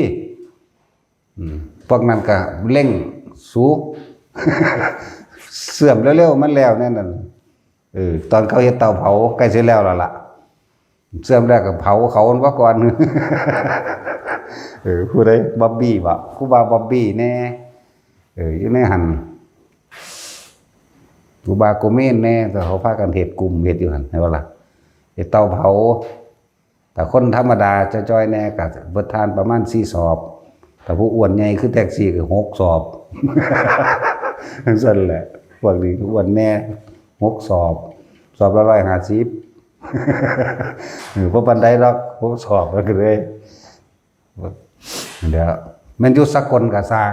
ອືມ ພວກນັ້ນກໍເລັ່ງ ສູ ເຊື່ອມເລັວໆ ມັນແລ້ວແນວນັ້ນ. ເອີ ຕອນເຂົາເຮັດເຕົາເຜົາໃກ້ຊິແລ້ວແລ້ວລະ ເຊື່ອມແລ້ວກໍເຜົາເຂົາມັນວ່າກ່ອນ ເອີ ຜູ້ໃດ ບັອບບີ້ບໍ ຄູບາບັອບບີ້ແດ່ ເອີ ຢູ່ໃນຫັ້ນ ຄູບາໂກເມນແດ່ ກໍເຂົາພາກັນເຮັດກຸ່ມເຮັດຢູ່ຫັ້ນ ເຫັນບໍ່ລະ ເຮັດເຕົາເຜົາ. ຖ້າຄົນທຳມະດາຈ່ອຍໆແດ່ກໍເບິດຖ່ານປະມານສີ່ສອບ ຖ້າຜູ້ອ້ວນໃຫຍ່ຄືແທັກຊີກໍຫົກສອບ ຈັ່ງຊັ້ນແຫຼະ. ພວກນີ້ອ້ວນແດ່ຫົກສອບ ສອບລະຮ້ອຍຫ້າສິບ ເອີ ບໍ່ປານໃດດອກຫົກສອບ ມັນກໍເລີຍ ດຽວ ແມ່ນຢູ່ສະກົນກໍຊ່າງ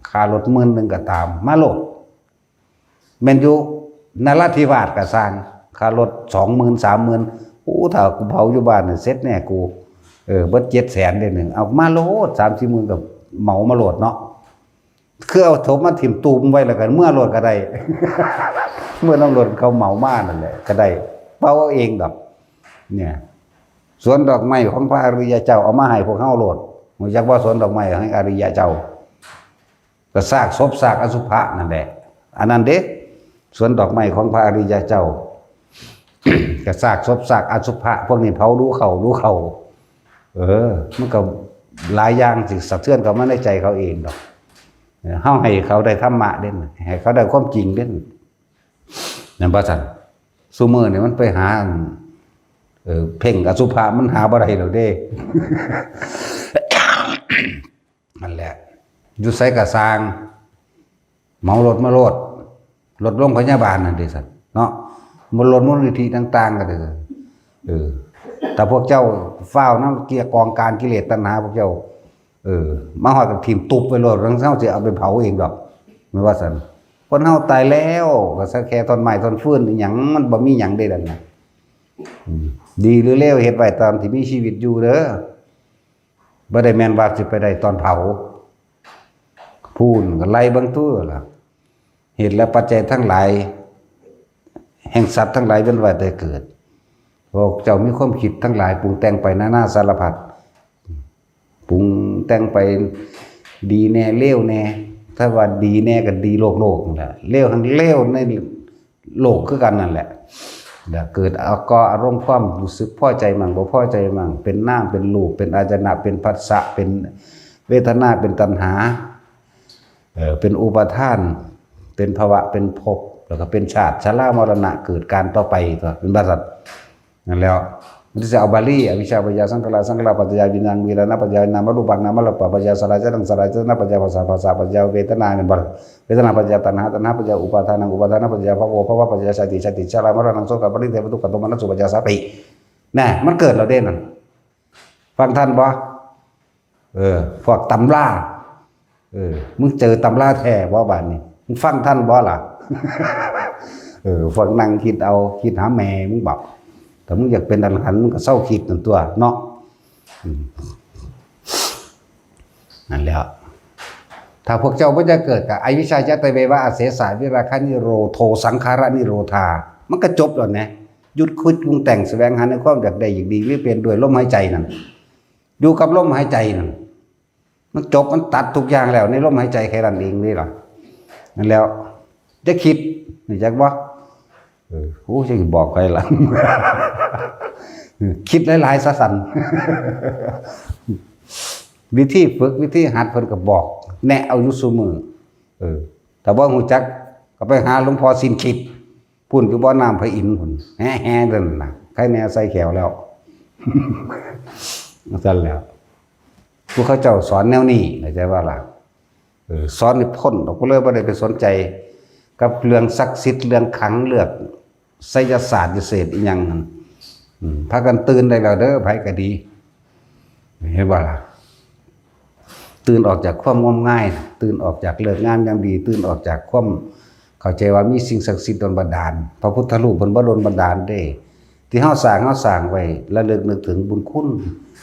ຄ່າລົດໝື່ນໜຶ່ງກໍຕາມ ມາໂລດ. ແມ່ນຢູ່ນະລາທິວາດກໍຊ່າງ ຄ່າລົດສອງໝື່ນ ສາມໝື່ນ ໂອ້ ຖ້າກູເຜົາຢູ່ບ້ານນີ້ເສັດແນ່ກູ ເອີ ເບິດເຈັດແສນເດ້ໜຶ່ງ ເອົາມາໂລດ ສາມສີ່ໝື່ນກໍເໝົາມາໂລດເນາະ ຄືເອົາຖົບມາຖິ້ມຕູມໄວ້ແລ້ວກໍເມືອໂລດກໍໄດ້ ເມືອນຳລົດເຂົາເໝົາມານັ້ນແຫຼະ ກໍໄດ້ເປົ່າເອົາເອງດອກ. ເນຍ ສວນດອກໄມ້ຂອງພະອະລິຍະເຈົ້າ ເອົາມາໃຫ້ພວກເຮົາໂລດ ຮູ້ຈັກບໍ່ ສວນດອກໄມ້ຂອງອະລິຍະເຈົ້າ? ກໍຊາກສົບຊາກອະສຸພະນັ້ນແຫຼະ ອັນນັ້ນເດ້ ສວນດອກໄມ້ຂອງພະອະລິຍະເຈົ້າ ກໍຊາກສົບຊາກອະສຸພະ ພວກນີ້ເຜົາດູເຂົ້າ ດູເຂົ້າ ເອີ ມັນກໍຫຼາຍຢ່າງຊິສະເທືອນເຂົ້າມາໃນໃຈເຂົາເອງດອກ. ເຮົາໃຫ້ເຂົາໄດ້ທຳມະເດ້ ໃຫ້ເຂົາໄດ້ຄວາມຈິງເດ້ ແມ່ນບໍ່ຊັ້ນ? ຊຸມື້ນີ້ມັນໄປຫາ ເອີ ເພັ່ງອະສຸພະ ມັນຫາບໍ່ໄດ້ແລ້ວເດ້ ນັ້ນແຫຼະ ຢູ່ໃສກໍຊ່າງ ເໝົາລົດມາໂລດ ລົດໂຮງພະຍາບານນັ້ນເດ້ຊັ້ນເນາະ ມາລົດມູນນິທິຕ່າງໆກໍໄດ້ ເອີ ຖ້າພວກເຈົ້າຟ້າວນຳກຽກອງການກິເລດຕັນຫາພວກເຈົ້າ ເອີ ມາຮອດກໍຖິ້ມຕຸບໄວ້ໂລດ ເຮົາຊິເອົາໄປເຜົາເອງດອກ ແມ່ນວ່າຊັ້ນ. ຄົນເຮົາຕາຍແລ້ວກໍສັກແຄ່ທ່ອນໄມ້ທ່ອນຟືນອີ່ຫຍັງ ມັນບໍ່ມີຫຍັງເດ້ນັ້ນນະ ອືມ ດີຫຼືເລວເຮັດໄວ້ຕອນທີ່ມີຊີວິດຢູ່ເດີ ບໍ່ໄດ້ແມ່ນວ່າຊິໄປໄດ້ຕອນເຜົາ ພູ້ນກໍໄລ່ເບິ່ງຕົວະລະ ເຫດແລະປັດໄຈທັງຫຼາຍແຫ່ງສັດທັງຫຼາຍເວັ້ນວ່າແຕ່ເກີດ ພວກເຈົ້າມີຄວາມຄິດທັງຫຼາຍປຸງແຕ່ງໄປນານາສາລະພັດ ປຸງແຕ່ງໄປດີແດ່ເລວແດ່ ຖ້າວ່າດີແດ່ກໍດີໂລກໆນັ້ນແຫຼະ ເລວຫັ້ນເລວໃນ ໂລກຄືກັນນັ້ນແຫຼະ ແລ້ວເກີດ ກໍອາລົມຄວາມຮູ້ສຶກພໍໃຈໝັ້ງ ບໍ່ພໍໃຈໝັ້ງ ເປັນນາມ ເປັນຮູບ ເປັນອາຍະນະ ເປັນພັດສະ ເປັນເວທະນາ ເປັນຕັນຫາ ເອີ ເປັນອຸປາທານ ເປັນພະວະ ເປັນພົບ ແລ້ວກໍເປັນຊາດ ຊະລາ ມໍລະນະ ເກີດການຕໍ່ໄປ ກໍເປັນວ່າຊັ້ນ. ນັ້ນແຫຼະ ມັນຊິເອົາບາລີ ອະວິຊຊາປັດຈະຍາສັງຂາລາ ສັງຂາລາປັດຈະຍາວິນຍານ ວິນຍານປັດຈະຍານາມະຮູປັງ ນາມະຮູປະປັດຈະຍາສັນຍາສະສັງສາລາ ສະສັນຍາປັດຈະຍາພັສສະ ພັສສະປັດຈະຍາເວທະນາ ແມ່ນບໍ່ລະ? ເວທະນາປັດຈະຍາຕັນຫາ ຕັນຫາປັດຈະຍາອຸປາທານ ອຸປາທານະປັດຈະຍາພະພະ ພະພະປັດຈະຍາຊາຕິ ຊາຕິຊະລາມະລະນັງໂສກະປະລິເທວະທຸກຂະໂທມະນັດສຸປັດຈະຍາສາຕິ ນະ ມັນເກີດແລ້ວເດ້ນັ້ນ ຟັງທັນບໍ່? ເອີ ພວກຕຳລາ ເອີ ມຶງເຈີຕຳລາແທ້ບໍ່ບາດນີ້ ມຶງຟັງທັນບໍ່ລະ? ເອີ ພວກນັ່ງຄິດເອົາ ຄິດຫາແມ່ມຶງບອກ ຖ້າມຶງຢາກເປັນອະລະຫັນ ມຶງກໍເຊົາຄິດນັ້ນຕົວະເນາະ ອືມ ນັ້ນແຫຼະ ຖ້າພວກເຈົ້າບໍ່ຢາກເກີດ ກໍອະວິຊຊາຈະຕະເວວະອະເສສາ ວິລາຄະນິໂຣໂທ ສັງຂາລະນິໂຣທາ ມັນກໍຈົບແລ້ວນະ ຢຸດຄິດປຸງແຕ່ງ ສະແຫວງຫາໃນຄວາມຢາກໄດ້ຢາກດີ ຫຼືເປັນດ້ວຍລົມຫາຍໃຈນັ້ນ ຢູ່ກັບລົມຫາຍໃຈນັ້ນ ມັນຈົບ ມັນຕັດທຸກຢ່າງແລ້ວ ໃນລົມຫາຍໃຈແຄ່ນັ້ນເອງເດ້ລະ ນັ້ນແຫຼະ ຢ່າຄິດ ຮູ້ຈັກບໍ່? ເອີ ໂອ້ ຈັກຊິບອກໃຜລະ ຄິດຫຼາຍໆຊະຊັ້ນ ວິທີຝຶກ ວິທີຫັດ ເພິ່ນກໍບອກແນະເອົາຢູ່ຊຸມື້ ເອີ ຖ້າບໍ່ຮູ້ຈັກ ກໍໄປຫາຫຼວງພໍ່ສິນຄິດ ພຸ້ນ ຢູ່ບໍ່ນ້ຳພະອິນພຸ້ນ ແຮໆ ນັ້ນນະ ໃຄແນ່ໃສ່ແຂ້ວແລ້ວ ຊັ້ນແຫຼະ ພວກເຂົາເຈົ້າສອນແນວນີ້ ເຂົ້າໃຈບໍ່ລະ? ເອີ ສອນໃຫ້ພົ້ນອອກໄປເລີຍ ບໍ່ໄດ້ໄປສົນໃຈກັບເລື່ອງສັກສິດ ເລື່ອງຂັງ ເລື່ອງໄສຍະສາດ ວິເສດອີ່ຫຍັງນັ້ນ ອືມ ພາກັນຕື່ນໄດ້ແລ້ວເດີ ໃຜກໍດີ ເຫັນບໍ່ລະ? ຕື່ນອອກຈາກຄວາມງົມງາຍ ຕື່ນອອກຈາກເລີກງາມຍາມດີ ຕື່ນອອກຈາກຄວາມເຂົ້າໃຈວ່າມີສິ່ງສັກສິດດົນບັນດານ ພະພຸດທະຮູບເພິ່ນບໍ່ດົນບັນດານເດ້ ທີ່ເຮົາສ້າງ ເຮົາສ້າງໄວ້ລະລຶກນຶກເຖິງບຸນຄຸນ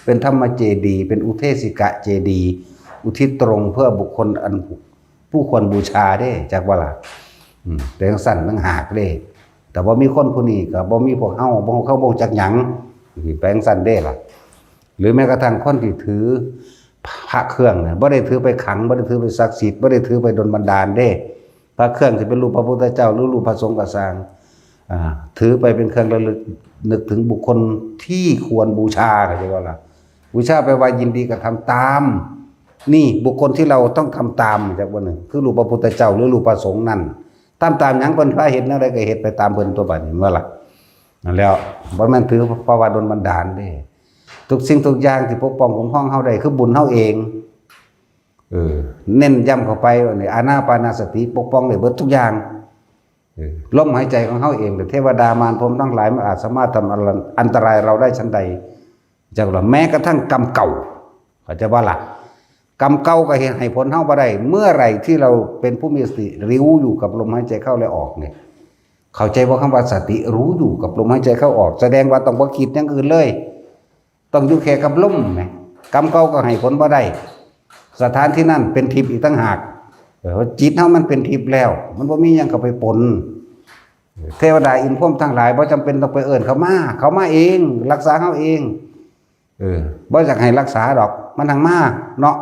ເປັນທຳມະເຈດີ ເປັນອຸເທສິກະເຈດີ ອຸທິດຕົງເພື່ອບຸກຄົນອັນ ຜູ້ຄວນບູຊາເດ້ ຈັກບໍ່ລະ? ອືມ ເປັນຈັ່ງຊັ້ນຕ່າງຫາກເດ້ ຖ້າບໍ່ມີຄົນຜູ້ນີ້ກໍບໍ່ມີພວກເຮົາ ພວກເຮົາບໍ່ຮູ້ຈັກຫຍັງ ເປັນຈັ່ງຊັ້ນເດ້ລະ ຫຼືແມ້ກະທັ່ງຄົນທີ່ຖືພະເຄື່ອງນະ ບໍ່ໄດ້ຖືໄປຂັງ ບໍ່ໄດ້ຖືໄປສັກສິດ ບໍ່ໄດ້ຖືໄປດົນບັນດານເດ້ ພະເຄື່ອງທີ່ເປັນຮູບພະພຸດທະເຈົ້າ ຫຼືຮູບພະສົງກໍຊ່າງ ອ່າ ຖືໄປເປັນເຄື່ອງລະລຶກ ນຶກເຖິງບຸກຄົນທີ່ຄວນບູຊາ ເຂົາເຈົ້າວ່າລະ ບູຊາແປວ່າຍິນດີກະທຳຕາມ. ນີ້ບຸກຄົນທີ່ເຮົາຕ້ອງທຳຕາມ ຈັກວ່າໜຶ່ງ ຄືຮູບພະພຸດທະເຈົ້າ ຫຼື ຮູບພະສົງນັ້ນ. ທຳຕາມຫຍັງ? ເພິ່ນພາເຮັດແນວໃດກະເຮັດໄປຕາມເພິ່ນຕົວະ ບາດນີ້ແມ່ນບໍ່ລະ? ນັ້ນແລ້ວ ບໍ່ແມ່ນຖືພາວະດົນບັນດານເດ້. ທຸກສິ່ງທຸກຢ່າງທີ່ປົກປ້ອງຄຸ້ມຄອງເຮົາໄດ້ ຄືບຸນເຮົາເອງ. ເອີ ເນັ້ນຢ້ຳເຂົ້າໄປວ່ານີ້ ອານາປານະສະຕິປົກປ້ອງໄດ້ເບິດທຸກຢ່າງ. ເອີ ລົມຫາຍໃຈຂອງເຮົາເອງ ແລະ ເທວະດາມານພົມທັງຫຼາຍ ມັນອາດສາມາດທຳອັນ ອັນຕະລາຍເຮົາໄດ້ຊັ້ນໃດ. ຈັກວ່າ ແມ້ກະທັ່ງກຳເກົ່າ ເຂົ້າໃຈບໍ່ລະ? ກຳເກົ່າກະເຮັດໃຫ້ຜົນເຮົາບໍ່ໄດ້. ເມື່ອໃດທີ່ເຮົາເປັນຜູ້ມີສະຕິ ຮູ້ຢູ່ກັບລົມຫາຍໃຈເຂົ້າ ແລະ ອອກນີ້ ເຂົ້າໃຈບໍ່? ຄຳວ່າສະຕິ ຮູ້ຢູ່ກັບລົມຫາຍໃຈເຂົ້າອອກ ສະແດງວ່າຕ້ອງບໍ່ຄິດຢ່າງອື່ນເລີຍ. ຕ້ອງຢູ່ແຄ່ກັບລົມແໝ. ກຳເກົ່າກໍໃຫ້ຜົນບໍ່ໄດ້. ສະຖານທີ່ນັ້ນເປັນທິບອີກຕ່າງຫາກ. ເອີ ຈິດເຮົາມັນເປັນທິບແລ້ວ ມັນບໍ່ມີຫຍັງເຂົ້າໄປປົນ. ເທວະດາອິນພົມທັງຫຼາຍບໍ່ຈຳເປັນຕ້ອງໄປເອີ້ນເຂົາມາ. ເຂົາມາເອງ ລັກສາເຮົາເອງ. ເອີ ບໍ່ຢາກໃຫ້ລັກສາດອກ ມັນທັງມາເນາະ.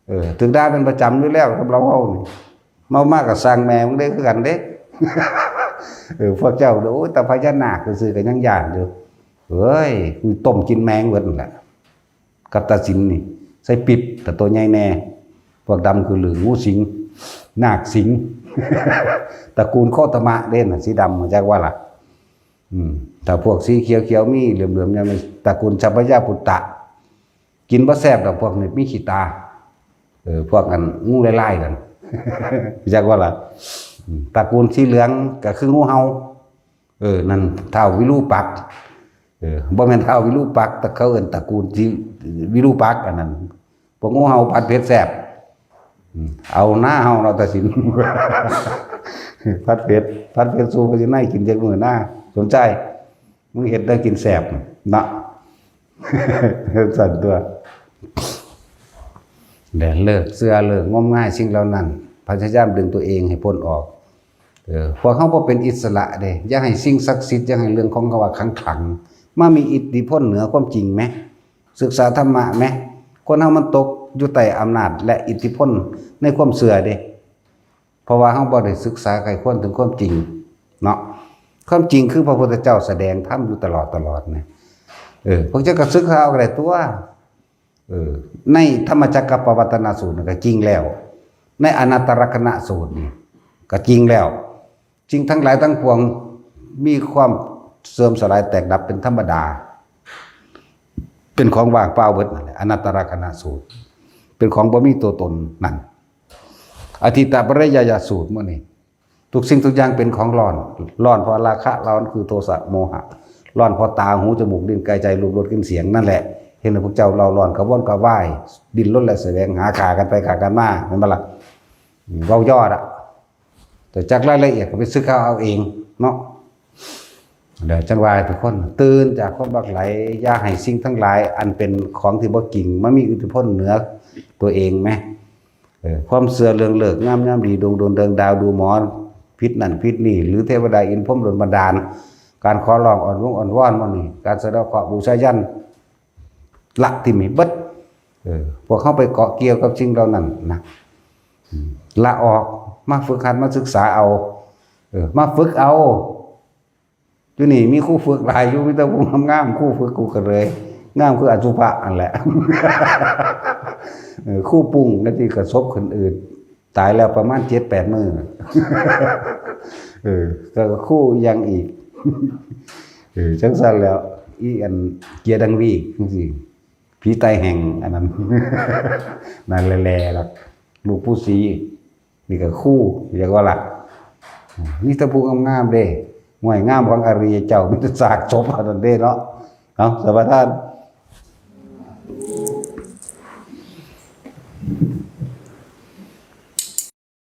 ເອີ ຖືກດ່າເປັນປະຈຳຢູ່ແລ້ວກັບລາວເຮົານີ້. ເມົາມາກະສ້າງແມ່ມຶງເດ້ ຄືກັນເດ້. ເອີ ພວກເຈົ້າ ໂອ້ຍ ແຕ່ພະຍານາກຊື່ໆກະຍັງຢ້ານຢູ່. ເອີຍ ຕົ້ມກິນແມງເບິດຫັ້ນແຫຼະ ກັບຕາສິນນີ້ ໃສ່ປິບ ແຕ່ໂຕໃຫຍ່ແດ່. ພວກດຳຄືລື ງູສິງ ນາກສິງ ຕະກູນໂຄຕະມະເດ້ນະ ສີດຳ ຮູ້ຈັກວ່າລະ? ອືມ ຖ້າພວກສີຂຽວໆ ມີເຫຼືອມໆ ຍາມຕະກູນຊັບພະຍາປຸດຕະ. ກິນບໍ່ແຊບດອກ ພວກນີ້ມີຂີ້ຕາ. ເອີ ພວກອັນງູລາຍໆ ນັ້ນ ຮູ້ຈັກບໍ່ລະ? ອືມ ຕະກູນສີເຫຼືອງກະຄືງູເຫົ່າ. ເອີ ນັ້ນທ້າວວິຣູປັກ. ເອີ ບໍ່ແມ່ນທ້າວວິຣູປັກ ແຕ່ເຂົາເອີ້ນຕະກູນສີວິຣູປັກ ອັນນັ້ນ. ພວກງູເຫົ່າຜັດເຜັດແຊບ. ອືມ ເອົາໜ້າເຮົາເນາະ ຕາສິນ ຜັດເຜັດ ຜັດເຜັດສູ່ພະສີໄນກິນຈັກມື້ນາ ສົມໃຈ. ມຶງເຮັດແນວກິນແຊບເນາະ ຊັ້ນຕົວະ. ແລະ ເລີກເຊື່ອ ເລີກງົມງາຍສິ່ງເຫຼົ່ານັ້ນ ພະຍາຍາມດຶງຕົວເອງໃຫ້ພົ້ນອອກ. ເອີ ພວກເຮົາບໍ່ເປັນອິດສະຫຼະເດ້. ຢ່າໃຫ້ສິ່ງສັກສິດ ຢ່າໃຫ້ເລື່ອງຂອງເຂົາວ່າຂັງໆ ມາມີອິດທິພົນເໜືອຄວາມຈິງແມ. ສຶກສາທຳມະແມ. ຄົນເຮົາມັນຕົກຢູ່ໃຕ້ອຳນາດ ແລະ ອິດທິພົນໃນຄວາມເຊື່ອເດ້. ເພາະວ່າເຮົາບໍ່ໄດ້ສຶກສາໃຄ່ຄວນເຖິງຄວາມຈິງເນາະ. ຄວາມຈິງຄືພະພຸດທະເຈົ້າສະແດງທຳຢູ່ຕະຫຼອດຕະຫຼອດນະ. ເອີ ພວກເຈົ້າກໍສຶກສາເອົາກໍໄດ້ຕົວະ. ເອີ ໃນທຳມະຈັກກັບປະວັດຕະນະສູດນີ້ກໍຈິງແລ້ວ, ໃນອະນັດຕະລັກຂະນະສູດນີ້ກໍຈິງແລ້ວ. ສິ່ງທັງຫຼາຍທັງປວງມີຄວາມເສື່ອມສະຫຼາຍແຕກດັບເປັນທຳມະດາ, ເປັນຂອງວ່າງເປົ່າເບິດນັ້ນແຫຼະ. ອະນັດຕະລັກຂະນະສູດ ເປັນຂອງບໍ່ມີຕົວຕົນນັ້ນ. ອະທິດຕະປະລິຍາຍະສູດມື້ນີ້ ທຸກສິ່ງທຸກຢ່າງເປັນຂອງຮ້ອນ, ຮ້ອນເພາະລາຄະ, ຮ້ອນຄືໂທສະໂມຫະ, ຮ້ອນເພາະຕາ, ຫູ, ຈະມູກ, ລີ້ນ, ກາຍ, ໃຈ, ຮູບ, ລົດ, ກິ່ນ, ສຽງ ນັ້ນແຫຼະ ເຮັດໃຫ້ພວກເຈົ້າເລົ່າຮ້ອນກະວົນກະວາຍ, ດີ້ນລົນ ແລະ ສະແຫວງຫາ ຂ້າກັນໄປຂ້າກັນມາ ແມ່ນບໍ່ລະ? ເວົ້າຍໍ້ລະ ແຕ່ຈັກລາຍລະອຽດກໍໄປສຶກເອົາເອງເນາະ. ແລ້ວຈັ່ງວ່າໃຫ້ທຸກຄົນຕື່ນຈາກຄວາມຫຼັ່ງໄຫຼ, ຢ່າໃຫ້ສິ່ງທັງຫຼາຍອັນເປັນຂອງທີ່ບໍ່ຈິງມາມີອິດທິພົນເໜືອຕົວເອງແມ. ເອີ ຄວາມເຊື່ອເລື່ອງເລີກງາມຍາມດີ, ດົງດົນເດືອງດາວ, ດູໝໍ, ຜິດນັ້ນຜິດນີ້ ຫຼື ເທວະດາອິນພົມດົນບັນດານ, ການຂໍຮ້ອງອ້ອນວົງອ້ອນວອນໝົດນີ້, ການສະເດາະເຄາະບູຊາຍັນ ລະຖິ້ມໃຫ້ເບິດ. ເອີ ພວກເຮົາໄປເກາະກ່ຽວກັບສິ່ງເຫຼົ່ານັ້ນນະ. ອືມ ລະອອກ, ມາຝຶກຫັດ, ມາສຶກສາເອົາ, ເອີ ມາຝຶກເອົາ. ຢູ່ນີ້ມີຄູຝຶກຫຼາຍຢູ່, ມີແຕ່ຜູ້ງາມໆ ຄູຝຶກ ຄູກະເລີຍ ງາມຄືອະສຸພະຫັ້ນແຫຼະ. ເອີ ຄູປຸ້ງ ຈັ່ງຊີ້ກະສົບຂຶ້ນອືດ ຕາຍແລ້ວປະມານເຈັດແປດມື້. ເອີ ກະຄູອີ່ຫຍັງອີກ? ເອີ ຈັ່ງຊັ້ນແຫຼ້ວ ອີອັນເກຍດັງວີກຈັ່ງຊີ້ ຜີໄຕແຫ່ງອັນນັ້ນ ນັ້ນແຫຼະໆ ລະລູກປູ່ສີ ນີ້ກະຄູ ຢາກວ່າລະ ມີແຕ່ຜູ້ງາມໆເດ້. ຫ້ວຍ ງາມຂອງອະລິຍະເຈົ້າ ມີແຕ່ຊາກສົບເທົ່ານັ້ນເດ້ເນາະ. ເອົາ ສະປະທານ